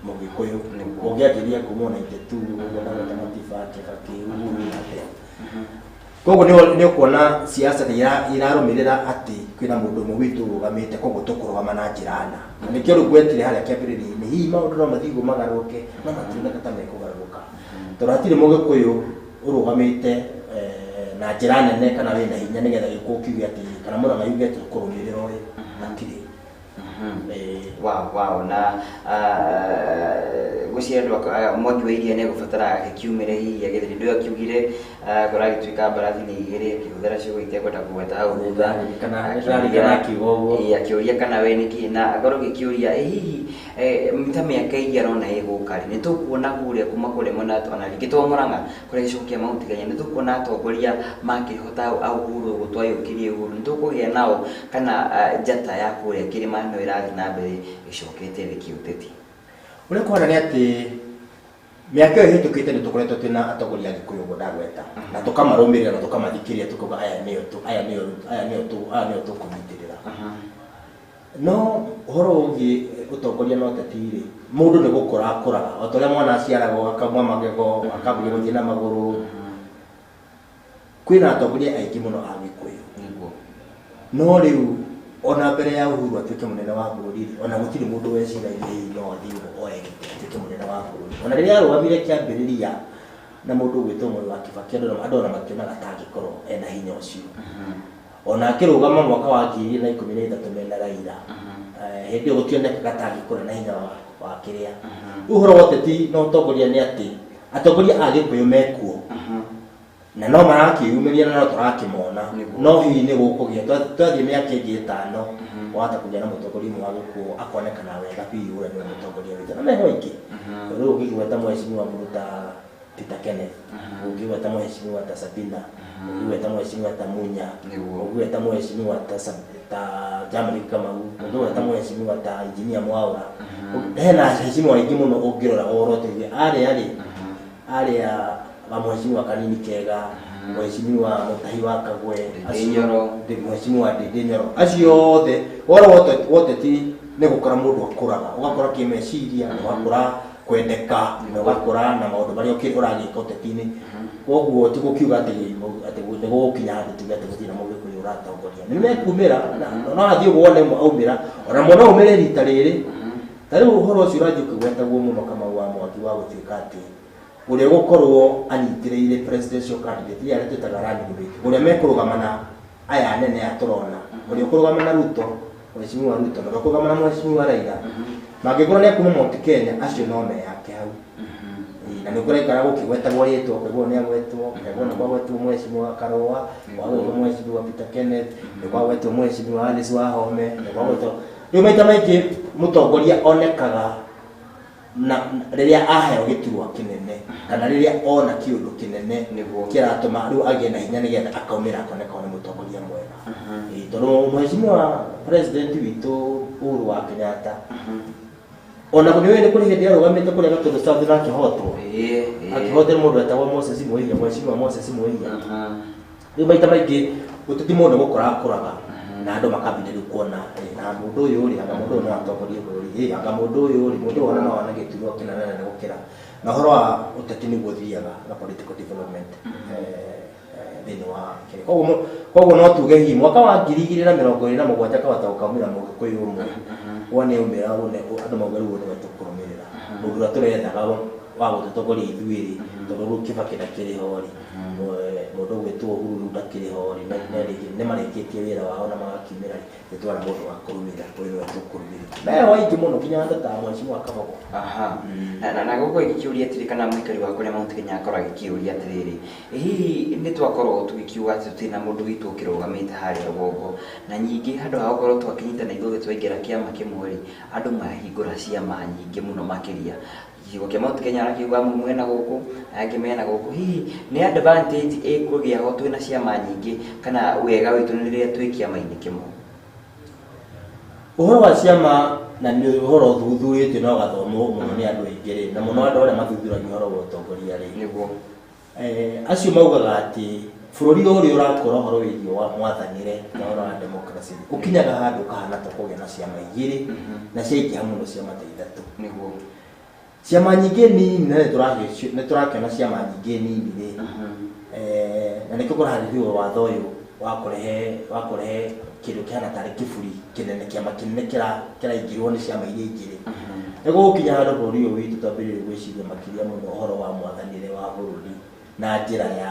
T: mũgĩkũyũ, ũngĩanjĩria kuma o 92 ũguo ndagweta Matiba, Kibaki, Uhuru atĩa. Koguo nĩ ũkuona siasa nĩ irarũmĩrĩra atĩ kwĩna mũndũ ũmwe witũ ũrũgamĩte, koguo tũkũrũgama na njĩra na nĩkĩo rĩu ngwetire harĩa kĩambĩrĩria-inĩ, hihi maũndũ no mathiĩ ũguo magarũrũke, no mationeka ta mekũgarũrũka tondũ hatirĩ mũgĩkũyũ ũrũgamĩte na njĩra nene kana wĩna hinya nĩgetha gĩkũyũ kiuge atĩ kana Murang'a yuge atĩ tũkũrũmĩrĩra ũyũ, hatirĩ.
B: Wow, na gwĩciria andũ Mwangi wa Iria nĩ egũbatara agĩkiumĩre hihi agĩthire ndũ akiugire kũragĩtuĩka mbarathi nĩ igĩrĩ, akĩhũthĩra ciugo itekwenda kũgweta hau thutha.
T: Nĩndĩraririkana akiuga ũguo.
B: Ĩĩ, akĩũria kana we nĩkĩ na akorwo gĩkĩũria hihi ta mĩaka ĩigana ũna ĩgũka rĩ, nĩ tũkuona kũrĩa kuma kũrĩa mwena ona rĩngĩ to Murang'a kũrĩa gĩcigo kĩa Mount Kenya, nĩ tũkuona atongoria makĩhota a Uhuru ũguo twayũkirie Uhuru, nĩ tũkũgĩa nao kana njata ya kũrĩa kĩrĩma no ĩrathiĩ na mbere ĩcokete thĩ kĩũteti?
T: Ũrĩa kũhana nĩ atĩ mĩaka ĩyo ĩhĩtũkĩte nĩ tũkoretwo twĩna atongoria a Gĩkũyũ ũguo ndagweta, na tũkamarũmĩrĩra na tũkamathikĩrĩria, tũkauga aya nĩo tu, aya nĩo, aya nĩo tu, aya nĩo tũkũnyitĩrĩra. No ũhoro ũgiĩ ũtongoria na ũteti rĩ, mũndũ nĩ gũkũra akũraga o ta ũrĩa mwana aciaragwo akauma magego akambĩrĩria gũthiĩ na magũrũ. Kwĩna atongoria aingĩ mũno a Gĩkũyũ, no rĩu ona mbere ya Uhuru atuĩke mũnene wa bũrũri rĩ, ona gũtirĩ mũndũ weciragia hihi no athiĩ ũguo oe gĩtĩ atuĩke mũnene wa bũrũri. Ona rĩrĩa arũgamire kĩambĩrĩria na mũndũ ũgwĩtwo Moi wa Kibaki, andũ ona mationaga ta angĩkorwo ena hinya ũcio. Ona akĩrũgama mwaka wa 2013 mena Raila, hĩndĩ ĩyo gũtionekaga ta angĩkorwo na hinya wa kĩrĩa. Rĩu ũhoro wa ũteti na ũtongoria nĩ atĩ atongoria a Gĩkũyũ mekuo na no marakĩyumĩria na no tũrakĩmona, no hihi nĩ gũkũgĩa twathiĩ mĩaka ĩngĩ 5 wahota kũgĩa na mũtongoria ũmwe wa Gĩkũyũ akonekana wega biũ, ũrĩa nĩwe mũtongoria witũ, na meho aingĩ. Rĩu ũngĩgweta mheshimiwa mũndũ ta Peter Kenneth, ũngĩgweta mheshimiwa ta Sabina, ũngĩgweta mheshimiwa ta Munya, ũngĩgweta mheshimiwa ta Jamari Kamau, ũngĩgweta mheshimiwa ta Engineer Mwaura, hena heshimiwa aingĩ mũno ũngĩrora ũhoro arĩa rĩ, arĩa wa mheshimiwa Kanini Kega, mheshimiwa Mutahi wa Kagwe,
B: Nyoro,
T: mheshimiwa Ndindi Nyoro, acio othe ũhoro wa ũteti nĩ gũkora mũndũ akũraga, ũgakũra kĩmeciria, ũgakũra kwendeka, na ũgakũra na maũndũ marĩa ũragĩka ũteti-inĩ. Koguo ti gũkiuga atĩ nĩ gũgũkinya handũ tuge atĩ gũtirĩ na mũgĩkũyũ. ũratongoria nĩ mekumĩra na no athiĩ wone aumĩra ona mwana aumĩre rita rĩrĩ. Ta rĩu ũhoro ũcio ũrathiĩ ũkĩgwetagwo mũno Kamau wa Mwangi wa gũtuĩka atĩ ũrĩa ũgũkorwo anyitĩrĩire presidential candidate ĩrĩa twĩtaga running mate, ũrĩa mekũrũgama na aya anene aya tũrona, ũrĩa ũkũrũgama na Ruto, mheshimiwa Ruto, na ũrĩa ũkũrũgama na mheshimiwa Raila, mangĩkorwo nĩ akuma Mount Kenya, acio no meyake hau. Na nĩ kũraikara gũkĩgwetagwo rĩtwa, ũkaigua nĩ agwetwo, ũkaigua nĩ kwagwetwo mheshimiwa Karũa, kwagwetwo mheshimiwa Peter Kenneth, nĩ kwagwetwo mheshimiwa Alice Wahome, nĩ kwagwetwo. Rĩu maita maingĩ mũtongoria onekaga na rĩrĩa aheo gĩturwa kĩnene kana rĩrĩa ona kĩũndũ kĩnene kĩratũma rĩu agĩe na hinya nĩgetha akaumĩra akoneka nĩ mũtongoria mwega. Tondũ mheshimiwa president witũ Uhuru wa Kenyatta ona nĩ ũĩ nĩ kũrĩ hĩndĩ arũgamĩte kũrĩa Gatũndũ South na akĩhotwo, akĩhotera mũndũ wetagwo Moses Mwĩhia, mheshimiwa Moses Mwĩhia. Rĩu maita maingĩ ũteti mũndũ gũkũra akũraga na andũ makambĩrĩria rĩu kuona na mũndũ ũyũ rĩ, anga mũndũ ũyũ no atongorie bũrũri, anga mũndũ ũyũ rĩ, mũndũ ũyũ ona no one gĩturwa kĩnene nene gũkĩra. Na ũhoro wa ũteti nĩguo ũthiaga na political development thĩinĩ wa Kenya. Koguo no tuge hihi mwaka wa 2027 kawata gũkaumĩra Mũgĩkũyũ ũmwe wone aumĩra andũ mauge rĩu nĩwe tũkũrũmĩrĩra, mũndũ ũrĩa tũrethaga wa gũtũtongoria ithuĩ rĩ, tondũ rĩu Kibaki ndakĩrĩ ho rĩ, mũndũ ũgwĩtwo Uhuru rĩu ndakĩrĩ ho rĩ, nĩ marĩkĩtie wĩra wao na magakiumĩra rĩ, nĩ twara mũndũ wa kũrũmĩrĩra, ũyũ nĩwe tũkũrũmĩrĩra. Meho aingĩ mũno nginya andũ ta mheshimiwa Kabogo.
B: Aha. Na gũkũ gĩkĩũria atĩrĩ, kana mũikari wa kũrĩa Mount Kenya akorwo agĩkĩũria atĩrĩrĩ, hihi nĩ twakorwo tũgĩkiuga atĩ tũtirĩ na mũndũ witũ ũkĩrũgamĩte harĩa rũgongo, na nyingĩ handũ ha gũkorwo twakĩnyitana ithuothe twaingĩra kĩama kĩmwe rĩ, andũ mahingũra ciama nyingĩ mũno makĩria. Gĩcigo kĩa Mount Kenya arakiuga amwe mwena gũkũ, angĩ mena gũkũ. Hihi nĩ advantage ĩkũgĩa ho twĩna ciama nyingĩ kana wega witũ nĩ rĩrĩa twĩ kĩama-inĩ kĩmwe?
T: Ũhoro wa ciama na nĩ ũhoro ũthuthurĩtio na ũgathomwo mũno nĩ andũ aingĩ rĩ, na mũno andũ arĩa mathuthuragia ũhoro wa ũtongoria rĩ.
B: Nĩguo.
T: Acio maugaga atĩ bũrũri ũrĩa ũrakũra ũhoro wĩgiĩ wa mwathanĩre na ũhoro wa democracy ũkinyaga handũ ũkahana ta kũgĩa na ciama igĩrĩ na ciaingĩha mũno ciama ta ithatũ.
B: Nĩguo.
T: Ciama nyingĩ nini na nĩ tũrakĩona ciama nyingĩ nini rĩ, na nĩkĩo kũraharĩrĩrio watho ũyũ wa kũrehe kĩndũ kĩhana tarĩ kĩburi kĩnene, kĩama kĩnene kĩraingĩrwo nĩ ciama iria ingĩ rĩ. Nĩ gũgũkinya handũ bũrũri ũyũ witũ twambĩrĩrie gwĩciria makĩria mũno ũhoro wa mwathanĩre wa bũrũri na njĩra ya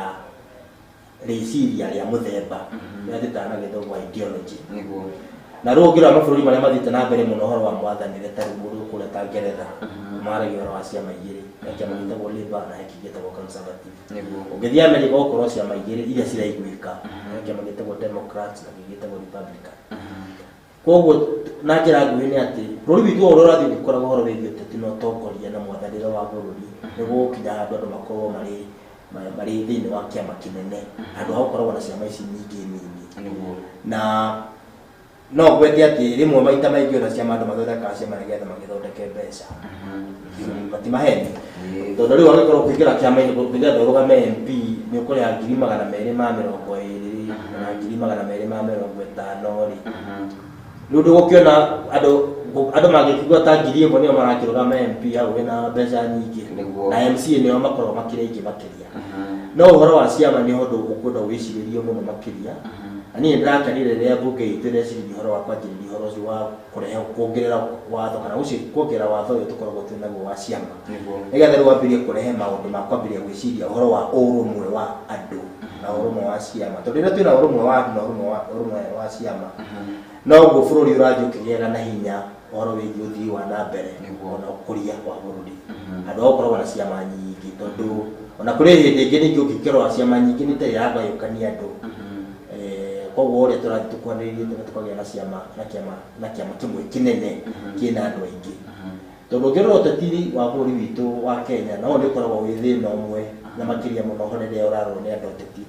T: rĩciria rĩa mũthemba rĩrĩa twĩtaga na gĩthũngũ ideology.
B: Nĩguo.
T: Na rĩu ũngĩrora mabũrũri marĩa mathiĩte na mbere mũno ũhoro wa mwathanĩre ta rĩu mũndũ kũrĩa ta Ngeretha maragia ũhoro wa ciama igĩrĩ, he kĩama gĩtagwo Labour na he kĩngĩ gĩtagwo Conservative.
B: Nĩguo.
T: Ũngĩthiĩ Amerika ũgũkorwo ciama igĩrĩ iria ciraiguĩka, he kĩama gĩtagwo Democrats na kĩngĩ gĩtagwo Republican. Koguo na njĩra nguhĩ nĩ atĩ bũrũri witũ o ũrĩa ũrathiĩ ũgĩkũraga ũhoro wĩgiĩ ũteti na ũtongoria na mwathanĩre wa bũrũri, nĩ gũgũkinya handũ andũ makorwo marĩ thĩinĩ wa kĩama kĩnene handũ ha gũkoragwo na ciama ici nyingĩ nini.
B: Nĩguo.
T: Na no ngwete atĩ rĩmwe maita maingĩ ona ciama andũ mathondekaga ciama nĩgetha magĩthondeke mbeca. Matimaheni. Tondũ rĩu angĩkorwo kũingĩra kĩama-inĩ nĩgetha ũrũgame MP nĩ ũkũrĩha 220,000 kana 250,000 rĩ. Rĩu ndũgũkĩona andũ mangĩkigua ta 1,000 nĩo marakĩrũgama MP hau wĩna mbeca nyingĩ, na MCA nĩo makoragwo makĩrĩ aingĩ makĩria. No ũhoro wa ciama nĩ ũndũ ũkwenda wĩcirĩrio mũno makĩria. Na niĩ ndĩrakenire rĩrĩa mbunge itũ ĩreciririe ũhoro wa kwanjĩrĩria ũhoro ũcio wa kũrehe kuongerera watho kana kuongerera watho ũyũ tũkoragwo twĩ naguo wa ciama, nĩgetha rĩu wambĩrĩrie kũrehe maũndũ ma kwambĩrĩria gwĩciria ũhoro wa ũrũmwe wa andũ na ũrũmwe wa ciama. Tondũ rĩrĩa twĩna ũrũmwe wa andũ na ũrũmwe wa ciama, noguo bũrũri ũrathiĩ ũkĩgĩaga na hinya ũhoro wĩgiĩ ũthii wa na mbere ona ũkũria wa bũrũri. Handũ ha gũkoragwo na ciama nyingĩ, tondũ ona kũrĩ hĩndĩ ĩngĩ ningĩ ũngĩkĩrora ciama nyingĩ nĩ ta iragayũkania andũ. Koguo ũrĩa tũrathiĩ tũkwanĩrĩrie tene tũkagĩa na ciama na kĩama kĩmwe kĩnene kĩna andũ aingĩ. Tondũ ũngĩrora ũteti wa bũrũri witũ wa Kenya, no nĩ ũkoragwo wĩ thĩna ũmwe na makĩria mũno ũhoro rĩrĩa ũrarorwo nĩ andũ ateti,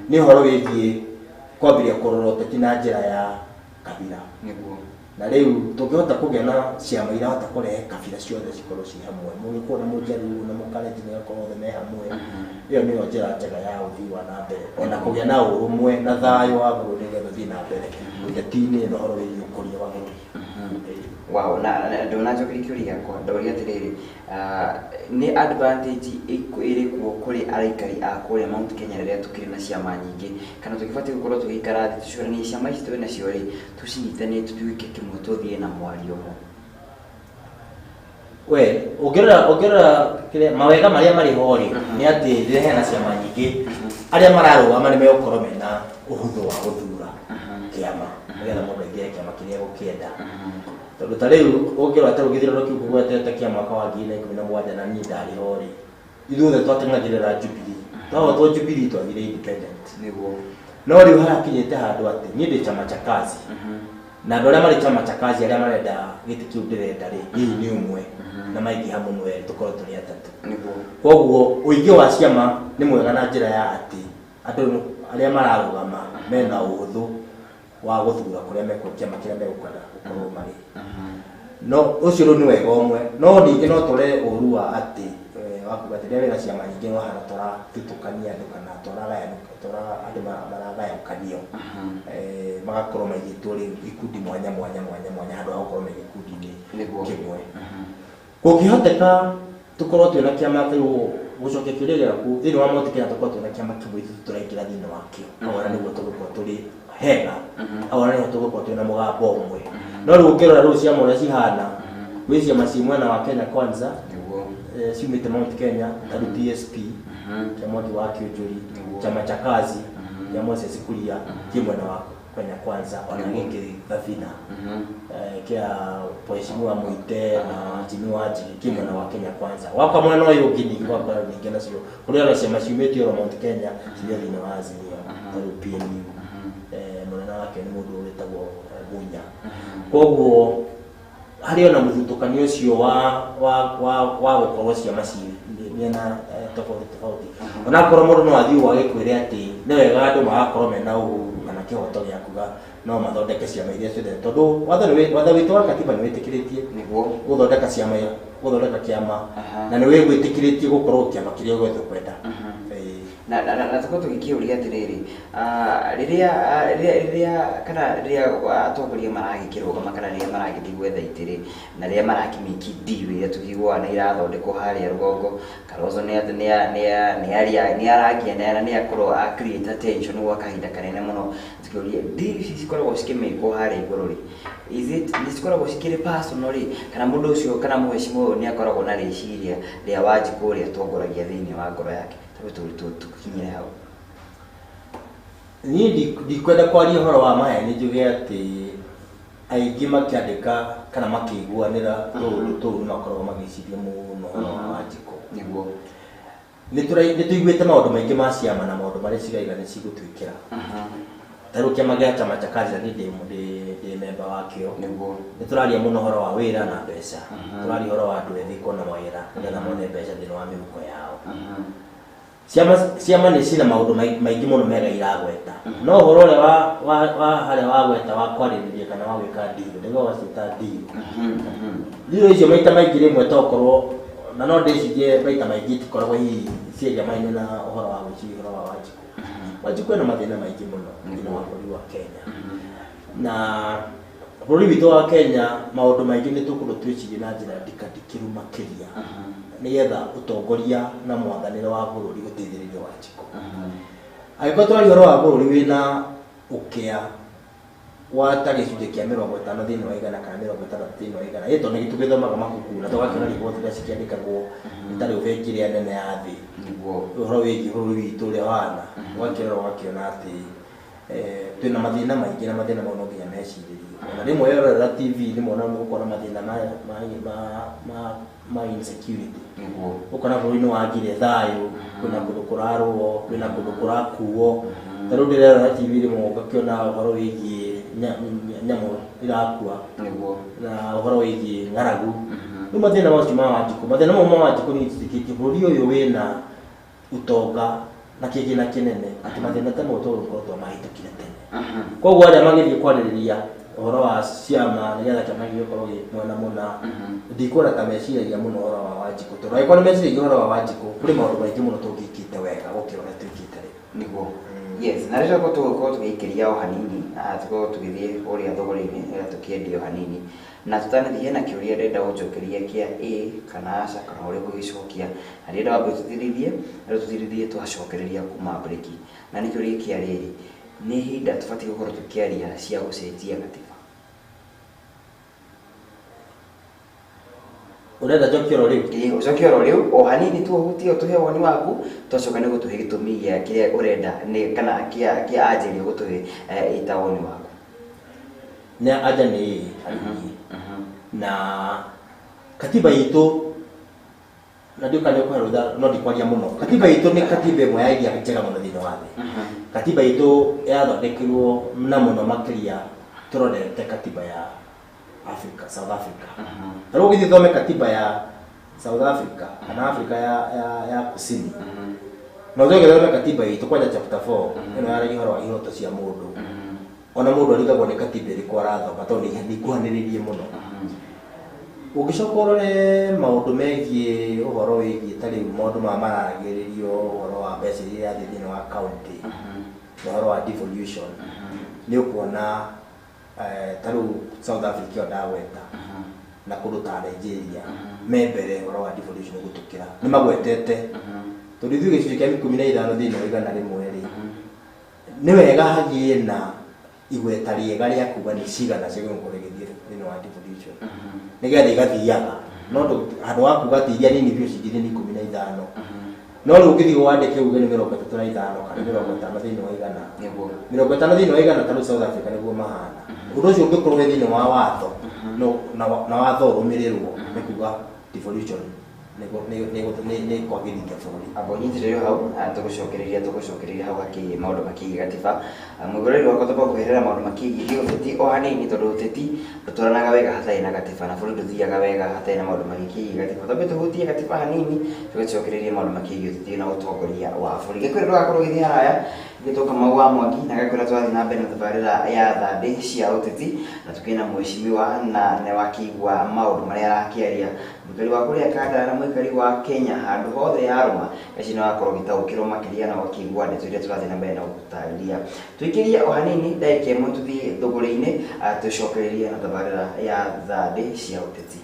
T: nĩ ũhoro wĩgiĩ kwambĩrĩria kũrora ũteti na njĩra ya kabira.
B: Nĩguo.
T: Na rĩu tũngĩhota kũgĩa na ciama irahota kũrehe kabira ciothe cikorwo ci hamwe, Mũgĩkũyũ na Mũjaluo na Mũkalenjin magakorwo othe me hamwe, ĩyo nĩyo njĩra njega ya ũthii wa na mbere, ona kũgĩa na ũrũmwe na thayũ wa bũrũri nĩgetha ũthiĩ na mbere ũteti-inĩ na ũhoro wĩgiĩ ũkũria wa bũrũri.
B: Wow, na ndũnacokeria kĩũria gĩakwa, ndoria atĩrĩrĩ, nĩ advantage ĩrĩkuo kũrĩ araikari a kũrĩa Mount Kenya rĩrĩa tũkĩrĩ na ciama nyingĩ, kana tũgĩbatiĩ gũkorwo tũgĩikara thĩ tũcũranie ciama ici twĩ nacio rĩ, tũcinyitanie tũtuĩke kĩmwe tũthiĩ na mwario ũmwe?
T: We ũngĩrora kĩrĩa mawega marĩa marĩ ho rĩ, nĩ atĩ rĩrĩa hena ciama nyingĩ, arĩa mararũgama nĩ megũkorwo mena ũhũthũ wa gũthura kĩama nĩgetha mũndũ aingĩre kĩama kĩrĩa egũkĩenda. Tondũ ta rĩu ũngĩrora ta rĩu gĩthurano kĩu ngũgwetete kĩa mwaka wa 2017 na niĩ ndarĩ ho rĩ, ithuothe twateng'agĩrĩra Jubilee, twahotwo Jubilee twathire independent.
B: Nĩguo.
T: No rĩu harakinyĩte handũ atĩ niĩ ndĩ chama cha kazi, na andũ arĩa marĩ chama cha kazi arĩa marenda gĩtĩ kĩu ndĩrenda rĩ, hihi nĩ ũmwe na maingĩha mũno erĩ, tũkorwo tũrĩ atatũ.
B: Nĩguo.
T: Koguo ũingĩ wa ciama nĩ mwega na njĩra ya atĩ andũ arĩa mararũgama mena ũhũthũ wa gũthura kũrĩa kĩama kĩrĩa megũkwenda gũkorwo marĩ. No ũcio rĩu nĩ wega ũmwe, no ningĩ no tũre ũru wa atĩ wa kuga atĩ rĩrĩa wĩna ciama nyingĩ no hana tũrathutũkania andũ kana tũra andũ maragayũkanio, magakorwo maigĩtwo rĩu ikundi mwanya mwanya mwanya mwanya handũ ha gũkorwo me gĩkundi-inĩ kĩmwe. Kũngĩhoteka tũkorwo twĩna kĩama rĩu, gũcokia kĩũria gĩaku, thĩinĩ wa Mount Kenya tũkorwo twĩna kĩama kĩmwe ithuĩ tũraingĩra thĩinĩ wakĩo, kawona nĩguo tũgũkorwo tũrĩ hega, kawona nĩguo tũgũkorwo twĩna mũgambo ũmwe. No rĩu ũngĩrora rĩu ciama ũrĩa cihana, gwĩ ciama ci mwena wa Kenya Kwanza ciumĩte Mount Kenya, ta rĩu PSP kĩa Mwangi wa Kĩũnjũri, chama cha kazi kĩa Moses Kuria kĩ mwena wa Kenya Kwanza, ona gĩkĩ Thabina kĩa Mheshimiwa Muite na Jimmy Wanjigi kĩ mwena wa Kenya Kwanza. Wakwa mwena ũyũ ũngĩ ningĩ gwakora ningĩ nacio kũrĩ ona ciama ciumĩte oro Mount Kenya cirĩ thĩinĩ wa Azimio, ta rĩu PNU, mũnene wake nĩ mũndũ wĩtagwo Munya. Koguo harĩ ona mũthutũkanio ũcio wa gũkorwo ciama ci mĩena tofauti tofauti, onakorwo mũndũ no athiĩ ũguo agĩkwĩre atĩ nĩ wega andũ magakorwo mena ũhuru kana kĩhoto gĩa kuga no mathondeke ciama iria ciothe, tondũ watho witũ wa katiba nĩ wĩtĩkĩrĩtie gũthondeka ciama, gũthondeka kĩama, na nĩ wĩtĩkĩrĩtie gũkorwo kĩama kĩrĩa gĩothe ũkwenda.
B: Na tũkorwo tũgĩkĩũria atĩrĩrĩ, rĩrĩa kana rĩrĩa atongoria maragĩkĩrũgama kana rĩrĩa maragĩthiĩ gwetha itĩ na rĩrĩa marakĩmĩki deal iria tũkĩiguaga nĩ irathondekwo harĩa rũgongo, Kalonzo nĩ aragia na nĩ akorwo a create attention gwa kahinda kanene mũno. Tũkĩũria deal ici cikoragwo cikĩmĩkwo harĩa igũrũ rĩ, is it nĩ cikoragwo cikĩrĩ personal rĩ, kana mũndũ ũcio kana mũheshimiwa ũyũ nĩ akoragwo na rĩciria rĩa Wanjikũ ũrĩa atongoragia thĩinĩ wa ngoro yake? Tũkinyire hau.
T: Niĩ ndikwenda kwaria ũhoro wa maheni njuge atĩ aingĩ makĩandĩka kana makĩiguanĩra tũũndũ tũu nĩ makoragwo magĩciria mũno ũhoro wa Wanjikũ.
B: Nĩguo.
T: Nĩ tũiguĩte maũndũ maingĩ ma ciama na maũndũ marĩa ciraiga nĩ cigũtuĩkĩra. Ta rĩu kĩama gĩa chama cha kazi niĩ ndĩ memba wakĩo.
B: Nĩguo.
T: Nĩ tũraria mũno ũhoro wa wĩra na mbeca. Tũraria ũhoro wa andũ ethĩ kuona mawĩra nĩgetha mone mbeca thĩinĩ wa mĩhuko yao. Ciama nĩ cina maũndũ maingĩ mũno mega iragweta, no ũhoro ũrĩa wa harĩa wagweta wa kwarĩrĩria kana wa gwĩka deal, nĩguo waciĩta deal. Deal icio maita maingĩ rĩmwe tokorwo na no ndĩcirie maita maingĩ itikoragwo hihi ciegemaine na ũhoro wa gwĩciria ũhoro wa Wanjikũ. Wanjikũ ena mathĩna maingĩ mũno thĩinĩ wa bũrũri wa Kenya, na bũrũri witũ wa Kenya maũndũ maingĩ nĩ tũkũrwo twĩcirie na njĩra ndikandikĩru makĩria nĩgetha ũtongoria na mwathanĩre wa bũrũri ũteithĩrĩrie Wanjikũ. Angĩkorwo tũraria ũhoro wa bũrũri wĩna ũkĩa wa ta gĩcunjĩ kĩa 50 thĩinĩ wa igana kana 60 thĩinĩ wa igana, ĩ tondũ nĩ tũgĩthomaga mabuku na tũgakĩona riboti iria cikĩandĩkagwo nĩ ta rĩu bengi ĩrĩa nene ya thĩ, ũhoro wĩgiĩ bũrũri witũ ũrĩa ũhana, ũgakĩrora ũgakĩona atĩ twĩna mathĩna maingĩ na mathĩna mau no nginya mecirĩrio. Ona rĩmwe werorera TV rĩmwe ona ũkona mathĩna ma insecurity. Ũkona bũrũri nĩ wagire thayũ, kwĩna kũndũ kũrarũo, kwĩna kũndũ kũrakuo. Ta rĩu ndĩrerora TV rĩmwe ũgakĩona ũhoro wĩgiĩ nyamũ irakua na ũhoro wĩgiĩ ng'aragu. Rĩu mathĩna macio ma Wanjikũ, mathĩna mau ma Wanjikũ nĩ njĩtĩkĩtie bũrũri ũyũ wĩna ũtonga na kĩgĩna kĩnene atĩ mathĩna ta mau tũgũkorwo twamahĩtũkire tene. Koguo arĩa magĩthiĩ kwarĩrĩria ũhoro wa ciama nĩgetha kĩama gĩgĩkorwo gĩ mwena mũna, ndikuona ta meciragia mũno ũhoro wa Wanjikũ, tondũ angĩkorwo nĩ meciragia ũhoro wa Wanjikũ kũrĩ maũndũ maingĩ mũno tũngĩkĩte wega gũkĩra ũrĩa twĩkĩte rĩu.
B: Nĩguo. Yes, na rĩrĩa tũgũkorwo tũgĩikĩria o hanini, tũkorwo tũgĩthiĩ kũrĩa thogora-inĩ nĩgetha tũkĩendie o hanini. Na tũtanathiĩ hena kĩũria ndĩrenda ũnjokerie kĩa ĩ kana aca kana ũrĩa ũgũgĩcokia, na ndĩrenda wambe ũtũtirithie, na tũtirithie twacokereria kuma break. Na nĩ kĩũria kĩa rĩrĩ, nĩ ihinda tũbatiĩ gũkorwo tũkĩaria cia gũcenjia gatiba?
T: Ũrenda njokie oro rĩu?
B: Ĩĩ, ũcokie oro rĩu, o hanini tu ũhutie ũtũhe woni waku, twacoka nĩ gũtũhe gĩtũmi gĩa kĩrĩa ũrenda nĩ kana kĩa kĩa anja ĩrĩa ũgũtũhe ĩta woni waku.
T: Nĩ anja nĩ ĩĩ harĩ niĩ. Na katiba itũ na ndiũĩ kana nĩ ũkũhe rũtha no ndikwaria mũno. Katiba itũ nĩ katiba ĩmwe ya iria njega mũno thĩinĩ wa thĩ. Katiba itũ yathondekirwo na mũno makĩria tũrorete katiba ya Africa, South Africa. Ta rĩu ũngĩthiĩ ũthome katiba ya South Africa kana Africa ya, ya, ya Kusini na ũcoke ũthome katiba itũ kwanja chapter 4 ĩno yaragia ũhoro wa ihoto cia mũndũ ona mũndũ arigagwo nĩ katiba ĩrĩkũ arathoma tondũ nĩ ikuhanĩrĩirie mũno. Ũngĩcoka ũrore maũndũ megiĩ ũhoro wĩgiĩ ta rĩu maũndũ maya mararagĩrĩrio ũhoro wa mbeca iria irathiĩ thĩinĩ wa county na ũhoro wa devolution nĩ ũkuona ta rĩu South Africa ĩyo ndagweta na kũndũ ta Nigeria me mbere ũhoro wa devolution gũtũkĩra nĩ magwetete tondũ ithuĩ gĩcunjĩ kĩa 15 thĩinĩ wa 100 rĩ nĩ wega hagĩe na igweta rĩega rĩa kuga nĩ cigana ciagĩrĩirwo gũkorwo igĩthiĩ thĩinĩ wa devolution nĩgetha igathiaga no handũ wa kuga atĩ iria nini biũ cingĩthiĩ nĩ 15 no rĩu ũngĩthiĩ wandĩke uge nĩ 35 kana 50 thĩinĩ wa igana 50 thĩinĩ wa igana ta rĩu South Africa nĩguo mahana ũndũ ũcio ũngĩkorwo wĩ thĩinĩ wa watho na watho ũrũmĩrĩrwo nĩ kuga devolution nĩ kwagĩrithia bũrũri.
B: Amba ũnyitĩrĩre hau, tũgũcokereria tũgũcokereria hau hakĩgiĩ maũndũ makĩgiĩ gatiba. Mwĩroreri wakwa twamba kweherera maũndũ makĩgiĩ gĩũteti o hanini tondũ ũteti ndũtwaranaga wega hatarĩ na gatiba na bũrũri ndũthiaga wega hatarĩ na maũndũ makĩgiĩ gatiba. Twambe tũhutie gatiba hanini tũgĩcokererie maũndũ makĩgiĩ ũteti na ũtongoria wa bũrũri. Gĩkwĩra ndũgakorwo ũgĩthiĩ haraya, Njĩtwo Kamau wa Mwangi na ngakwĩra tũrathiĩ na mbere na tabarĩra ya thandĩ cia ũteti na tũkĩrĩ na mheshimiwa na nĩ wakĩigua maũndũ marĩa arakĩaria. Mũikari wa kũrĩa Kandara na mũikari wa Kenya handũ hothe yarũma eci nĩ wakorwo ũgĩtaũkĩrwo makĩria na ũgakĩigua ndeto iria tũrathiĩ na mbere na gũgũtarĩria. Tũikĩrie o hanini ndagĩka ĩmwe tũthiĩ thũgũrĩ-inĩ tũcokererie na tabarĩra ya thandĩ cia ũteti.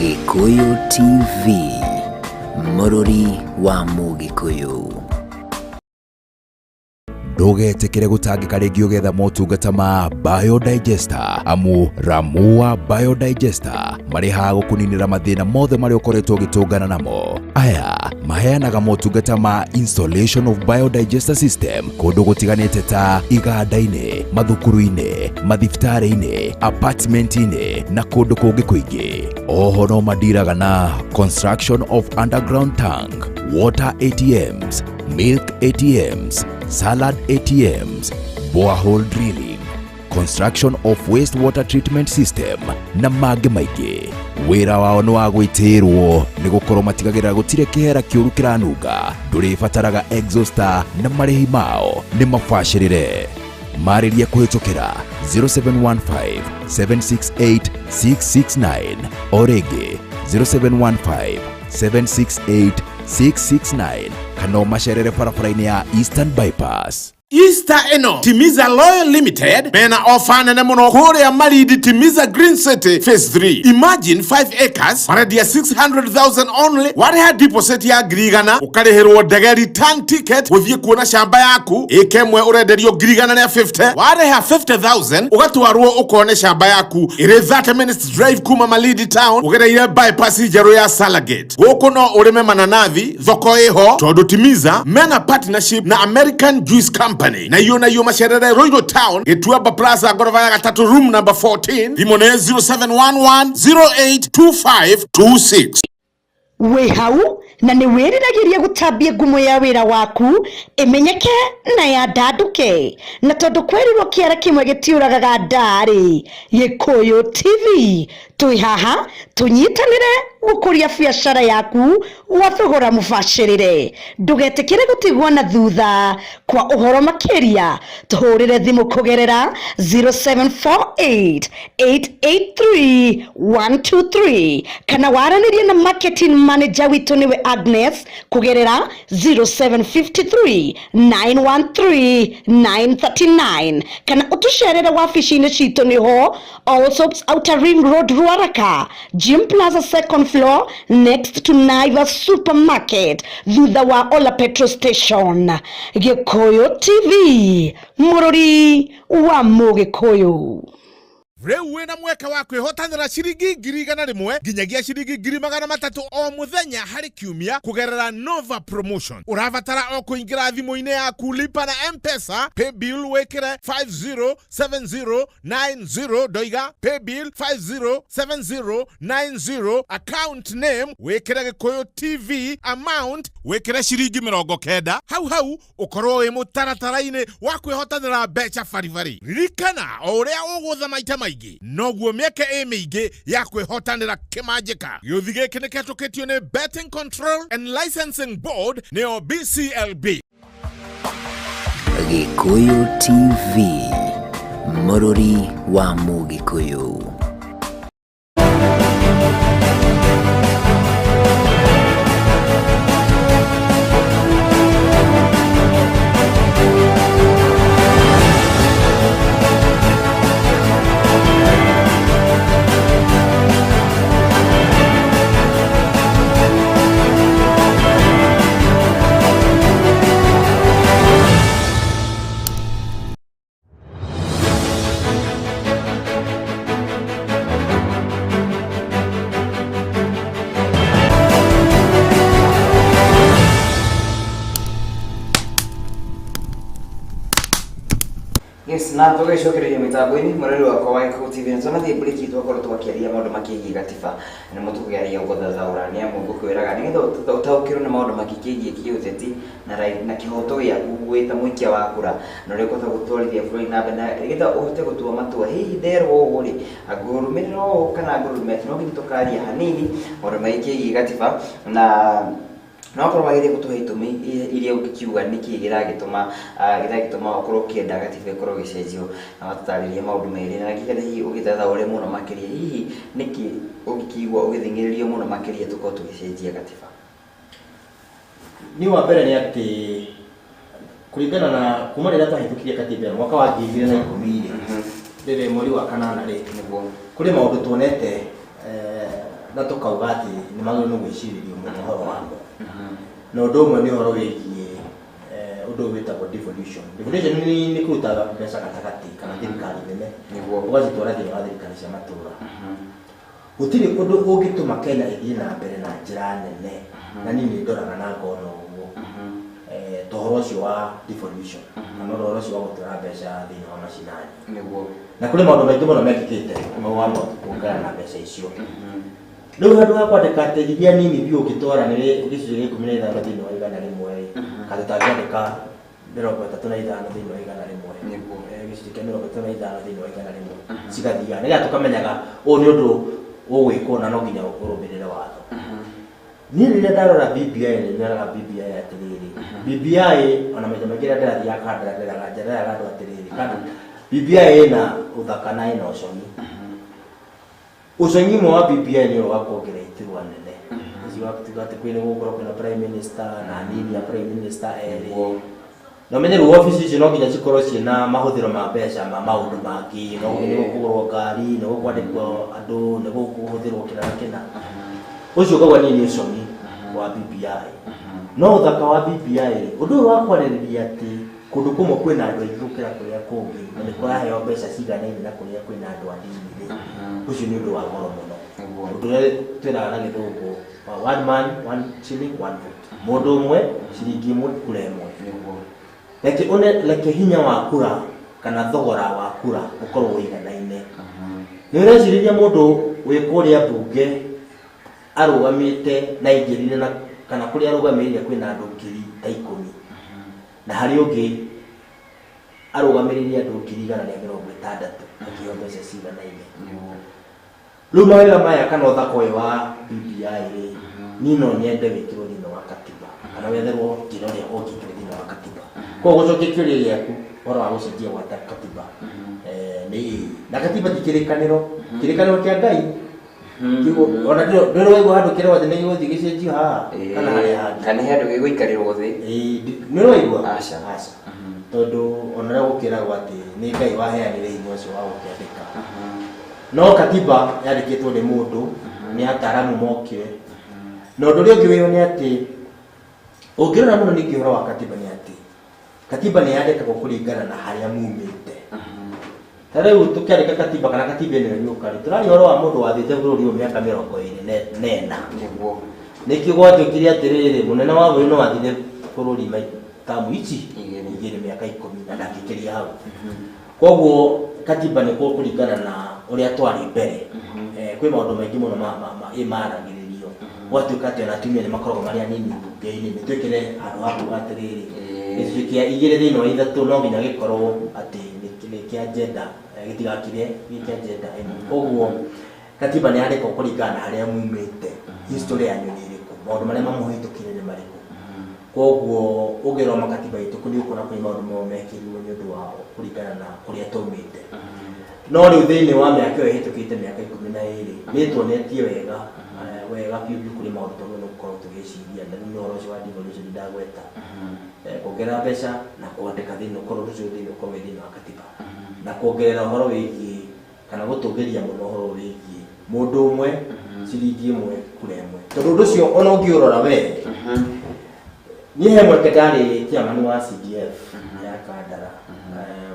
A: Gĩkũyũ TV, mũrũri wa Mũgĩkũyũ.
E: Ndũgetĩkĩre gũtangĩka rĩngĩ ũgetha motungata ma Biodigester, amu Ramua Biodigester marĩ haha gũkũninĩra mathĩna mothe marĩa ũkoretwo ũgĩtũngana namo. Aya maheanaga motungata ma installation of biodigester system kũndũ gũtiganĩte ta iganda-inĩ, mathukuru-inĩ, mathibitarĩ-inĩ, apartment-inĩ na kũndũ kũngĩ kũingĩ. Oho no mandiraga na construction of underground tank, water ATMs, milk ATMs, salad ATMs, borehole drilling, construction of wastewater treatment system na mangĩ maingĩ. Wĩra wao nĩ wa gwĩtĩĩrwo nĩ gũkorwo matigagĩrĩra gũtirĩ kĩhera kĩũru kĩranunga, ndũrĩbataraga exhauster na marĩhi mao nĩ mabacĩrĩre. Marĩrie kũhĩtũkĩra 0715 768 669 o rĩngĩ 0715 768 669 kana ũmacerere barabara-inĩ ya Eastern Bypass.
F: Easter ĩno Timiza Loyal Limited mena ofa nene mũno kũrĩa Malindi Timiza Green City Phase 3. Imagine 5 acres marendia 600,000 only, warĩha deposit ya 100,000 ũkarĩhĩrwo ndege return ticket gũthiĩ kuona shamba yaku ĩka ĩmwe ũrenderio 150,000, warĩha 50,000 ũgatwarwo ũkone shamba yaku ĩrĩ 30 minutes drive kuma Malindi town ũgereire bypass njerũ ya Salagate. Gũkũ no ũrĩme mananathi, thoko ĩho tondũ Timiza mena partnership na American Juice Company na iyo na iyo macerere Ruiru Town Gĩtuamba Plaza ngoroba ya gatatũ room number 14 thimũ nĩ 0711 082526.
G: Wĩ hau na nĩ wĩriragĩria gũtambia ngumo ya wĩra waku ĩmenyeke na yandandũke, na tondũ kwerirwo kĩara kĩmwe gĩtiũragaga ndaa-rĩ, Gĩkũyũ TV Twĩ haha tũnyitanĩre gũkũria biacara yaku gwa thogora mũbacĩrĩre. Ndũgetĩkĩre gũtigwo na thutha. Kwa ũhoro makĩria tũhũrĩre thimũ kũgerera 0748 883 123 kana waranĩrie na marketing manager witũ nĩwe Agnes kũgerera 0753 913 939 kana ũtũcerere wabici-inĩ citũ nĩho Allsops Outer Ring Road Ruaraka, Gym Plaza second floor next to Naivas Supermarket thutha wa Ola Petrol Station. Gikuyu TV, mũrũri wa Mũgĩkũyũ.
F: Rĩu wĩna mweke wa kwĩhotanĩra ciringi 100,000 nginyagia ciringi 300,000 o mũthenya harĩ kiumia kũgerera Nova Promotion. Ũrabatara o kũingĩra thimũ-inĩ yaku lipa na M-Pesa paybill wĩkĩre 507090 ndoiga paybill 507090 account name wĩkĩre Gĩkũyũ TV amount wĩkĩre ciringi 90 hau hau ũkorwo wĩ mũtaratara-inĩ wa kwĩhotanĩra mbeca baribari. Ririkana o ũrĩa ũgũtha maita maingĩ noguo mĩeke ĩ mĩingĩ ya kwĩhotanĩra kĩmanjĩka. Gĩũthi gĩkĩ nĩ kĩhetũkĩtio nĩ Betting Control and Licensing Board nĩyo BCLB.
A: Gikuyu TV, mũrũri wa Mũgĩkũyũ.
B: Yes, na tũgĩcokereria mĩtambo-inĩ mũrori wakwa wa Gĩkũyũ TV na twanathiĩ break twakorwo twakĩaria maũndũ makĩgiĩ gatiba nĩmo tũkĩaria gũthathaũra nĩ amu ngũkwĩraga nĩgetha ũtaũkĩrwo nĩ maũndũ makĩgiĩ kĩũteti na na kĩhoto gĩaku wĩ ta mũikia wa kura na ũrĩa ũkũhota gũtwarithia bũrũri na mbere na nĩgetha ũhote gũtua matua hihi nderwo ũũ rĩ ngũrũmĩrĩra ũũ kana ngũrũmĩrĩra no nginya tũkaria hanini maũndũ makĩgiĩ gatiba na no akorwo wagĩrĩire gũtũhe itũmi iria ũngĩkiuga nĩkĩ kĩragĩtũma kĩragĩtũma ũkorwo ũkĩenda gatiba ĩkorwo ĩgĩcenjio na watũtarĩria maũndũ merĩ na ngĩkenda hihi ũgĩthathaũre mũno makĩria hihi nĩkĩ ũngĩkĩigua ũgĩthing'ĩrĩrio mũno makĩria tũkorwo tũgĩcenjia gatiba.
T: Niĩ wa mbere nĩ atĩ kũringana na kuma rĩrĩa twahĩtũkirie katiba ĩno mwaka wa 2010 rĩ, rĩrĩ mweri wa kanana rĩ, kũrĩ maũndũ tuonete na tũkauga atĩ nĩ magĩrĩirwo nĩ gwĩcirĩrio mũno ũhoro wamo. Na ũndũ ũmwe nĩ ũhoro wĩgiĩ ũndũ ũyũ wĩtagwo devolution. Devolution nĩ kũruta mbeca gatagatĩ kana thirikari nene ũgacitwara thĩinĩ wa thirikari cia matũra. Gũtirĩ ũndũ ũngĩtũma Kenya ĩthiĩ na mbere na njĩra nene na niĩ nĩ ndoraga na ngona ũguo ta ũhoro ũcio wa devolution kana ũhoro ũcio wa gũtwara mbeca thĩinĩ wa macinani. Na kũrĩ maũndũ maingĩ mũno mekĩkĩte mau wa kuongana na mbeca icio. Rĩu handũ ha kwandĩka atĩ iria nini biũ ũngĩtwara nĩ gĩcunjĩ gĩa 15 thĩinĩ wa 100 rĩ, kana tũtangĩandĩka 35 thĩinĩ wa 100, gĩcunjĩ kĩa 35 thĩinĩ wa 100 cigathiaga nĩgetha tũkamenyaga ũyũ nĩ ũndũ ũgwĩkwo na no nginya ũrũmĩrĩre watho. Niĩ rĩrĩa ndarora BBI nĩ nyonaga BBI atĩrĩrĩ, BBI ona maita maingĩ rĩrĩa ndĩrathiaga kandara ndĩraga njeraga andũ atĩrĩrĩ, BBI ĩna ũthaka na ĩna ũcong'i. Ũcong'i ũmwe wa BBI nĩ ũyũ wa kuongerera iturwa nene. Ũcio wa kuga atĩ kwĩna gũgũkorwo kwĩna prime minister na anini a prime minister erĩ. Na ũmenye rĩu obici icio no nginya cikorwo ciĩna mahũthĩro ma mbeca ma maũndũ mangĩ, no nginya nĩ gũkũgũrwo ngari, nĩ gũkwandĩkwo andũ, nĩ gũkũhũthĩrwo kĩna na kĩna. Ũcio ũkauga niĩ nĩ ũcong'i wa BBI. No ũthaka wa BBI rĩ, ũndũ ũyũ wa kwarĩrĩria atĩ kũndũ kũmwe kwĩna andũ aingĩ gũkĩra kũrĩa kũngĩ na nĩ kũraheo mbeca ciganaine na kũrĩa kwĩna andũ anini rĩ, ũcio nĩ ũndũ wa goro mũno. Ũndũ ũrĩa twĩraga na gĩthũngũ one man one shilling one vote, mũndũ ũmwe ciringi ĩmwe kura ĩmwe. Reke one reke hinya wa kura kana thogora wa kura ũkorwo ũiganaine. Nĩ ũrecirĩria mũndũ wĩ kũrĩa mbunge arũgamĩte na aingĩrire na kana kũrĩa arũgamĩrĩire kwĩna andũ 10,000 na harĩ ũngĩ arũgamĩrĩire andũ 160,000 akĩheo mbeca ciganaine. Rĩu mawega maya kana ũthaka ũyũ wa BBI rĩ, niĩ no nyende wĩkĩrwo thĩinĩ wa katiba kana wetherwo njĩra ĩrĩa ũngĩkĩrwo thĩinĩ wa katiba. Koguo gũcokia kĩũria gĩaku ũhoro wa gũcenjia gwa katiba, nĩ ĩĩ. Na katiba ti kĩrĩkanĩro, kĩrĩkanĩro kĩa Ngai. Ona ndũrĩ waigua handũ kĩrĩgwo atĩ nĩ gĩgũthiĩ gĩcenjio haha kana harĩa hangĩ.
B: Kana he handũ gĩgũikarĩrwo thĩ.
T: Nĩ ũraigua?
B: Aca.
T: Aca. Tondũ ona ũrĩa gũkĩragwo atĩ nĩ Ngai waheanire hinya ũcio wa gũkĩandĩka. No katiba yandĩkĩtwo nĩ mũndũ, nĩ ataaramu mokire. Na ũndũ ũrĩa ũngĩ wĩho nĩ atĩ ũngĩrora mũno ningĩ ũhoro wa katiba nĩ atĩ katiba nĩ yandĩkagwo kũringana na harĩa mumĩte. Ta rĩu tũkĩandĩka katiba kana katiba ĩno ĩgĩũka rĩ, tũraria ũhoro wa mũndũ wathiĩte bũrũri ũyũ mĩaka 24.
B: Nĩguo.
T: Nĩkĩo gwatuĩkire atĩrĩrĩ, mũnene wa bũrũri no athire bũrũri tamu ici igĩrĩ mĩaka 10 na ndangĩkĩria hau. Koguo katiba nĩ kũringana na ũrĩa twarĩ mbere. Kwĩ maũndũ maingĩ mũno maragĩrĩrio. Gwatuĩka atĩ ona atumia nĩ makoragwo marĩ anini mbunge-inĩ, nĩ twĩkĩre handũ ha kuga atĩrĩrĩ, gĩcunjĩ kĩa 2 thĩinĩ wa 3 no nginya gĩkorwo atĩ nĩ kĩa gender, gĩtigakire gĩ kĩa gender ĩmwe. Koguo katiba nĩ yandĩkwo kũringana na harĩa mumĩte, history yanyu nĩ ĩrĩkũ, maũndũ marĩa mamũhĩtũkire nĩ marĩkũ. Koguo ũngĩrora katiba itũ nĩ ũkuona kwĩ maũndũ mamwe mekĩrirwo nĩ ũndũ wa kũringana na kũrĩa twaumĩte. No rĩu thĩinĩ wa mĩaka ĩyo ĩhĩtũkĩte mĩaka 12 nĩ tuonetie wega wega biũ biũ kũrĩ maũndũ twagĩrĩirwo nĩ gũkorwo tũgĩciria, na rĩu nĩ ũhoro ũcio wa devolution ndagweta. Kuongerera mbeca na kwandĩka thĩinĩ ũkorwo ũndũ ũcio thĩinĩ ũkorwo wĩ thĩinĩ wa katiba, na kuongerera ũhoro wĩgiĩ kana gũtũgĩria mũno ũhoro wĩgiĩ mũndũ ũmwe ciringi ĩmwe kura ĩmwe, tondũ ũndũ ũcio ona ũngĩũrora we niĩ he mweke ndarĩ chairman wa CDF ya Kandara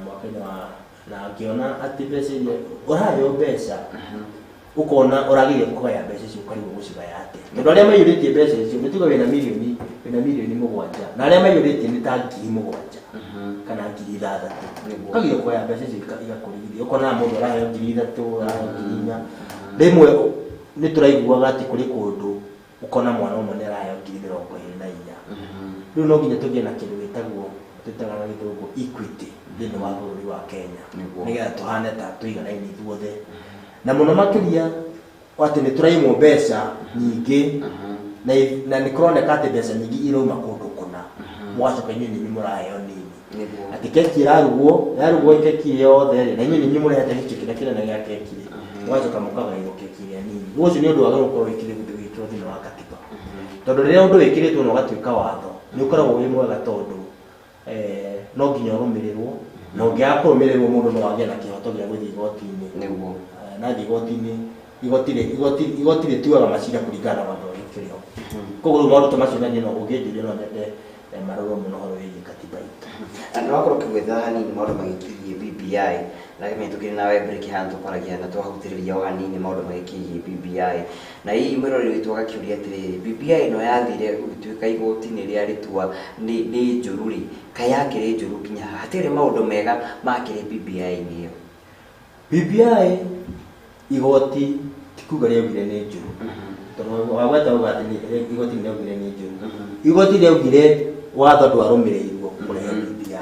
T: mwaka-inĩ wa na ngĩona atĩ mbeca iria ũraheo mbeca ũkona ũragĩria kũgaya mbeca icio ũkarigwo gũcigaya atĩa, tondũ arĩa maiyũrĩtie mbeca icio nĩ tuge wĩna milioni 7 na arĩa maiyũrĩtie nĩ ta 7,000 kana 6,000, ũkageria kũgaya mbeca icio igakũrigithia, ũkona mũndũ araheo 3,000 araheo 4,000. Rĩmwe nĩ tũraiguaga atĩ kũrĩ kũndũ ũkona mwana ũmwe nĩ araheo 24,000. Rĩu no nginya tũgĩe na kĩndũ gĩtagwo twĩtaga na gĩthũngũ equity thĩinĩ wa bũrũri wa Kenya, nĩgetha tũhane ta tũiganaine ithuothe, na mũno makĩria atĩ nĩ tũraimwo mbeca nyingĩ na nĩ kũroneka atĩ mbeca nyingĩ irauma kũndũ kũna, mũgacoka inyuĩ nĩ inyuĩ mũraheo nini. Atĩ keki ĩrarugwo yarugwo keki yothe rĩ, na inyuĩ nĩ inyuĩ mũrehete gĩcunjĩ kĩrĩa kĩnene gĩa keki rĩ, mũgacoka mũkagaĩrwo keki ĩrĩa nini. Rĩu ũcio nĩ ũndũ wagĩrĩirwo gũkorwo wĩkĩrĩtwo thĩinĩ wa katiba, tondũ rĩrĩa ũndũ wĩkĩrĩtwo na ũgatuĩka watho nĩ ũkoragwo wĩ mwega, tondũ no nginya ũrũmĩrĩrwo, na ũngĩaga kũrũmĩrĩrwo mũndũ no agĩe na kĩhoto gĩa gũthiĩ igoti-inĩ.
B: Nĩguo.
T: Na athiĩ igoti-inĩ, igoti rĩtuaga macira kũringana na watho ũrĩa ũkĩrĩ ho. Koguo rĩu maũndũ ta macio na niĩ no ũngĩnjũria no nyende marorwo mũno ũhoro wĩgiĩ katiba itũ.
B: Na nĩ wakorwo ũkĩgwetha hanini maũndũ magĩkĩgiĩ BBI, na kĩmenya tũkĩrĩ nawe break haha tũkwaragia na twahutĩrĩria o hanini maũndũ magĩkĩgiĩ BBI. Na hihi mwĩroreri witũ agakĩũria atĩrĩrĩ, BBI ĩno yathire gũgĩtuĩka igoti nĩ rĩarĩtua nĩ njũru rĩ, kaĩ yakĩrĩ njũru nginya haha? Hatikĩrĩ maũndũ mega makĩrĩ BBI-inĩ ĩyo?
T: BBI igoti ti kuga rĩaugire nĩ njũru, tondũ wagweta uga atĩ igoti nĩ rĩaugire nĩ njũru. Igoti rĩaugire watho ndwarũmĩrĩirwo kũrehe BBI,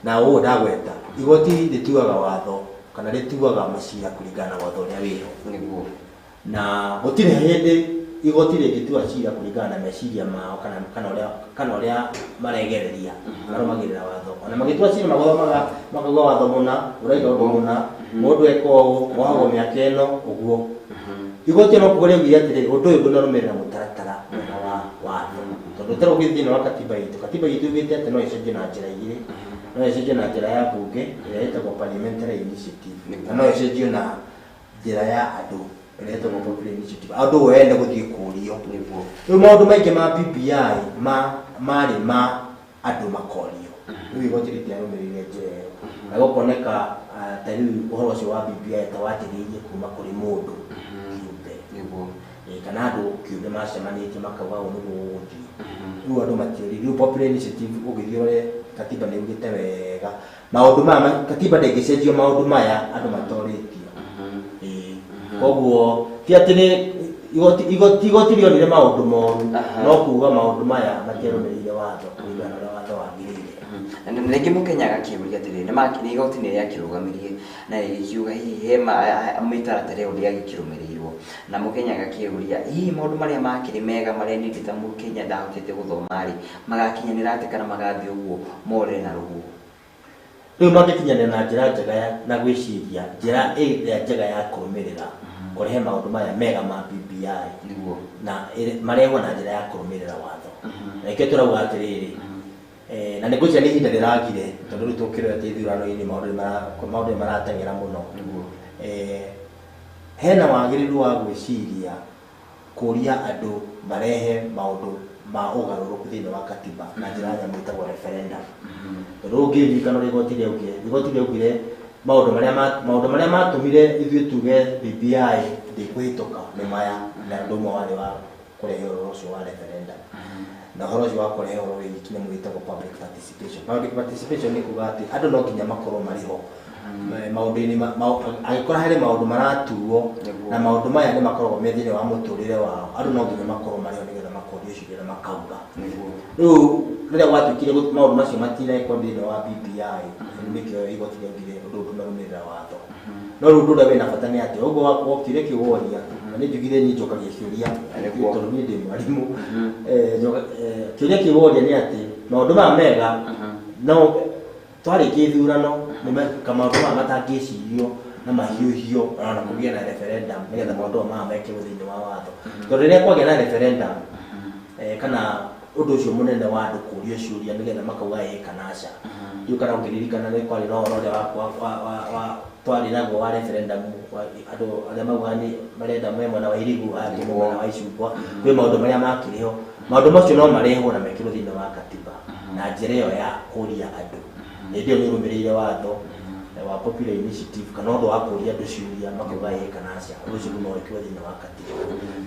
T: na ũũ ndagweta igoti rĩtuaga watho kana rĩtuaga macira kũringana na watho ũrĩa wĩho.
B: Nĩguo.
T: Na gũtirĩ hĩndĩ igoti rĩngĩtua cira kũringana na meciria mao kana ũrĩa maregereria, marũmagĩrĩra watho. Ona magĩtua cira magothomaga makauga watho mũna ũraiga ũndũ mũna, mũndũ eka ũũ wohagwo mĩaka ĩno ũguo. Igoti no kuga rĩaugire atĩrĩrĩ, ũndũ ũyũ ndũnarũmĩrĩra mũtaratara mwega wa watho, tondũ ũtarĩ ũngĩ thĩinĩ wa katiba itũ. Katiba itũ yugĩte atĩ no ĩcenjio na njĩra igĩrĩ, no ĩcenjio na njĩra ya mbunge ĩrĩa ĩtagwo parliamentary initiative, na no ĩcenjio na njĩra ya andũ ĩrĩa ĩtagwo popular initiative, andũ ene gũthiĩ kũrio. Rĩu maũndũ maingĩ ma BBI marĩ ma andũ makorio. Rĩu igoti rĩtiarũmĩrĩire njĩra ĩyo, na gũkoneka ta rĩu ũhoro ũcio wa BBI ta wanjĩrĩirie kuma kũrĩ mũndũ kĩũmbe.
B: Nĩguo.
T: Kana andũ kĩũmbe macemanĩtie makauga ũũ nĩguo gũgũthiĩ. Rĩu andũ matiũririe. Rĩu popular initiative ũngĩthiĩ ũrore katiba nĩ yugĩte wega maũndũ maya, katiba ndĩngĩcenjio maũndũ maya andũ matorĩtio. Koguo ti atĩ nĩ igoti rĩonire maũndũ moru, no kuga maũndũ maya matiarũmĩrĩire watho kũringana na ũrĩa watho wagĩrĩire.
B: Na rĩngĩ mũkenya agakĩũria atĩrĩrĩ, nĩ igoti nĩ rĩakĩrũgamirie na rĩgĩkiuga hihi he mĩtaratara ĩyo ndĩagĩkĩrũmĩrĩirwo, na mũkenya agakĩũria hihi maũndũ marĩa makĩrĩ mega marĩa niĩ ndĩ ta mũkenya ndahotete gũthoma rĩ, magakinyanĩra atĩa kana magathiĩ ũguo more na rũhuho?
T: Rĩu mangĩkinyanĩra na njĩra njega na gwĩciria njĩra ĩrĩa njega ya kũrũmĩrĩra kũrehe maũndũ maya mega ma BBI na marehwo na njĩra ya kũrũmĩrĩra watho. Na nĩkĩo tũrauga atĩrĩrĩ, na nĩ ngwĩciria nĩ ihinda rĩragire tondũ rĩu tũkĩrorete ithurano-inĩ maũndũ nĩ marateng'era mũno. Hena wagĩrĩru wa gwĩciria kũria andũ marehe maũndũ ma ũgarũrũku thĩinĩ wa katiba na njĩra nyamũ ĩtagwo referendum. Tondũ ũngĩririkana ũrĩa igoti rĩaugire maũndũ marĩa matũmire ithuĩ tuge BBI ndĩkũhĩtũka nĩ maya, na ũndũ ũmwe warĩ wa kũrehe ũhoro ũcio wa referendum. Na ũhoro ũcio wa kũrehe ũhoro wĩgiĩ kĩnyamũ gĩtagwo public participation. Public participation nĩ kuga atĩ andũ no nginya makorwo marĩ ho maũndũ-inĩ, angĩkorwo harĩ maũndũ maratuo na maũndũ maya nĩ makoragwo me thĩinĩ wa mũtũrĩre wao, andũ no nginya makorwo marĩ ho nĩgetha makorio ciũria na makauga. Rĩu rĩrĩa gwatuĩkire maũndũ macio matinekwo thĩinĩ wa BBI, nĩkĩo igoti rĩaugire ũndũ ũyũ ndũnarũmĩrĩra watho. No rĩu ũndũ ũrĩa wĩna bata nĩ atĩ ũguo wokire kĩworia, na nĩ njugire niĩ njokagia ciũria tondũ niĩ ndĩ mwarimũ. Kĩũria kĩworia nĩ atĩ maũndũ maya mega no twarĩkia ithurano maũndũ maya matangĩcirio na mahiũhio ona kũgĩa na referendum nĩgetha maũndũ maya mekĩrwo thĩinĩ wa watho. Tondũ rĩrĩa kwagĩa na referendum kana ũndũ ũcio mũnene wa andũ kũrio ciũria nĩgetha makauga ĩĩ kana aca. Rĩu kana ũngĩririkana nĩ kwarĩ na ũhoro ũrĩa twarĩ naguo wa referendum, andũ arĩa maugaga nĩ marenda me mwena wa Irigu, aya me mwena wa Icungwa, kwĩ maũndũ marĩa makĩrĩ ho. Maũndũ macio no marehwo na mekĩrwo thĩinĩ wa katiba na njĩra ĩyo ya kũria andũ. Hĩndĩ ĩyo nĩ ũrũmĩrĩire watho wa popular initiative kana ũndũ wa kũria andũ ciũria makauga ĩĩ kana aca, ũndũ ũcio no wĩkĩrwo thĩinĩ wa katiba.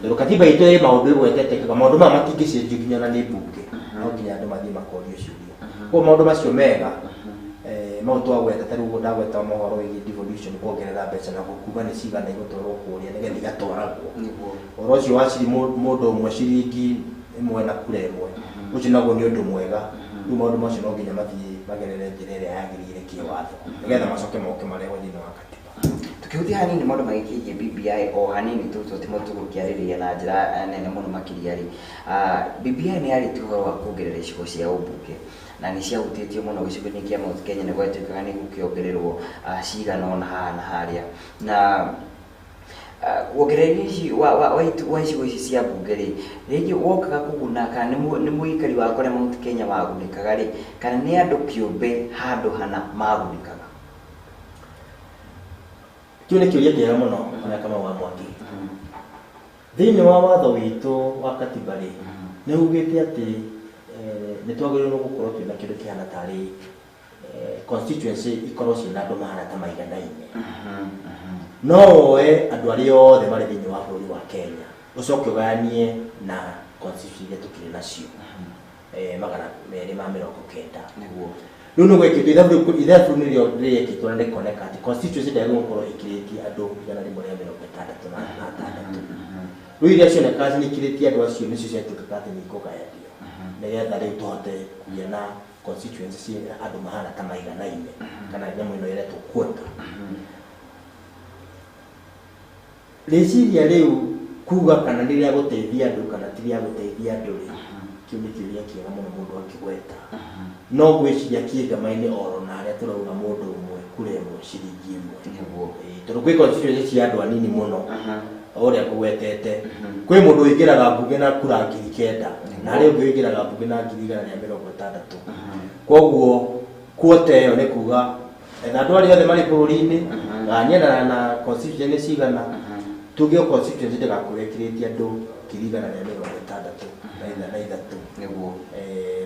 T: Tondũ katiba itũ ĩ maũndũ ĩgwetete maũndũ maya matingĩcenjio nginya na nĩ mbunge, no nginya andũ mathiĩ makorio ciũria. Koguo maũndũ macio mega mau twagweta ta rĩu ndagweta mohoro wĩgiĩ devolution kuongerera mbeca na kuga nĩ cigana igũtwarwo kũrĩa nĩgetha igatwaragwo. Ũhoro ũcio wa mũndũ ũmwe ciringi ĩmwe na kura ĩmwe, ũcio naguo nĩ ũndũ mwega. Rĩu maũndũ macio no nginya mathiĩ magerere njĩra ĩrĩa yagĩrĩire kĩwatho nĩgetha macoke moke marehwo thĩinĩ wa katiba.
B: Tukĩhutia hanini maũndũ magĩkĩgiĩ BBI o hanini tu tũtimo tũgũkĩarĩrĩria na njĩra nene mũno makĩria rĩ, BBI nĩ yarĩtie ũhoro wa kuongerera icigo cia ũmbunge na nĩ ciahutĩtio mũno gĩcigo-inĩ kĩa Mount Kenya, nĩ gwatuĩkaga nĩ gũkĩongererwo cigana ũna haha na harĩa, na wongereri ici wa icigo ici cia mbunge rĩ, rĩngĩ wokaga kũguna kana nĩ mũikari wa kũrĩa Mount Kenya wagunĩkaga rĩ, kana nĩ andũ kĩũmbe handũ hana magunĩkaga?
T: Kĩu nĩ kĩũria kĩega mũno ona Kamau wa Mwangi. Thĩinĩ wa watho witũ wa katiba rĩ, nĩ ugĩte atĩ nĩ twagĩrĩirwo nĩ gũkorwo twĩna kĩndũ kĩhana tarĩ constituency ikorwo ciĩna andũ mahana ta maiganaine. No woe andũ arĩa othe marĩ thĩinĩ wa bũrũri wa Kenya ũcoke ũgayanie na constituency iria tũkĩrĩ nacio 290. Rĩu nĩ gwekĩtwo ithabu nĩrĩo rĩrekĩtwo na rĩkoneka atĩ constituency ndĩagĩrĩirwo gũkorwo ĩkĩrĩtie andũ 166. Rĩu iria cionekaga nĩ ikĩrĩtie andũ acio nĩcio ciatuĩkaga atĩ nĩ ikũgayanio nĩgetha rĩu tũhote kũgĩa na constituency ciĩna andũ mahana ta maiganaine kana nyamũ ĩno ĩretwo quota. Rĩciria rĩu kuga kana nĩ rĩa gũteithia andũ kana ti rĩa gũteithia andũ rĩ, kĩu nĩ kĩũria kĩega mũno mũndũ angĩgweta. No ngwĩciria kĩngama-inĩ oro na harĩa tũrauga mũndũ ũmwe kura ĩmwe ciringi ĩmwe. Tondũ kwĩ constituency cia andũ anini mũno ũrĩa ngũgwetete. Kwĩ mũndũ ũingĩraga mbunge na kura 9,000 na harĩ ũngĩ ũingĩraga mbunge na 160,000. Koguo quota ĩyo nĩ kuga etha andũ arĩa othe marĩ bũrũri-inĩ gayania na constituency cigana, tuge constituency ndĩgakorwo ĩkĩrĩtie andũ 163.
B: Nĩguo.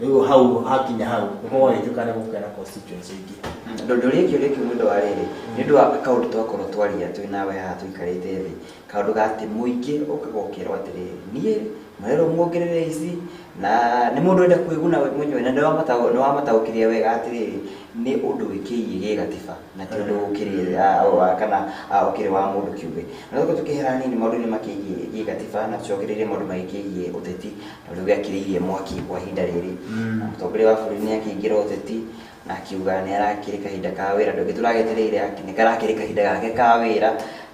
T: Rĩu hau hakinya hau nĩgũgagĩtuĩka nĩ gũkũgĩa na constituency ingĩ.
B: Ndũria kĩũria kĩu nĩ ũndũ wa rĩrĩ, nĩ ũndũ wa kaũndũ twakorwo twaria twĩ nawe haha tũikarĩte thĩ, kaũndũ ga atĩ mũingĩ ũkaga ũkerwo atĩrĩrĩ, niĩ mũrerwo muongerere ici na nĩ mũndũ enda kwĩguna we mwenyewe, na nĩ wamataũkĩire wega atĩrĩrĩ, nĩ ũndũ wĩkĩirie gĩgatiba na ti ũndũ ũkĩrĩ kana ũkĩrĩ wa mũndũ kĩũmbe. Na tũkorwo tũkĩhera hanini maũndũ-inĩ makĩgiĩ gĩgatiba na tũcokererie maũndũ magĩkĩgiĩ ũteti, tondũ gĩakĩrĩirie mwaki kwa ihinda rĩrĩ. Mũtongoria wa bũrũri nĩ akĩingĩra ũteti, Na akiuga nĩ arakĩrĩ kahinda ka wĩra ndũngĩ tũragetereire nĩ karakĩrĩ kahinda gake ka wĩra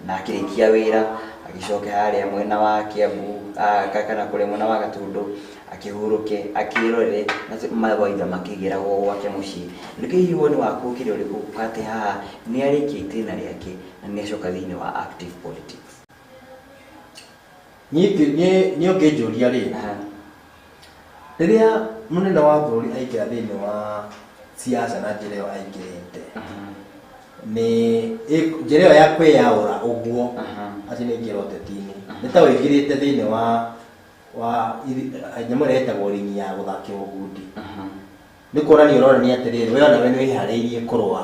B: na akĩrĩkia wĩra agĩcoke harĩa mwena wa Kiambu kana kũrĩa mwena wa Gatundu akĩhurũke akĩrorere na mawaitha makĩgĩragwo gwake mũciĩ. Nĩkĩ hihi woni waku ũkĩrĩ ũrĩkũ atĩ haha nĩ arĩkia itĩna rĩake na nĩ acoka thĩinĩ wa active politics?
T: Niĩ ũngĩnjũria rĩ, rĩrĩa mũnene wa bũrũri aingĩra thĩinĩ wa siasa na njĩra ĩyo aingĩrĩte, nĩ njĩra ĩyo ya kwĩyaũra ũguo atĩ nĩ aingĩra ũteti-inĩ, nĩ ta ũingĩrĩte thĩinĩ wa nyamũ ĩrĩa ĩtagwo ringi ya gũthakĩrwo ngundi. Nĩ kuonania ũronania atĩrĩrĩ, we onawe nĩ wĩharĩirie kũrũa,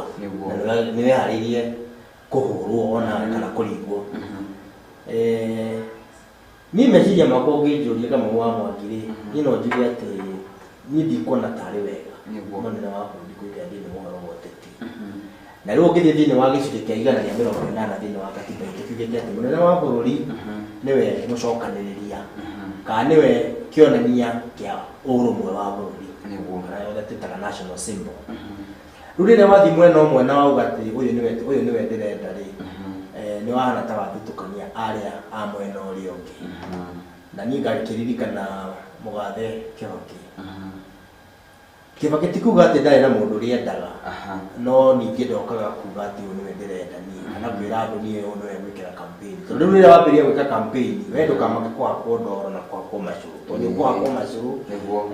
T: na nĩ wĩharĩirie kũhũrwo onawe kana kũringwo. Niĩ meciria makwa ũngĩnjũria Kamau wa Mwangi rĩ, niĩ no njuge atĩ niĩ ndikuona tarĩ wega mũnene wa bũrũri kũingĩra thĩinĩ wa ũhoro wa ũteti. Na rĩu ũngĩthiĩ thĩinĩ wa gĩcunjĩ kĩa 180 thĩinĩ wa katiba itũ kiugĩte atĩ mũnene wa bũrũri nĩwe mũcokanĩrĩria kana nĩwe kĩonania kĩa ũrũmwe wa bũrũri, kana ũrĩa twĩtaga national symbol. Rĩu rĩrĩa wathiĩ mwena ũmwe na wauga atĩ ũyũ nĩwe ndĩrenda rĩ, nĩ wahana ta wathutũkania arĩa a mwena ũrĩa ũngĩ. Na niĩ ngakĩririkana mũgathe Kĩbakĩ. Kĩbakĩ ti kuga atĩ ndarĩ na mũndũ ũrĩa endaga, no ningĩ ndokaga kuga atĩ ũyũ nĩwe ndĩrenda niĩ, kana kwĩra andũ niĩ ũyũ nĩwe ngwĩkĩra campaign. Tondũ rĩu rĩrĩa wambĩrĩria gwĩka campaign, we ndũkamake kũhakwo ndoro na kũhakwo macũrũ. Tondũ nĩ ũkũhakwo macũrũ,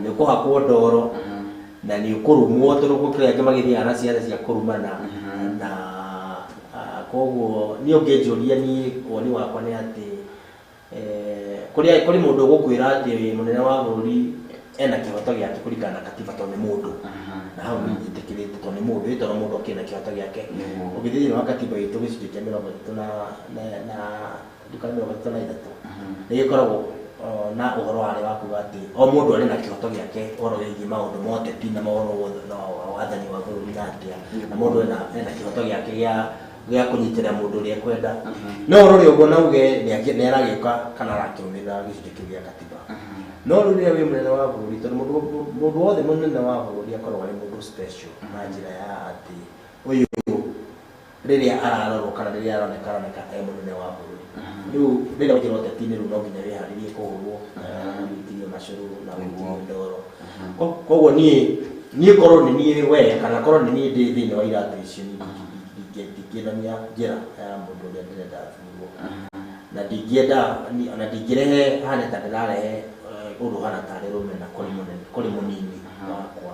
T: nĩ ũkũhakwo ndoro, na nĩ ũkũrumwo, tondũ gũkĩrĩ angĩ magĩthiaga na ciaca cia kũrumana. Na koguo niĩ ũngĩnjũria niĩ woni wakwa nĩ atĩ kũrĩ mũndũ ũgũkwĩra atĩ mũnene wa bũrũri ena kĩhoto gĩake kũringana na katiba tondũ nĩ mũndũ. Na hau niĩ njĩtĩkĩrĩte tondũ nĩ mũndũ, ĩtondũ mũndũ akĩrĩ na kĩhoto gĩake. Ũngĩthiĩ thĩinĩ wa katiba itũ gĩcunjĩ kĩa 33 nĩ gĩkoragwo na ũhoro warĩ wa kuga atĩ o mũndũ arĩ na kĩhoto gĩake ũhoro wĩgiĩ maũndũ ma ũteti na maũhoro na wathani wa bũrũri na atĩa, na mũndũ ena kĩhoto gĩake gĩa kũnyitĩrĩra mũndũ ũrĩa ekwenda. No ũrore ũguo na uge nĩ aragĩũka kana arakĩrũmĩrĩra gĩcunjĩ kĩu gĩa katiba. No rĩu rĩrĩa wĩ mũnene wa bũrũri, tondũ mũndũ wothe mũnene wa bũrũri akoragwo arĩ mũndũ special na njĩra ya atĩ ũyũ rĩrĩa ararorwo kana rĩrĩa aroneka aroneka e mũnene wa bũrũri. Rĩu rĩrĩa waingĩra ũteti-inĩ rĩu no nginya wĩharĩrie kũhũrwo na wĩtirie macũrũ na wĩtirie ndoro. Koguo niĩ korwo nĩ niĩ we kana korwo nĩ niĩ ndĩ thĩinĩ wa iratũ icio ndingĩthania njĩra ya mũndũ ũrĩa ndĩrenda athurwo. Na ndingĩenda na ndingĩrehe hane ta ndĩrarehe ũndũ ũhana tarĩ rũmena kũrĩ mũnini wakwa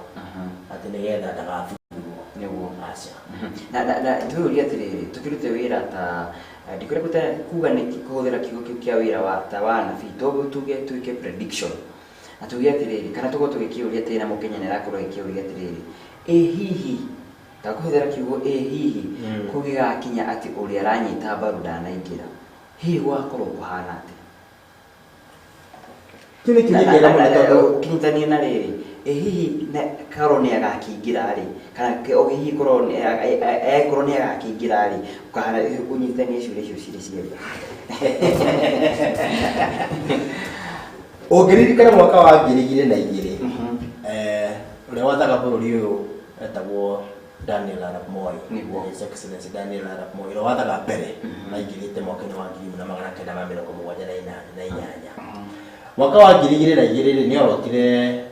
T: atĩ nĩgetha ndagathurwo.
B: Nĩguo.
T: Aca.
B: Na twĩyũrie atĩrĩrĩ, tũkĩrute wĩra ta ndikwenda kuga nĩ kũhũthĩra kiugo kĩu kĩa wĩra wa ta wa anabii, tuge twĩke prediction na tuge atĩrĩrĩ, kana tũkorwo tũgĩkĩũria atĩrĩrĩ, na mũkenya nĩ arakorwo agĩkĩũria atĩrĩrĩ, ĩ hihi ta kũhũthĩra kiugo ĩ hihi kũgĩgakinya atĩ ũrĩa aranyita mbaru ndanaingĩra, hihi gwakorwo kũhana atĩa?
T: Kĩu nĩ kĩũria kĩega mũno tondũ
B: ũkĩnyitania na rĩrĩ, ĩ hihi korwo nĩ agakĩingĩra rĩ, kana hihi korwo angĩkorwo nĩ agakĩingĩra rĩ, ũkahana ũnyitithanie ciũria icio cirĩ cierĩ.
T: Ũngĩririkana mwaka wa 2002, ũrĩa wathaga bũrũri ũyũ etagwo Daniel Arap Moi, His Excellency Daniel Arap Moi, ũrĩa wathaga mbere aingĩrĩte mwaka-inĩ wa 1978. Mwaka wa 2002 nĩ orotire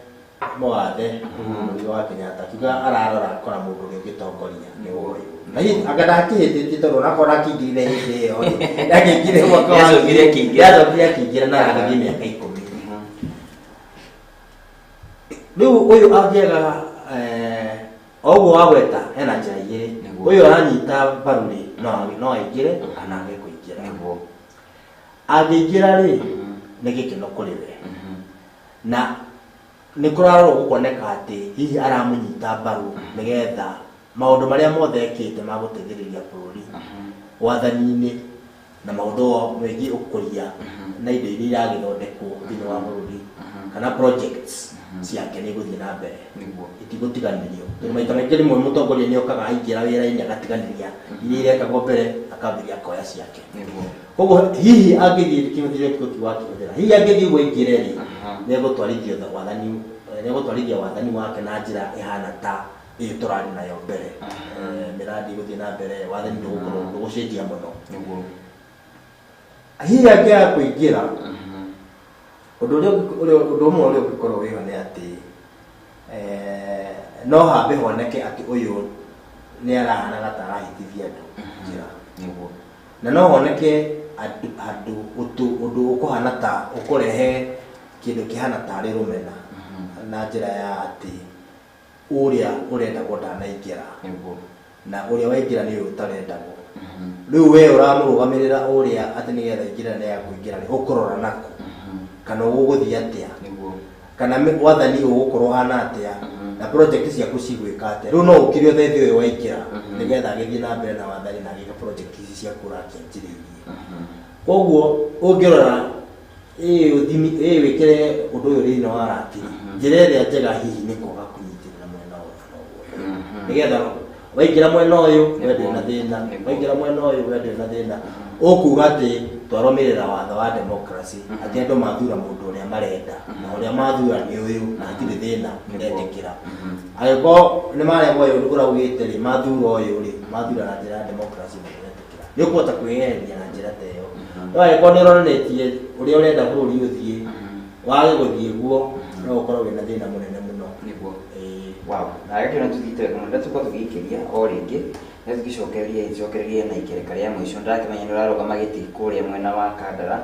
T: mũgathe Uhuru wa Kenyatta akiuga ararora akora mũndũ ũrĩa ũngĩtongoria nĩ ũyũ. Na hihi anga ndakĩhĩtĩtie tondũ onakorwo ndakĩingĩrire hĩndĩ ĩyo rĩ, ndakĩingĩrire mwaka wa
B: Nĩacokire akĩingĩra.
T: Nĩacokire akĩingĩra na agĩthiĩ mĩaka 10. Rĩu ũyũ angĩaga o ũguo wagweta hena njĩra igĩrĩ. Ũyũ aranyita mbaru rĩ, no aingĩre kana age kũingĩra. Angĩingĩra rĩ, nĩ gĩkeno kũrĩ we. Na nĩ kũrarorwo gũkoneka atĩ hihi aramũnyita mbaru nĩgetha maũndũ marĩa mothe ekĩte ma gũteithĩrĩria bũrũri wathani-inĩ na maũndũ megiĩ ũkũria na indo iria iragĩthondekwo thĩinĩ wa bũrũri kana projects ciake nĩ igũthiĩ na mbere, itigũtiganĩrio. Tondũ maita maingĩ rĩmwe mũtongoria nĩ okaga aingĩra wĩra-inĩ agatiganĩria iria irekagwo mbere akambĩrĩria akoya ciake. Koguo hihi angĩthiĩ kĩhũthĩre kĩu wakĩhũthĩra, hihi angĩthiĩ ũguo aingĩre rĩ, nĩegũtwarithia wathani wake na njĩra ĩhana ta ĩyo tũrarĩ nayo mbere. Mĩradi ĩgũthiĩ na mbere, wathani ndũgũkorwo ndũgũcenjia mũno. Hihi angĩaga kũingĩra, ũndũ ũrĩa ũndũ ũmwe ũrĩa ũngĩkorwo wĩho nĩ atĩ no hambe honeke atĩ ũyũ nĩ arahanaga ta arahĩtithia andũ njĩra. Na no honeke andũ ũndũ ũkũhana ta ũkũrehe kĩndũ kĩhana tarĩ rũmena, na njĩra ya atĩ ũrĩa ũrendagwo ndanaingĩra na ũrĩa waingĩra nĩ ũyũ ũtarendagwo. Rĩu we ũramũrũgamĩrĩra ũrĩa atĩ nĩgetha aingĩre na nĩakũingĩra rĩ, ũkũrora naku kana ũgũgũthiĩ atĩa, kana wathani ũgũkorwo ũhana atĩa, na project ciaku cigwĩka atĩa. Rĩu no ũkire ũteithio ũyũ waingĩra nĩgetha agĩthiĩ na mbere na wathani na agĩka project ici ciaku ũrakĩanjĩrĩirie. Koguo ũngĩrora ĩĩ ũthimi ĩĩ wĩkĩre ũndũ ũyũ thĩinĩ wa ratiri, njĩra ĩrĩa njega hihi nĩ kwaga kũnyitĩrĩra mwena ũyũ kana ũyũ, nĩgetha waingĩra mwena ũyũ we ndũrĩ na thĩna, waingĩra mwena ũyũ we ndũrĩ na thĩna. Ũkuga atĩ twarũmĩrĩra watho wa democracy, atĩ andũ mathura mũndũ ũrĩa marenda na ũrĩa mathura nĩ ũyũ na hatirĩ thĩna, ndetĩkĩra. Angĩkorwo nĩ marega ũyũ ũraugĩte rĩ, mathura ũyũ rĩ, mathura na njĩra ya democracy na ndetĩkĩra, nĩ ũkũhota kwĩyeheria na njĩra ta ĩyo. No angĩkorwo nĩ ũronanĩtie ũrĩa ũrenda bũrũri ũthiĩ wage gũthiĩ guo, no ũkorwo wĩna thĩna mũnene mũno.
B: Nĩguo. Wow, na gakĩona tũthiĩte wega mũno, tũkorwo tũgĩikĩria o rĩngĩ nĩ tũgĩcokererie cokererie na ikereka rĩa mũico. Ndĩrakĩmenya nĩ ũrarũgama gĩtĩ kũrĩa mwena wa Kandara,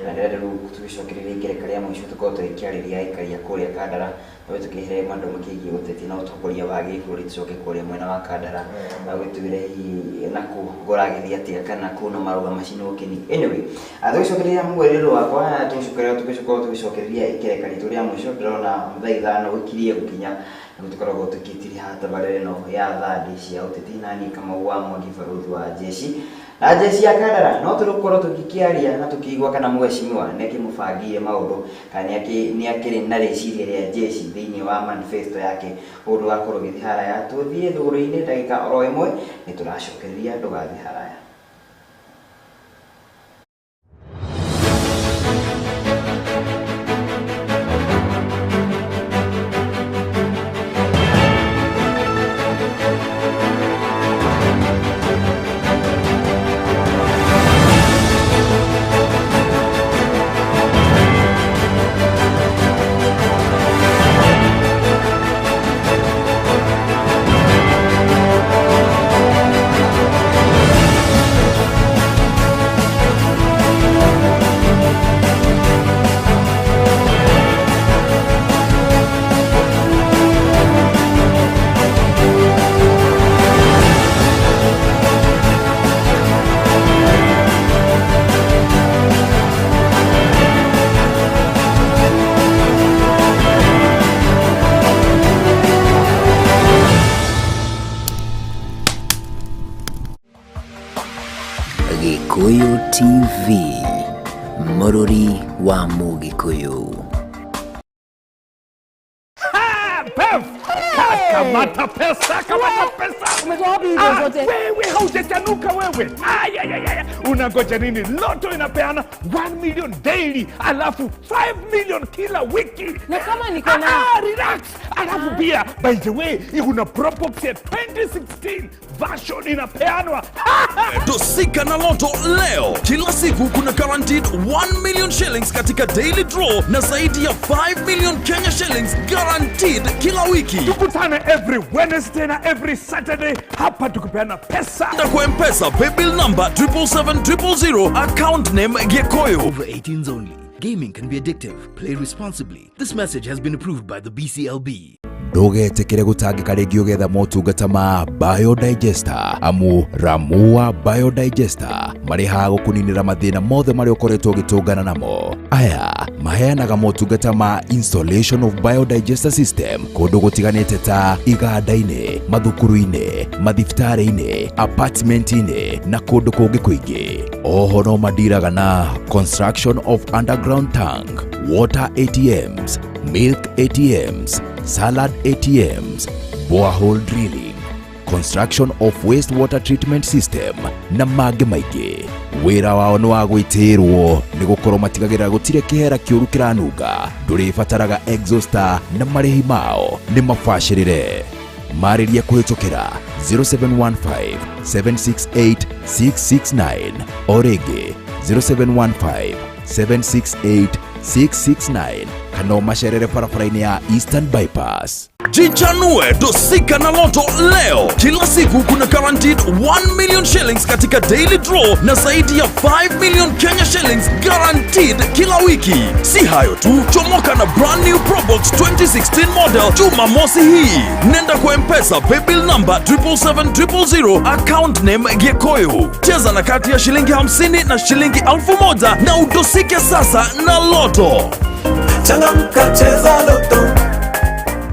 B: na ndĩrenda rĩu tũgĩcokererie ikereka rĩa mũico tũkorwo tũgĩkĩarĩria aikari a kũrĩa Kandara, tũkorwo tũkĩhe mandũ makĩgiĩ ũteti na ũtongoria wa gĩbũrũri. Tũcoke kũrĩa mwena wa Kandara na ũgĩtwĩre hihi naku kũragĩthiĩ atĩa, kana kũu no marũgama Cinwo Kĩni. Anyway, tũgĩcokereria mwĩrĩrwo wakwa, tũgĩcokereria tũgĩcokorwo tũgĩcokereria ikereka ritũ rĩa mũico. Ndĩrona thaa 5 gũkirie gũkinya, nĩguo tũkoragwo tũgĩtiriha tabarĩra ĩno ya thandi cia ũteti, na niĩ Kamau wa Mwangi, barũthi wa jeshi na jeshi ya Kandara. No tũgũkorwo tũgĩkĩaria na tũkĩigua kana mheshimiwa nĩ akĩmũbangĩire maũndũ, kana nĩ akĩrĩ na rĩciria rĩa jeshi thĩinĩ wa manifesto yake. Ũguo ndũgakorwo ũgĩthiĩ haraya, tũthiĩ thũgũrĩ-inĩ ndagĩka oro ĩmwe, nĩ tũracokereria, ndũgathiĩ haraya.
A: Gikuyu TV, mũrũri wa Mũgĩkũyũ.
U: Bev! Kamata pesa, kamata pesa.
L: Umetoa wapi hizo
U: Ah,
L: zote?
U: Wewe haujachanuka wewe. Ay, ay, ay, ay. Unangoja nini? Lotto inapeana 1 million daily, alafu 5 million kila wiki.
L: Na kama niko na
U: Ah, relax. Alafu pia by the way, kuna Probox ya 2016 version inapeanwa.
V: Tosika na Lotto leo. Kila siku kuna guaranteed 1 million shillings katika daily draw na zaidi ya 5 million Kenya shillings guaranteed kila wiki.
U: Tukutane every Wednesday na every Saturday hapa tukipeana pesa.
V: Na kwa M-Pesa paybill number 777 000, account name Gikuyu.
W: Over 18s only. Gaming can be addictive. Play responsibly. This message has been approved by the BCLB.
E: Ndũgetĩkĩre gũtangĩka rĩngĩ ũgetha motungata ma Biodigester, amu Ramua Biodigester marĩ haha gũkũninĩra mathĩna mothe marĩa ũkoretwo ũgĩtũngana namo. Aya maheanaga motungata ma installation of biodigester system kũndũ gũtiganĩte ta iganda-inĩ, mathukuru-inĩ, mathibitarĩ-inĩ, apartment-inĩ na kũndũ kũngĩ kũingĩ. Oho no mandiraga na construction of underground tank, water ATMs, milk ATMs, salad ATMs, borehole drilling, construction of wastewater treatment system na mangĩ maingĩ. Wĩra wao nĩ wa gwĩtĩĩrwo nĩ gũkorwo matigagĩrĩra gũtirĩ kĩhera kĩũru kĩranunga, ndũrĩbataraga exhauster na marĩhi mao nĩ mabacĩrĩre. Marĩrie kũhĩtũkĩra 0715 768 669 o rĩngĩ 0715 768 669 kana ũmacerere barabara-inĩ ya Eastern Bypass.
V: Jichanue dosika na Loto leo. Kila siku kuna guaranteed 1 million shillings katika daily draw na zaidi ya 5 million Kenya shillings guaranteed kila wiki. Si hayo tu, chomoka na brand new Probox 2016 model Jumamosi hii. Nenda kwa M-Pesa paybill number 777 000, account name Gikuyu. Cheza na kati ya shilingi 50 na shilingi 1000 na udosike sasa na Loto.
R: Changamka, cheza Loto.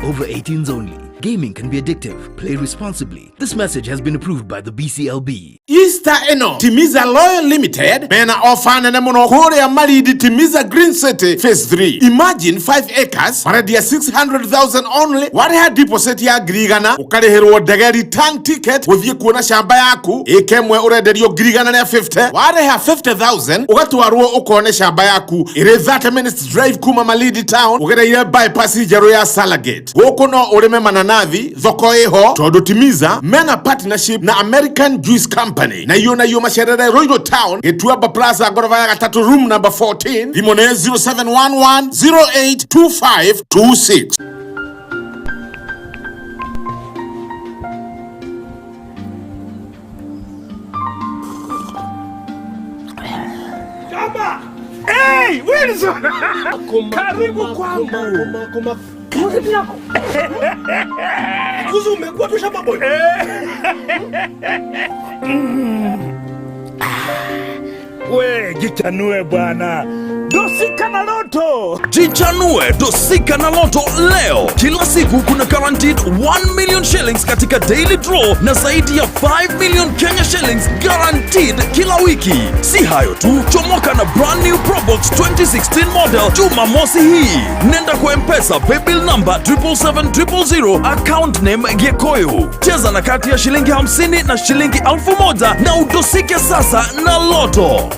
W: Over 18s only. Gaming can be addictive. Play responsibly. This message has been approved by the BCLB.
F: Easter ĩno Timiza Loyal Limited mena ofa nene mũno kũrĩa Malindi Timiza Green City Phase 3. Imagine 5 acres marendia 600,000 only, warĩha deposit ya 100,000 ũkarĩhĩrwo ndege return ticket gũthiĩ kuona shamba yaku. Ĩka ĩmwe ũrenderio 150,000, warĩha 50,000 ũgatwarwo ũkone shamba yaku ĩrĩ 30 minutes drive kuma Malindi town ũgereire bypass njerũ ya Salagate. Gũkũ no ũrĩme mananathi, thoko ĩho tondũ Timiza mena partnership na American Juice Company. Na iyo na iyo macerere Ruiru Town, Gĩtuamba Plaza, ngoroba ya gatatũ, room number 14. Thimũ nĩ 0711 082526.
U: Kama! Hey, Wilson! Karibu kwangu. Karibu. Kuzu umekuwa tu shamba boy. We, jichanue bwana. Dosika na Loto.
V: Jichanue dosika na Loto leo. Kila siku kuna guaranteed 1 million shillings katika daily draw na zaidi ya 5 million Kenya shillings guaranteed kila wiki. Si hayo tu, chomoka na brand new Probox 2016 model Jumamosi hii. Nenda kwa M-Pesa paybill number 777 000, account name Gikuyu. Cheza na kati ya shilingi 50 na shilingi 1000 na udosike sasa na Loto.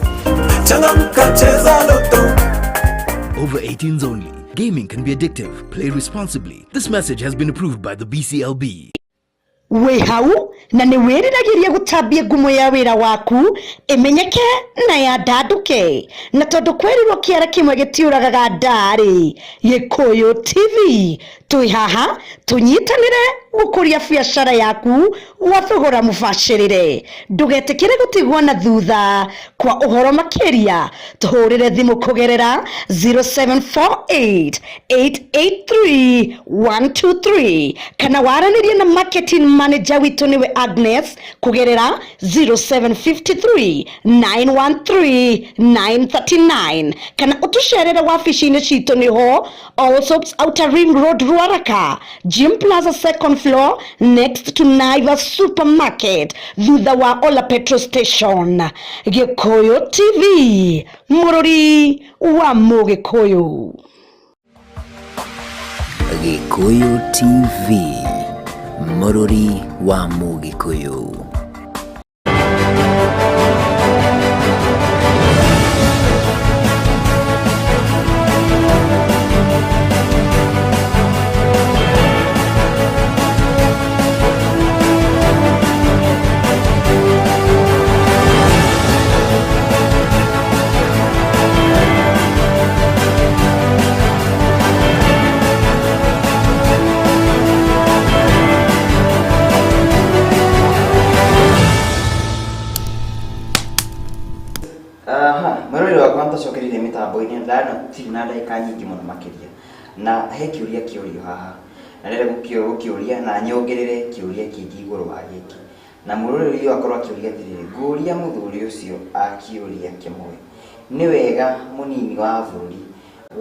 R: Changamka, cheza Loto.
W: Over 18s only. Gaming can be addictive. Play responsibly. This message has been approved by the BCLB.
G: Wĩ hau na nĩ wĩriragĩria gũtambia ngumo ya wĩra waku ĩmenyeke na yandandũke, na tondũ kwĩrirwo kĩara kĩmwe gĩtiũragaga ndarĩ, Gĩkũyũ TV twĩ haha tũnyitanĩre gũkũria biacara yaku gwa thogora mũbacĩrĩre. Ndũgetĩkĩre gũtigwo na thutha. Kwa ũhoro makĩria tũhũrĩre thimũ kũgerera 0748 883 123 kana waranĩrie na marketing manager witũ nĩwe Agnes kũgerera 0753 913 939 kana ũtũcerere wabici-inĩ citũ nĩho Allsops Outer Ring Road, Ruaraka, Gym Plaza, second floor, next to Naivas Supermarket, thutha wa Ola petrol station. Gĩkũyũ TV, mũrũri wa Mũgĩkũyũ.
A: Gĩkũyũ TV, mũrũri wa Mũgĩkũyũ.
B: Aha, mwĩroreri wakwa, nĩtũcokereire mĩtambo-inĩ. Ndano tirĩ na ndagĩka nyingĩ mũno makĩria, na he kĩũria kĩũrio haha na ndĩrenda gũkĩũria na nyongerere kĩũria kĩngĩ igũrũ wa gĩkĩ, na mwĩroreri ũyũ akorwo akĩũria atĩrĩrĩ, ngũria mũthuri ũcio akĩũria kĩmwe, nĩ wega mũnini wa bũrũri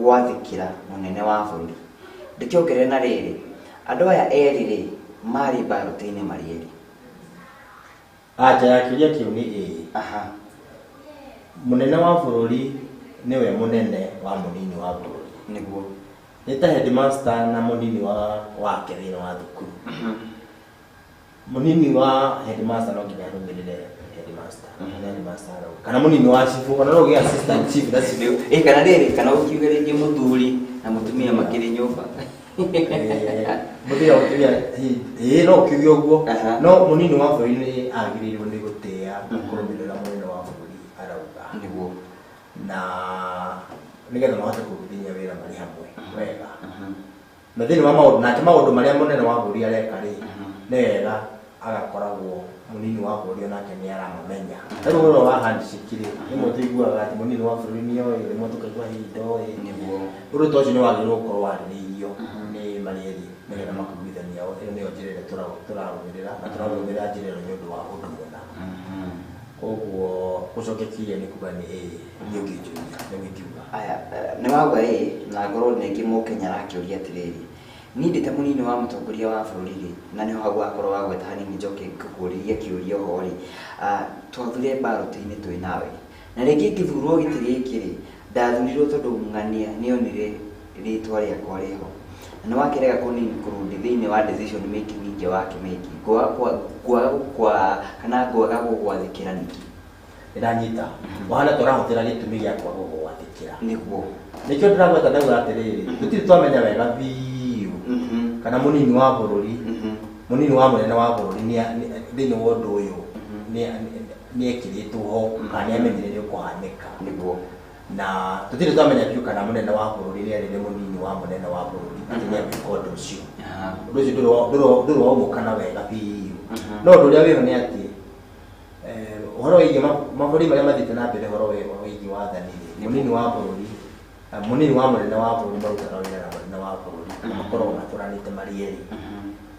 B: gwathĩkĩra mũnene wa bũrũri? Ndĩkĩongerere na rĩrĩ, andũ aya erĩ rĩ, marĩ mbarũti-inĩ marĩ erĩ?
T: Anja ya kĩũria kĩu nĩ ĩĩ.
B: Aha.
T: Mũnene wa bũrũri nĩwe mũnene wa mũnini wa bũrũri.
B: Nĩguo.
T: Nĩ ta headmaster na mũnini wa wake thĩinĩ wa thukuru. Mũnini wa headmaster no nginya arũmĩrĩre headmaster. Kana headmaster arauga. Kana mũnini wa chief, kana no ũgĩe assistant chief na chief.
B: Ĩ, kana rĩrĩ, kana ũkiuge rĩngĩ mũthuri na mũtumia makĩrĩ nyũmba.
T: Mũthia wa mũtumia ĩĩ no ũkiuge ũguo, no mũnini wa bũrũri nĩ agĩrĩirwo nĩ gũtĩa na kũrũmĩrĩra mũnene wa bũrũri arauga.
B: Nĩguo.
T: Na nĩgetha mahote kũrutithania wĩra marĩ hamwe wega. Na thĩinĩ wa maũndũ nake maũndũ marĩa mũnene wa bũrũri areka rĩ, nĩ wega agakoragwo mũnini wa bũrũri onake nĩ aramamenya. Ta rĩu ũhoro wa handshake rĩ, rĩmwe tũiguaga atĩ mũnini wa bũrũri nĩ oĩ, rĩmwe tũkaigua hihi ndoĩ.
B: Nĩguo.
T: Ũndũ ta ũcio nĩ wagĩrĩirwo gũkorwo warĩrĩirio nĩ marĩ erĩ nĩgetha makaiguithania ĩyo nĩyo njĩra ĩrĩa tũrarũmĩrĩra na tũrarũmĩrĩra njĩra ĩno nĩ ũndũ wa ũndũ mũna. Koguo gũcokia kĩũria nĩ kuga nĩ ĩĩ, niĩ ũngĩnjũria nĩguo ingiuga.
B: Aya, nĩ wauga ĩĩ, na ngorwo ningĩ mũkenya arakĩũria atĩrĩrĩ, niĩ ndĩ ta mũnini wa mũtongoria wa bũrũri rĩ, na nĩho hau wakorwo wagweta hanini njoke ngũkũrĩrie kĩũria oho rĩ, twathure mbarũti-inĩ twĩ nawe, na rĩngĩ ngĩthurwo gĩtĩ gĩkĩ rĩ, ndathurirwo tondũ ng'ania nĩonire rĩtwa rĩakwa rĩho, na nĩ wakĩrega kũni-include thĩinĩ wa decision making ingĩ wakĩmĩki, ngwaga kana ngwaga gũgwathĩkĩra nĩkĩ?
T: Ndĩranyita. Wahana ta ũrahũthĩra gĩtũmi gĩa kwaga gũgwathĩkĩra.
B: Nĩguo.
T: Nĩkĩo ndĩragweta ndauga atĩrĩrĩ, tũtirĩ twamenya wega biũ kana mũnini wa bũrũri, mũnini wa mũnene wa bũrũri thĩinĩ wa ũndũ ũyũ nĩekĩrĩtwo ho kana nĩamenyire nĩ ũkũhanĩka.
B: Nĩguo.
T: Na tũtirĩ twamenya biũ kana mũnene wa bũrũri nĩerire mũnini wa mũnene wa bũrũri atĩ nĩagwĩka ũndũ ũcio. Ũndũ ũcio ndũrĩ waumũkana wega biũ. No ũndũ ũrĩa wĩho nĩ atĩ ũhoro wĩgiĩ mabũrũri marĩa mathiĩte na mbere ũhoro wĩgiĩ wathani rĩ, mũnini wa bũrũri, mũnini wa mũnene wa bũrũri marutaga wĩra na mũnene wa bũrũri na makoragwo matũranĩte marĩ erĩ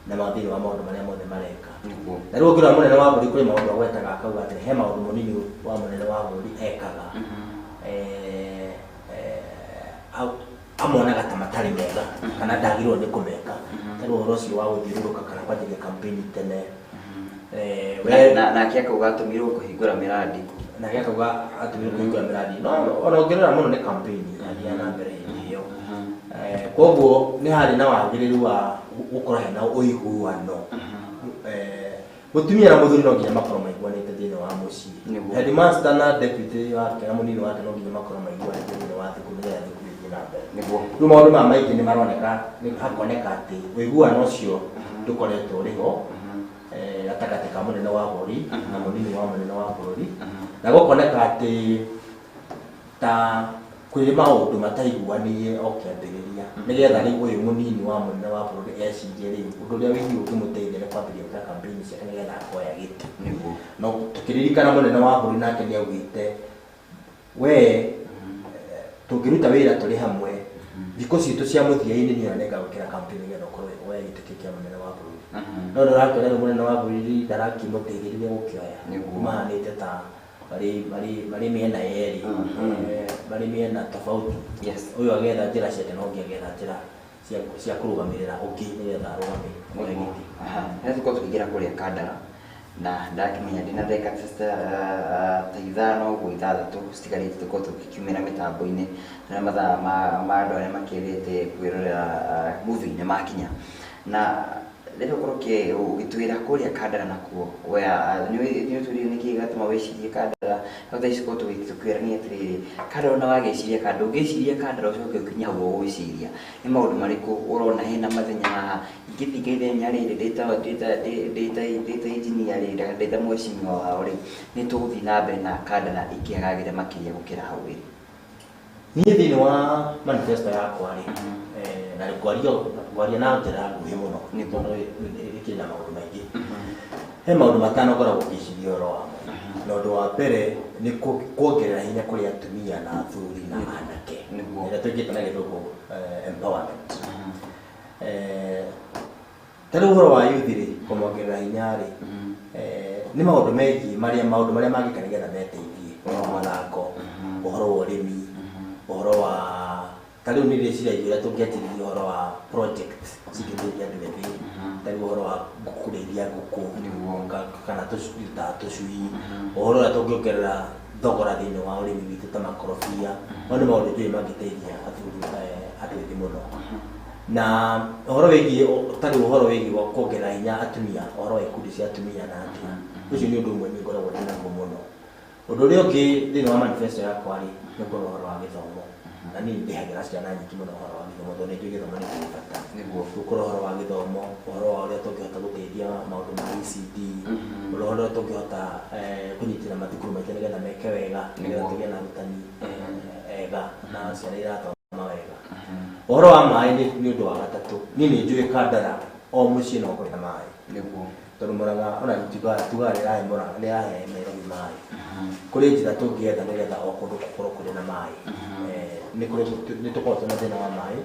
T: na thĩinĩ wa maũndũ marĩa mothe mareka. Na rĩu ũngĩrora mũnene wa bũrũri kũrĩ maũndũ agwetaga akauga atĩ he maũndũ mũnini wa mũnene wa bũrũri ekaga amonaga ta matarĩ mega kana ndagĩrĩirwo nĩ kũmeka. Ta rĩu ũhoro ũcio wa gũthiũrũrũka kana kwanjĩrĩria campaign tene,
B: nake akauga atũmirwo kũhingũra mĩrandi.
T: Nake akauga atũmirwo kũhingũra mĩrandi. No ona ũngĩrora mũno nĩ campaign yathiaga na mbere hĩndĩ ĩyo. Koguo nĩ harĩ na wagĩrĩru wa gũkorwo hena ũiguano. Mũtumia na mũthuri no nginya makorwo maiguanĩte thĩinĩ wa mũciĩ. Headmaster na deputy wake na mũnini wake no nginya makorwo maiguanĩte thĩinĩ wa thukuru nĩgetha thukuru ĩthiĩ na mbere. Rĩu maũndũ maya maingĩ nĩ maroneka hakoneka atĩ ũiguano ũcio ndũkoretwo ũrĩ ho gatagatĩ ka mũnene wa bũrũri na mũnini wa mũnene wa bũrũri, na gũkoneka atĩ ta kwĩ maũndũ mataiguanĩire o kĩambĩrĩria, nĩgetha rĩu ũyũ mũnini wa mũnene wa bũrũri ecirie rĩu ũndũ ũrĩa wĩgiĩ ũngĩmũteithia nĩ kwambĩrĩria gwĩka campaign ciake nĩgetha akoya gĩtĩ. No tũkĩririkana mũnene wa bũrũri nake nĩaugĩte we tũngĩruta wĩra tũrĩ hamwe thikũ citũ cia mũthia-inĩ niĩ ona nĩngagwĩkĩra campaign nĩgetha ũkorwo woe gĩtĩ kĩu kĩa mũnene wa bũrũri. No nĩũrakĩona rĩu mũnene wa bũrũri ndarakĩmũteithĩrĩria gũkĩoya, mahanĩte ta marĩ mĩena yerĩ, marĩ mĩena tofauti. Ũyũ agetha njĩra ciake na ũngĩ agetha njĩra cia kũrũgamĩrĩra ũngĩ nĩgetha arũgame oe gĩtĩ.
B: Rĩu tũkorwo tũkĩingĩra kũrĩa Kandara na ndakĩmenya ndĩna ndagĩka ta ithano ũguo ithathatũ citigarĩte tũkorwo tũgĩkiumĩra mĩtambo-inĩ na mathaa ma andũ arĩa makĩendete kwĩrorera movie nĩ makinya. Na rĩrĩa ũkorwo ũgĩtwĩra kũrĩa Kandara nakuo nĩ ũtwĩrire nĩkĩĩ gĩgatũma wĩcirie Kandara, no thaa ici tũkorwo tũkĩrania atĩrĩrĩ, Kandara ona wagĩciria Kandara, ndũngĩciria Kandara ũcoke ũkinye hau ũgwĩciria nĩ maũndũ marĩkũ ũrona hena mathenya haha, ingĩthiĩ ithenya rĩrĩ ndĩ ta engineer rĩ, ndĩ ta mheshimiwa wao rĩ, nĩ tũgũthiĩ na mbere na Kandara ĩkĩagagĩra makĩria gũkĩra hau ĩrĩ.
T: Niĩ thĩinĩ wa manifesto yakwa rĩ, na ngwaria na njĩra nguhĩ mũno tondũ ĩkĩrĩ na maũndũ maingĩ. He maũndũ matano ngoragwo ngĩciria ũhoro wamo. Na ũndũ wa mbere nĩ kuongerera hinya kũrĩ atumia na athuri na anake, ĩrĩa twĩkĩte na gĩthũngũ empowerment. Ta rĩu ũhoro wa youth rĩ, kũmongerera hinya rĩ, nĩ maũndũ megiĩ maũndũ marĩa mangĩka nĩgetha meteithie, ũhoro wa mathako, ũhoro wa ũrĩmi, ũhoro wa ta rĩu nĩ ndĩciragia ũrĩa tũngĩanjĩrĩria ũhoro wa project cingĩteithia andũ ethĩ, ta rĩu ũhoro wa kũrĩithia ngũkũ kana ta tũcui, ũhoro ũrĩa tũngĩongerera thogora thĩinĩ wa ũrĩmi witũ ta makorobia, mau nĩ maũndũ njũĩ mangĩteithia athuri andũ ethĩ mũno. Na ũhoro wĩgiĩ ta rĩu ũhoro wĩgiĩ wa kuongerera hinya atumia, ũhoro wa ikundi cia atumia na atĩ ũcio nĩ ũndũ ũmwe niĩ ngoragwo ndĩ naguo mũno. Ũndũ ũrĩa ũngĩ thĩinĩ wa manifesto yakwa rĩ, nĩ ũkorwo ũhoro wa gĩthomo. Na niĩ ndĩhagĩra ciana nyingĩ mũno ũhoro wa gĩthomo tondũ nĩ njũĩ gĩthomo nĩ kĩrĩ bata. Gũkorwo ũhoro wa gĩthomo, ũhoro wa ũrĩa tũngĩhota gũteithia maũndũ ma ECD, ũhoro ũrĩa tũngĩhota kũnyitĩrĩra mathukuru maitũ nĩgetha meke wega, nĩgetha tũgĩe na arutani ega na ciana irathoma wega. Ũhoro wa maĩ nĩ ũndũ wa gatatũ. Niĩ nĩ njũĩ Kandara o mũciĩ no ũkorwo na maĩ. Tondũ Murang'a ona tugaga nĩ ĩrahe Murang'a, nĩ ĩrahe Nairobi maĩ. Kũrĩ njĩra tũngĩetha nĩgetha o kũndũ gũkorwo kũrĩ na maĩ. Nĩ kũrĩ nĩ tũkoragwo twĩna thĩna wa maĩ,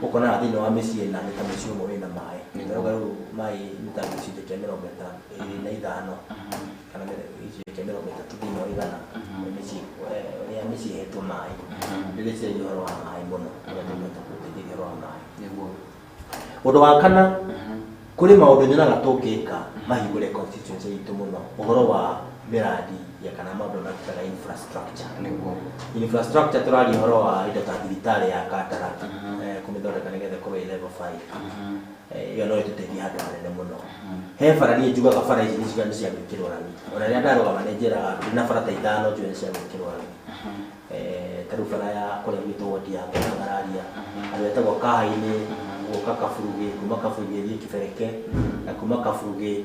T: ũkonaga thĩinĩ wa mĩciĩ ĩna nĩ ta mũciĩ ũmwe wĩna maĩ. Tarauga rĩu maĩ nĩ ta gĩcunjĩ kĩa 25 kana gĩcunjĩ kĩa 30 thĩinĩ wa 100 mĩciĩ ũrĩa mĩciĩ ĩhetwo maĩ. Nĩ ndĩciragia ũhoro wa maĩ mũno, ũrĩa tũngĩhota gũteithĩrĩria ũhoro wa maĩ. Ũndũ wa kana, kũrĩ maũndũ nyonaga tũngĩka mahingũre constituency itũ mũno, ũhoro wa mĩradi ya kana maũndũ marĩa twĩtaga infrastructure. Infrastructure tũraria ũhoro wa indo ta thibitarĩ ya Kandara, kũmĩthondeka nĩgetha ĩkorwo ĩ level 5. Ĩyo no ĩtũteithie handũ hanene mũno. He bara niĩ njugaga bara ici nĩ cia gwĩkĩrwo rami. Ona rĩrĩa ndarũgama nĩ njĩraga andũ, ndĩna bara ta ithano njũĩ nĩ cia gwĩkĩrwo rami. Ta rĩu bara ya kũrĩa gwitũ wodi ya Ngararia, handũ hetagwo Kaha-inĩ, gũka Kaburugĩ, kuma Kaburugĩ ĩthiĩ Kĩbereke, na kuma Kaburugĩ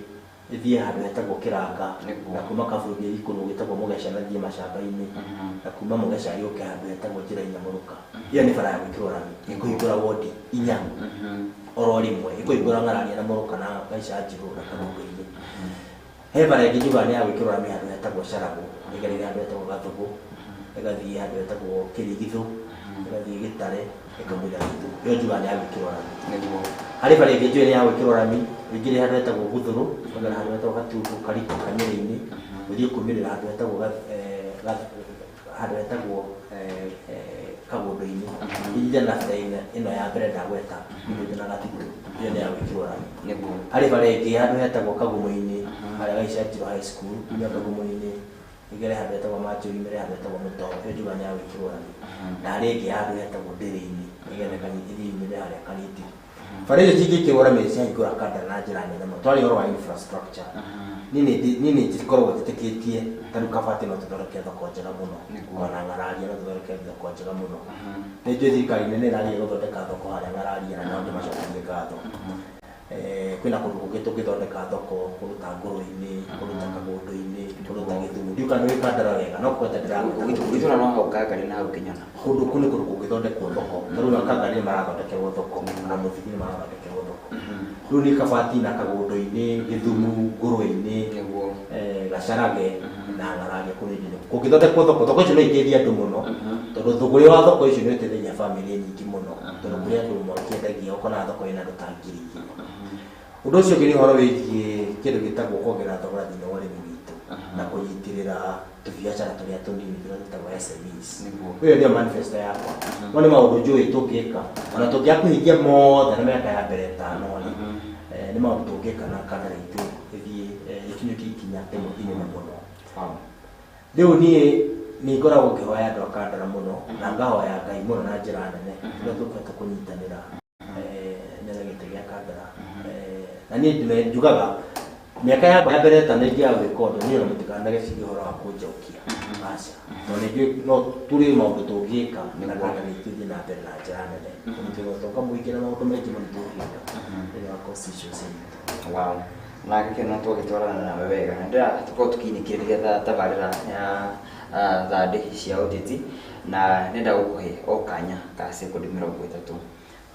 T: ĩthiĩ handũ hetagwo Kĩranga, na kuma Kaburugĩ ĩthiĩ kũndũ gwĩtagwo Mũgeca na ĩthiĩ macamba-inĩ, na kuma Mũgeca yũke handũ hetagwo Njĩra Nyamũrũka. Ĩyo nĩ bara ya gwĩkĩrwo rami, ĩkũhingũra wodi inya oro rĩmwe, ĩkũhingũra Ng'araria na Mũrũka na Gaica Njirũ na Karũngũ-inĩ. He bara ĩngĩ njugaga nĩ ya gwĩkĩrwo rami handũ hetagwo Caragũ, ĩgereire handũ hetagwo Gathũgũ, ĩgathiĩ handũ hetagwo Kĩrigithũ, ĩgathiĩ Gĩtare, ĩkaumĩra Gĩthũgũ. Ĩyo njugaga nĩ ya gwĩkĩrwo rami. Harĩ bara ĩngĩ njũĩ nĩ ya gwĩkĩrwo rami, ĩingĩrĩire handũ hetagwo Guthũrũ, ĩkagera handũ hetagwo Gatungu, Kariko, Kanyĩrĩ-inĩ, gũthiĩ kumĩrĩra handũ hetagwo handũ hetagwo Kagũndũ-inĩ. Ĩnyitane na bara ĩno ya mbere ndagweta, yumĩte na Gatitũ, ĩyo nĩ ya gwĩkĩrwo rami. Harĩ bara ĩngĩ handũ hetagwo Kagumo-inĩ, harĩa Gaica Njirũ High School, yume Kagumo-inĩ ĩgere handũ hetagwo Manjũri, ĩmere handũ hetagwo Mũtoo, ĩyo njugaga nĩ ya gwĩkĩrwo rami. Na harĩ ĩngĩ handũ hetagwo Ndĩrĩ-inĩ, nĩgetha ĩthiĩ yumĩre harĩa Kariti. Bara icio cingĩkĩrwo rami ciahingũra Kandara na njĩra nene mũno. Twaria ũhoro wa infrastructure. Niĩ nĩ njkoragwo njĩtĩkĩtie ta rĩu Kabati no tũthondeke thoko njega mũno, ona Ng'araria no tũthondeke thoko njega mũno. Nĩ njũĩ thirikari nene ĩrageria gũthondeka thoko harĩa Ng'araria na no ndĩmacokerie ngatho. Kwĩna kũndũ kũngĩ tũngĩthondeka thoko, kũndũ ta Ngũrũ-inĩ, kũndũ ta Kagũndũ-inĩ, kũndũ ta Gĩthumo. Ndiũĩ kana nĩ ũĩ Kandara wega, no kũhota ndĩragweta.
B: Gĩthumo no hau Kangarĩ na hau Kĩnyona.
T: Kũndũ kũu nĩ kũndũ kũngĩthondekwo thoko. Ta rĩu Kangarĩ nĩ marathondekerwo thoko, na Mũthigi nĩ marathondekerwo thoko. Rĩu nĩ Kabati na Kagũndũ-inĩ, Gĩthumu, Ngũrũ-inĩ, Gacarage na Ng'araria kũrĩ nginya. Kũngĩthondekwo thoko, thoko icio no iteithie andũ mũno, tondũ thũgũrĩ wa thoko icio nĩ ũteithagia bamĩrĩ nyingĩ mũno, tondũ kũrĩ andũ makĩendagia ũkonaga thoko ĩna andũ ta 2000. Ũndũ ũcio ũngĩ nĩ ũhoro wĩgiĩ kĩndũ gĩtagwo kuongerera thogora thĩinĩ wa ũrĩmi witũ na kũnyitĩrĩra tũbiacara tũrĩa tũnini tũrĩa twĩtagwo SMEs. Ĩyo nĩyo manifesto yakwa. No nĩ maũndũ njũĩ tũngĩka, ona tũngĩaga kũhingia mothe na mĩaka ya mbere ĩtano rĩ, nĩ maũndũ tũngĩka na Kandara itũ ĩthiĩ ĩkinyũkie ikinya rĩmwe inene mũno. Rĩu niĩ nĩ ngoragwo ngĩhoya andũ a Kandara mũno na ngahoya Ngai mũno na njĩra nene ũrĩa tũngĩhota kũnyitanĩra nĩgetha gĩtĩ gĩa Kandara. Na niĩ njugaga mĩaka ya mbere ĩtano ingĩaga gwĩka ũndũ niĩ ona mũtikanagecirie ũhoro wa kũnjokia, aca, tondũ nĩ njũĩ no tũrĩ maũndũ tũngĩka na Kandara itũ ĩthiĩ na mbere na njĩra nene, tondũ twĩna ũtonga mũingĩ na maũndũ maingĩ mũno tũngĩka thĩinĩ wa constituency itũ.
B: Wow. Na gĩkeno twagĩtwarana nawe wega na ndĩra tũkorwo tũkĩinĩkĩrĩria tabarĩra ya thandĩ cia ũteti na nenda gũkũhe o kanya ka sekondi 30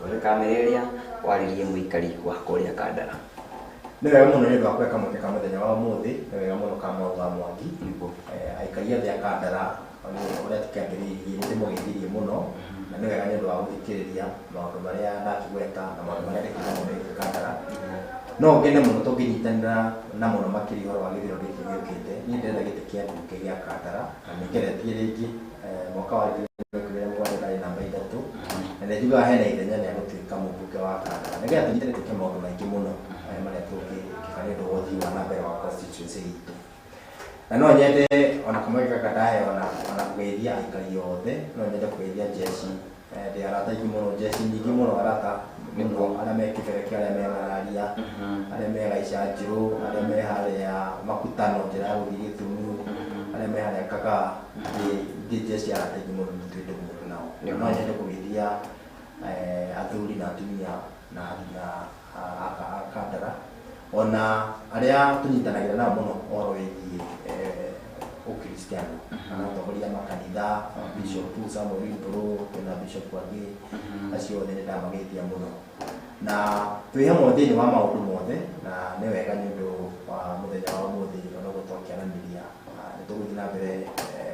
B: ũrore kamera ĩrĩa warĩrie mũikari wa kũrĩa Kandara.
T: Nĩ wega mũno nĩ ũndũ wa kũhe kamweke ka mũthenya wa ũmũthĩ, nĩ wega mũno Kamau wa Mwangi. Aikari othe a Kandara ũrĩa tũkĩambĩrĩirie nĩ ndĩmũgeithirie mũno, na nĩ wega nĩ ũndũ wa gũthikĩrĩria maũndũ marĩa ndakĩgweta na maũndũ marĩa ndĩkĩte mũno megiĩ Kandara. No ngene mũno tũngĩnyitanĩra na mũno makĩria ũhoro wa gĩthurano gĩkĩ gĩũkĩte. Niĩ ndĩrenda gĩtĩ kĩa mbunge gĩa Kandara na nĩ ngeretie rĩngĩ mwaka wa 2017 ndarĩ namba 3 na nĩ njugaga hena ithenya rĩa gũtuĩka mũmbunge wa Kandara nĩgetha tũnyitane twĩke maũndũ maingĩ mũno marĩa tũngĩka nĩ ũndũ wa ũthii wa na mbere wa constituency itũ. Na no nyende ona kamweke gaka ndaheo ona kũgeithia aikari othe, no nyende kũgeithia njeci. Ndĩ arata aingĩ mũno, njeci nyingĩ mũno arata mũno, arĩa me Kĩbereke, arĩa me Ng'araria, arĩa me Gaica Njirũ, arĩa me harĩa Makutano njĩra ya gũthiĩ Gĩthumu, arĩa me me harĩa Kagaa ndĩ jeshi ya arata aingĩ mũno nĩ twĩ ndũgũ mũno nao.
B: Nĩguo.
T: No nyende kũgeithia athuri na atumia na akandara ona arĩa tũnyitanagĩra nao mũno ũhoro wĩgiĩ ũkristiano, atongoria makanitha, Bishop Samuel Mburu, kwĩna Bishop angĩ, acio othe nĩ ndamageithia mũno na twĩ hamwe thĩinĩ wa maũndũ mothe, na nĩ wega nĩ ũndũ wa mũthenya wa ũmũthĩ onoguo twakĩaranĩria nĩ tũgũthiĩ na mbere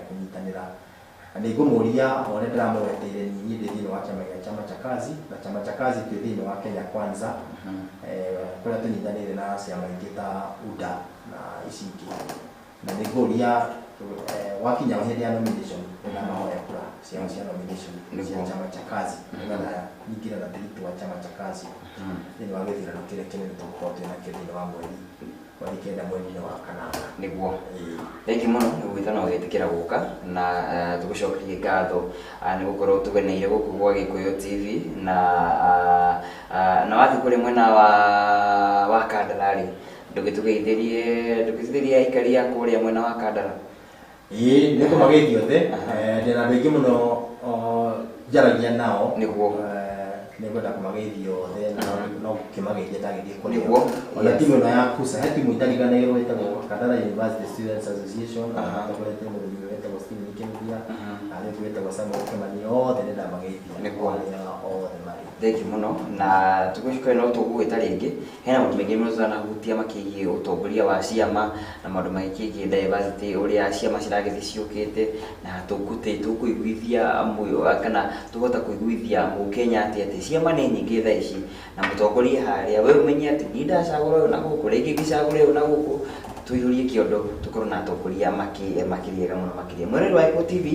T: kũnyitanĩra. Na nĩ ngũmũria o ũrĩa ndĩramũgweteire, niĩ ndĩ thĩinĩ wa chama gĩa Chama cha Kazi, na Chama cha Kazi twĩ thĩinĩ wa Kenya Kwanza, kũrĩa tũnyitanĩire na ciama ingĩ ta UDA na ici ingĩ, na nĩ ngũria wakinya hĩndĩ ya nomination nĩ ndamahoya kura ciao cia nomination cia Chama cha Kazi, nĩgetha nyingĩre na tigiti wa Chama cha Kazi thĩinĩ wa gĩthurano kĩrĩa kĩnene tũgũkorwo twĩ nakĩo thĩinĩ wa mweri 9 mweri-inĩ wa kanana.
B: Nĩguo, thengi mũno nĩ gwĩta na ũgĩtĩkĩra gũka na tũgũcokerie ngatho nĩ gũkorwo tũgeneire gũkũ gwa Gĩkũyũ TV na na wathiĩ kũrĩ mwena wa Kandara rĩ, ndũgĩtũgeithĩrie aikari a kũrĩa mwena wa Kandara.
T: Ĩĩ, nĩ ngũmageithia othe. Ndĩna andũ aingĩ mũno njaragia nao.
B: Nĩguo.
T: Nĩ ngwenda kũmageithia othe na no gũkĩmageithia ndagĩthiĩ kũrĩ
B: Nĩguo.
T: o. Ona timu ĩno ya KUSA, he timu itariganĩirwo ĩtagwo Kandara University Students Association, atongoretie mũthuri wĩtagwo Stephen Kĩnuthia, na arĩa ũngĩ wĩtagwo Samuel Kĩmani, othe nĩ ndamageithia.
B: Nĩguo.
T: Arĩa othe marĩ.
B: Thengi mũno na tũgũcoka no tũgũgwĩta rĩngĩ, hena maũndũ maingĩ mũno tũtanahutia makĩgiĩ ũtongoria wa ciama na maũndũ makĩgiĩ diversity, ũrĩa ciama ciragĩthiĩ ciũkĩte na tũkũiguithia kana tũhota kũiguithia mũkenya atĩ ciama nĩ nyingĩ thaa ici na mũtongoria harĩa we ũmenye atĩ niĩ ndacagũra ũyũ na gũkũ, rĩngĩ ngĩcagũra ũyũ na gũkũ, tũihũrie kĩondo tũkorwo na atongoria makĩriega mũno makĩria. Mwĩrori wa Gĩkũyũ TV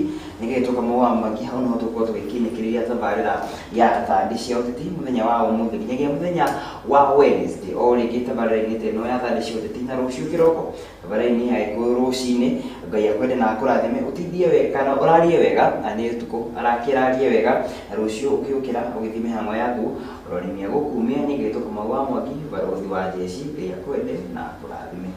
B: nĩgetha Kamau wa Mwangi, hau no tũkorwo tũgĩkinyĩkĩrĩria tabarĩra ya Thandi cia Ũteti mũthenya wa ũmũthĩ nginyagia mũthenya wa Wednesday o rĩngĩ tabarĩra-inĩ ta ĩno ya Thandi cia Ũteti, na rũciũ kĩroko tabarĩra-inĩ ya Gĩkũyũ rũcinĩ. Ngai akwende na akũrathime, ũtindie wega kana ũrarie wega na nĩ ũtukũ arakĩrarie wega, na rũciũ ũkĩũkĩra ũgĩthiĩ mĩhang'o yaku ũrori nĩegũkumia. Nĩgetha Kamau wa Mwangi, barũthi wa jeshi. Ngai akwende na akũrathime.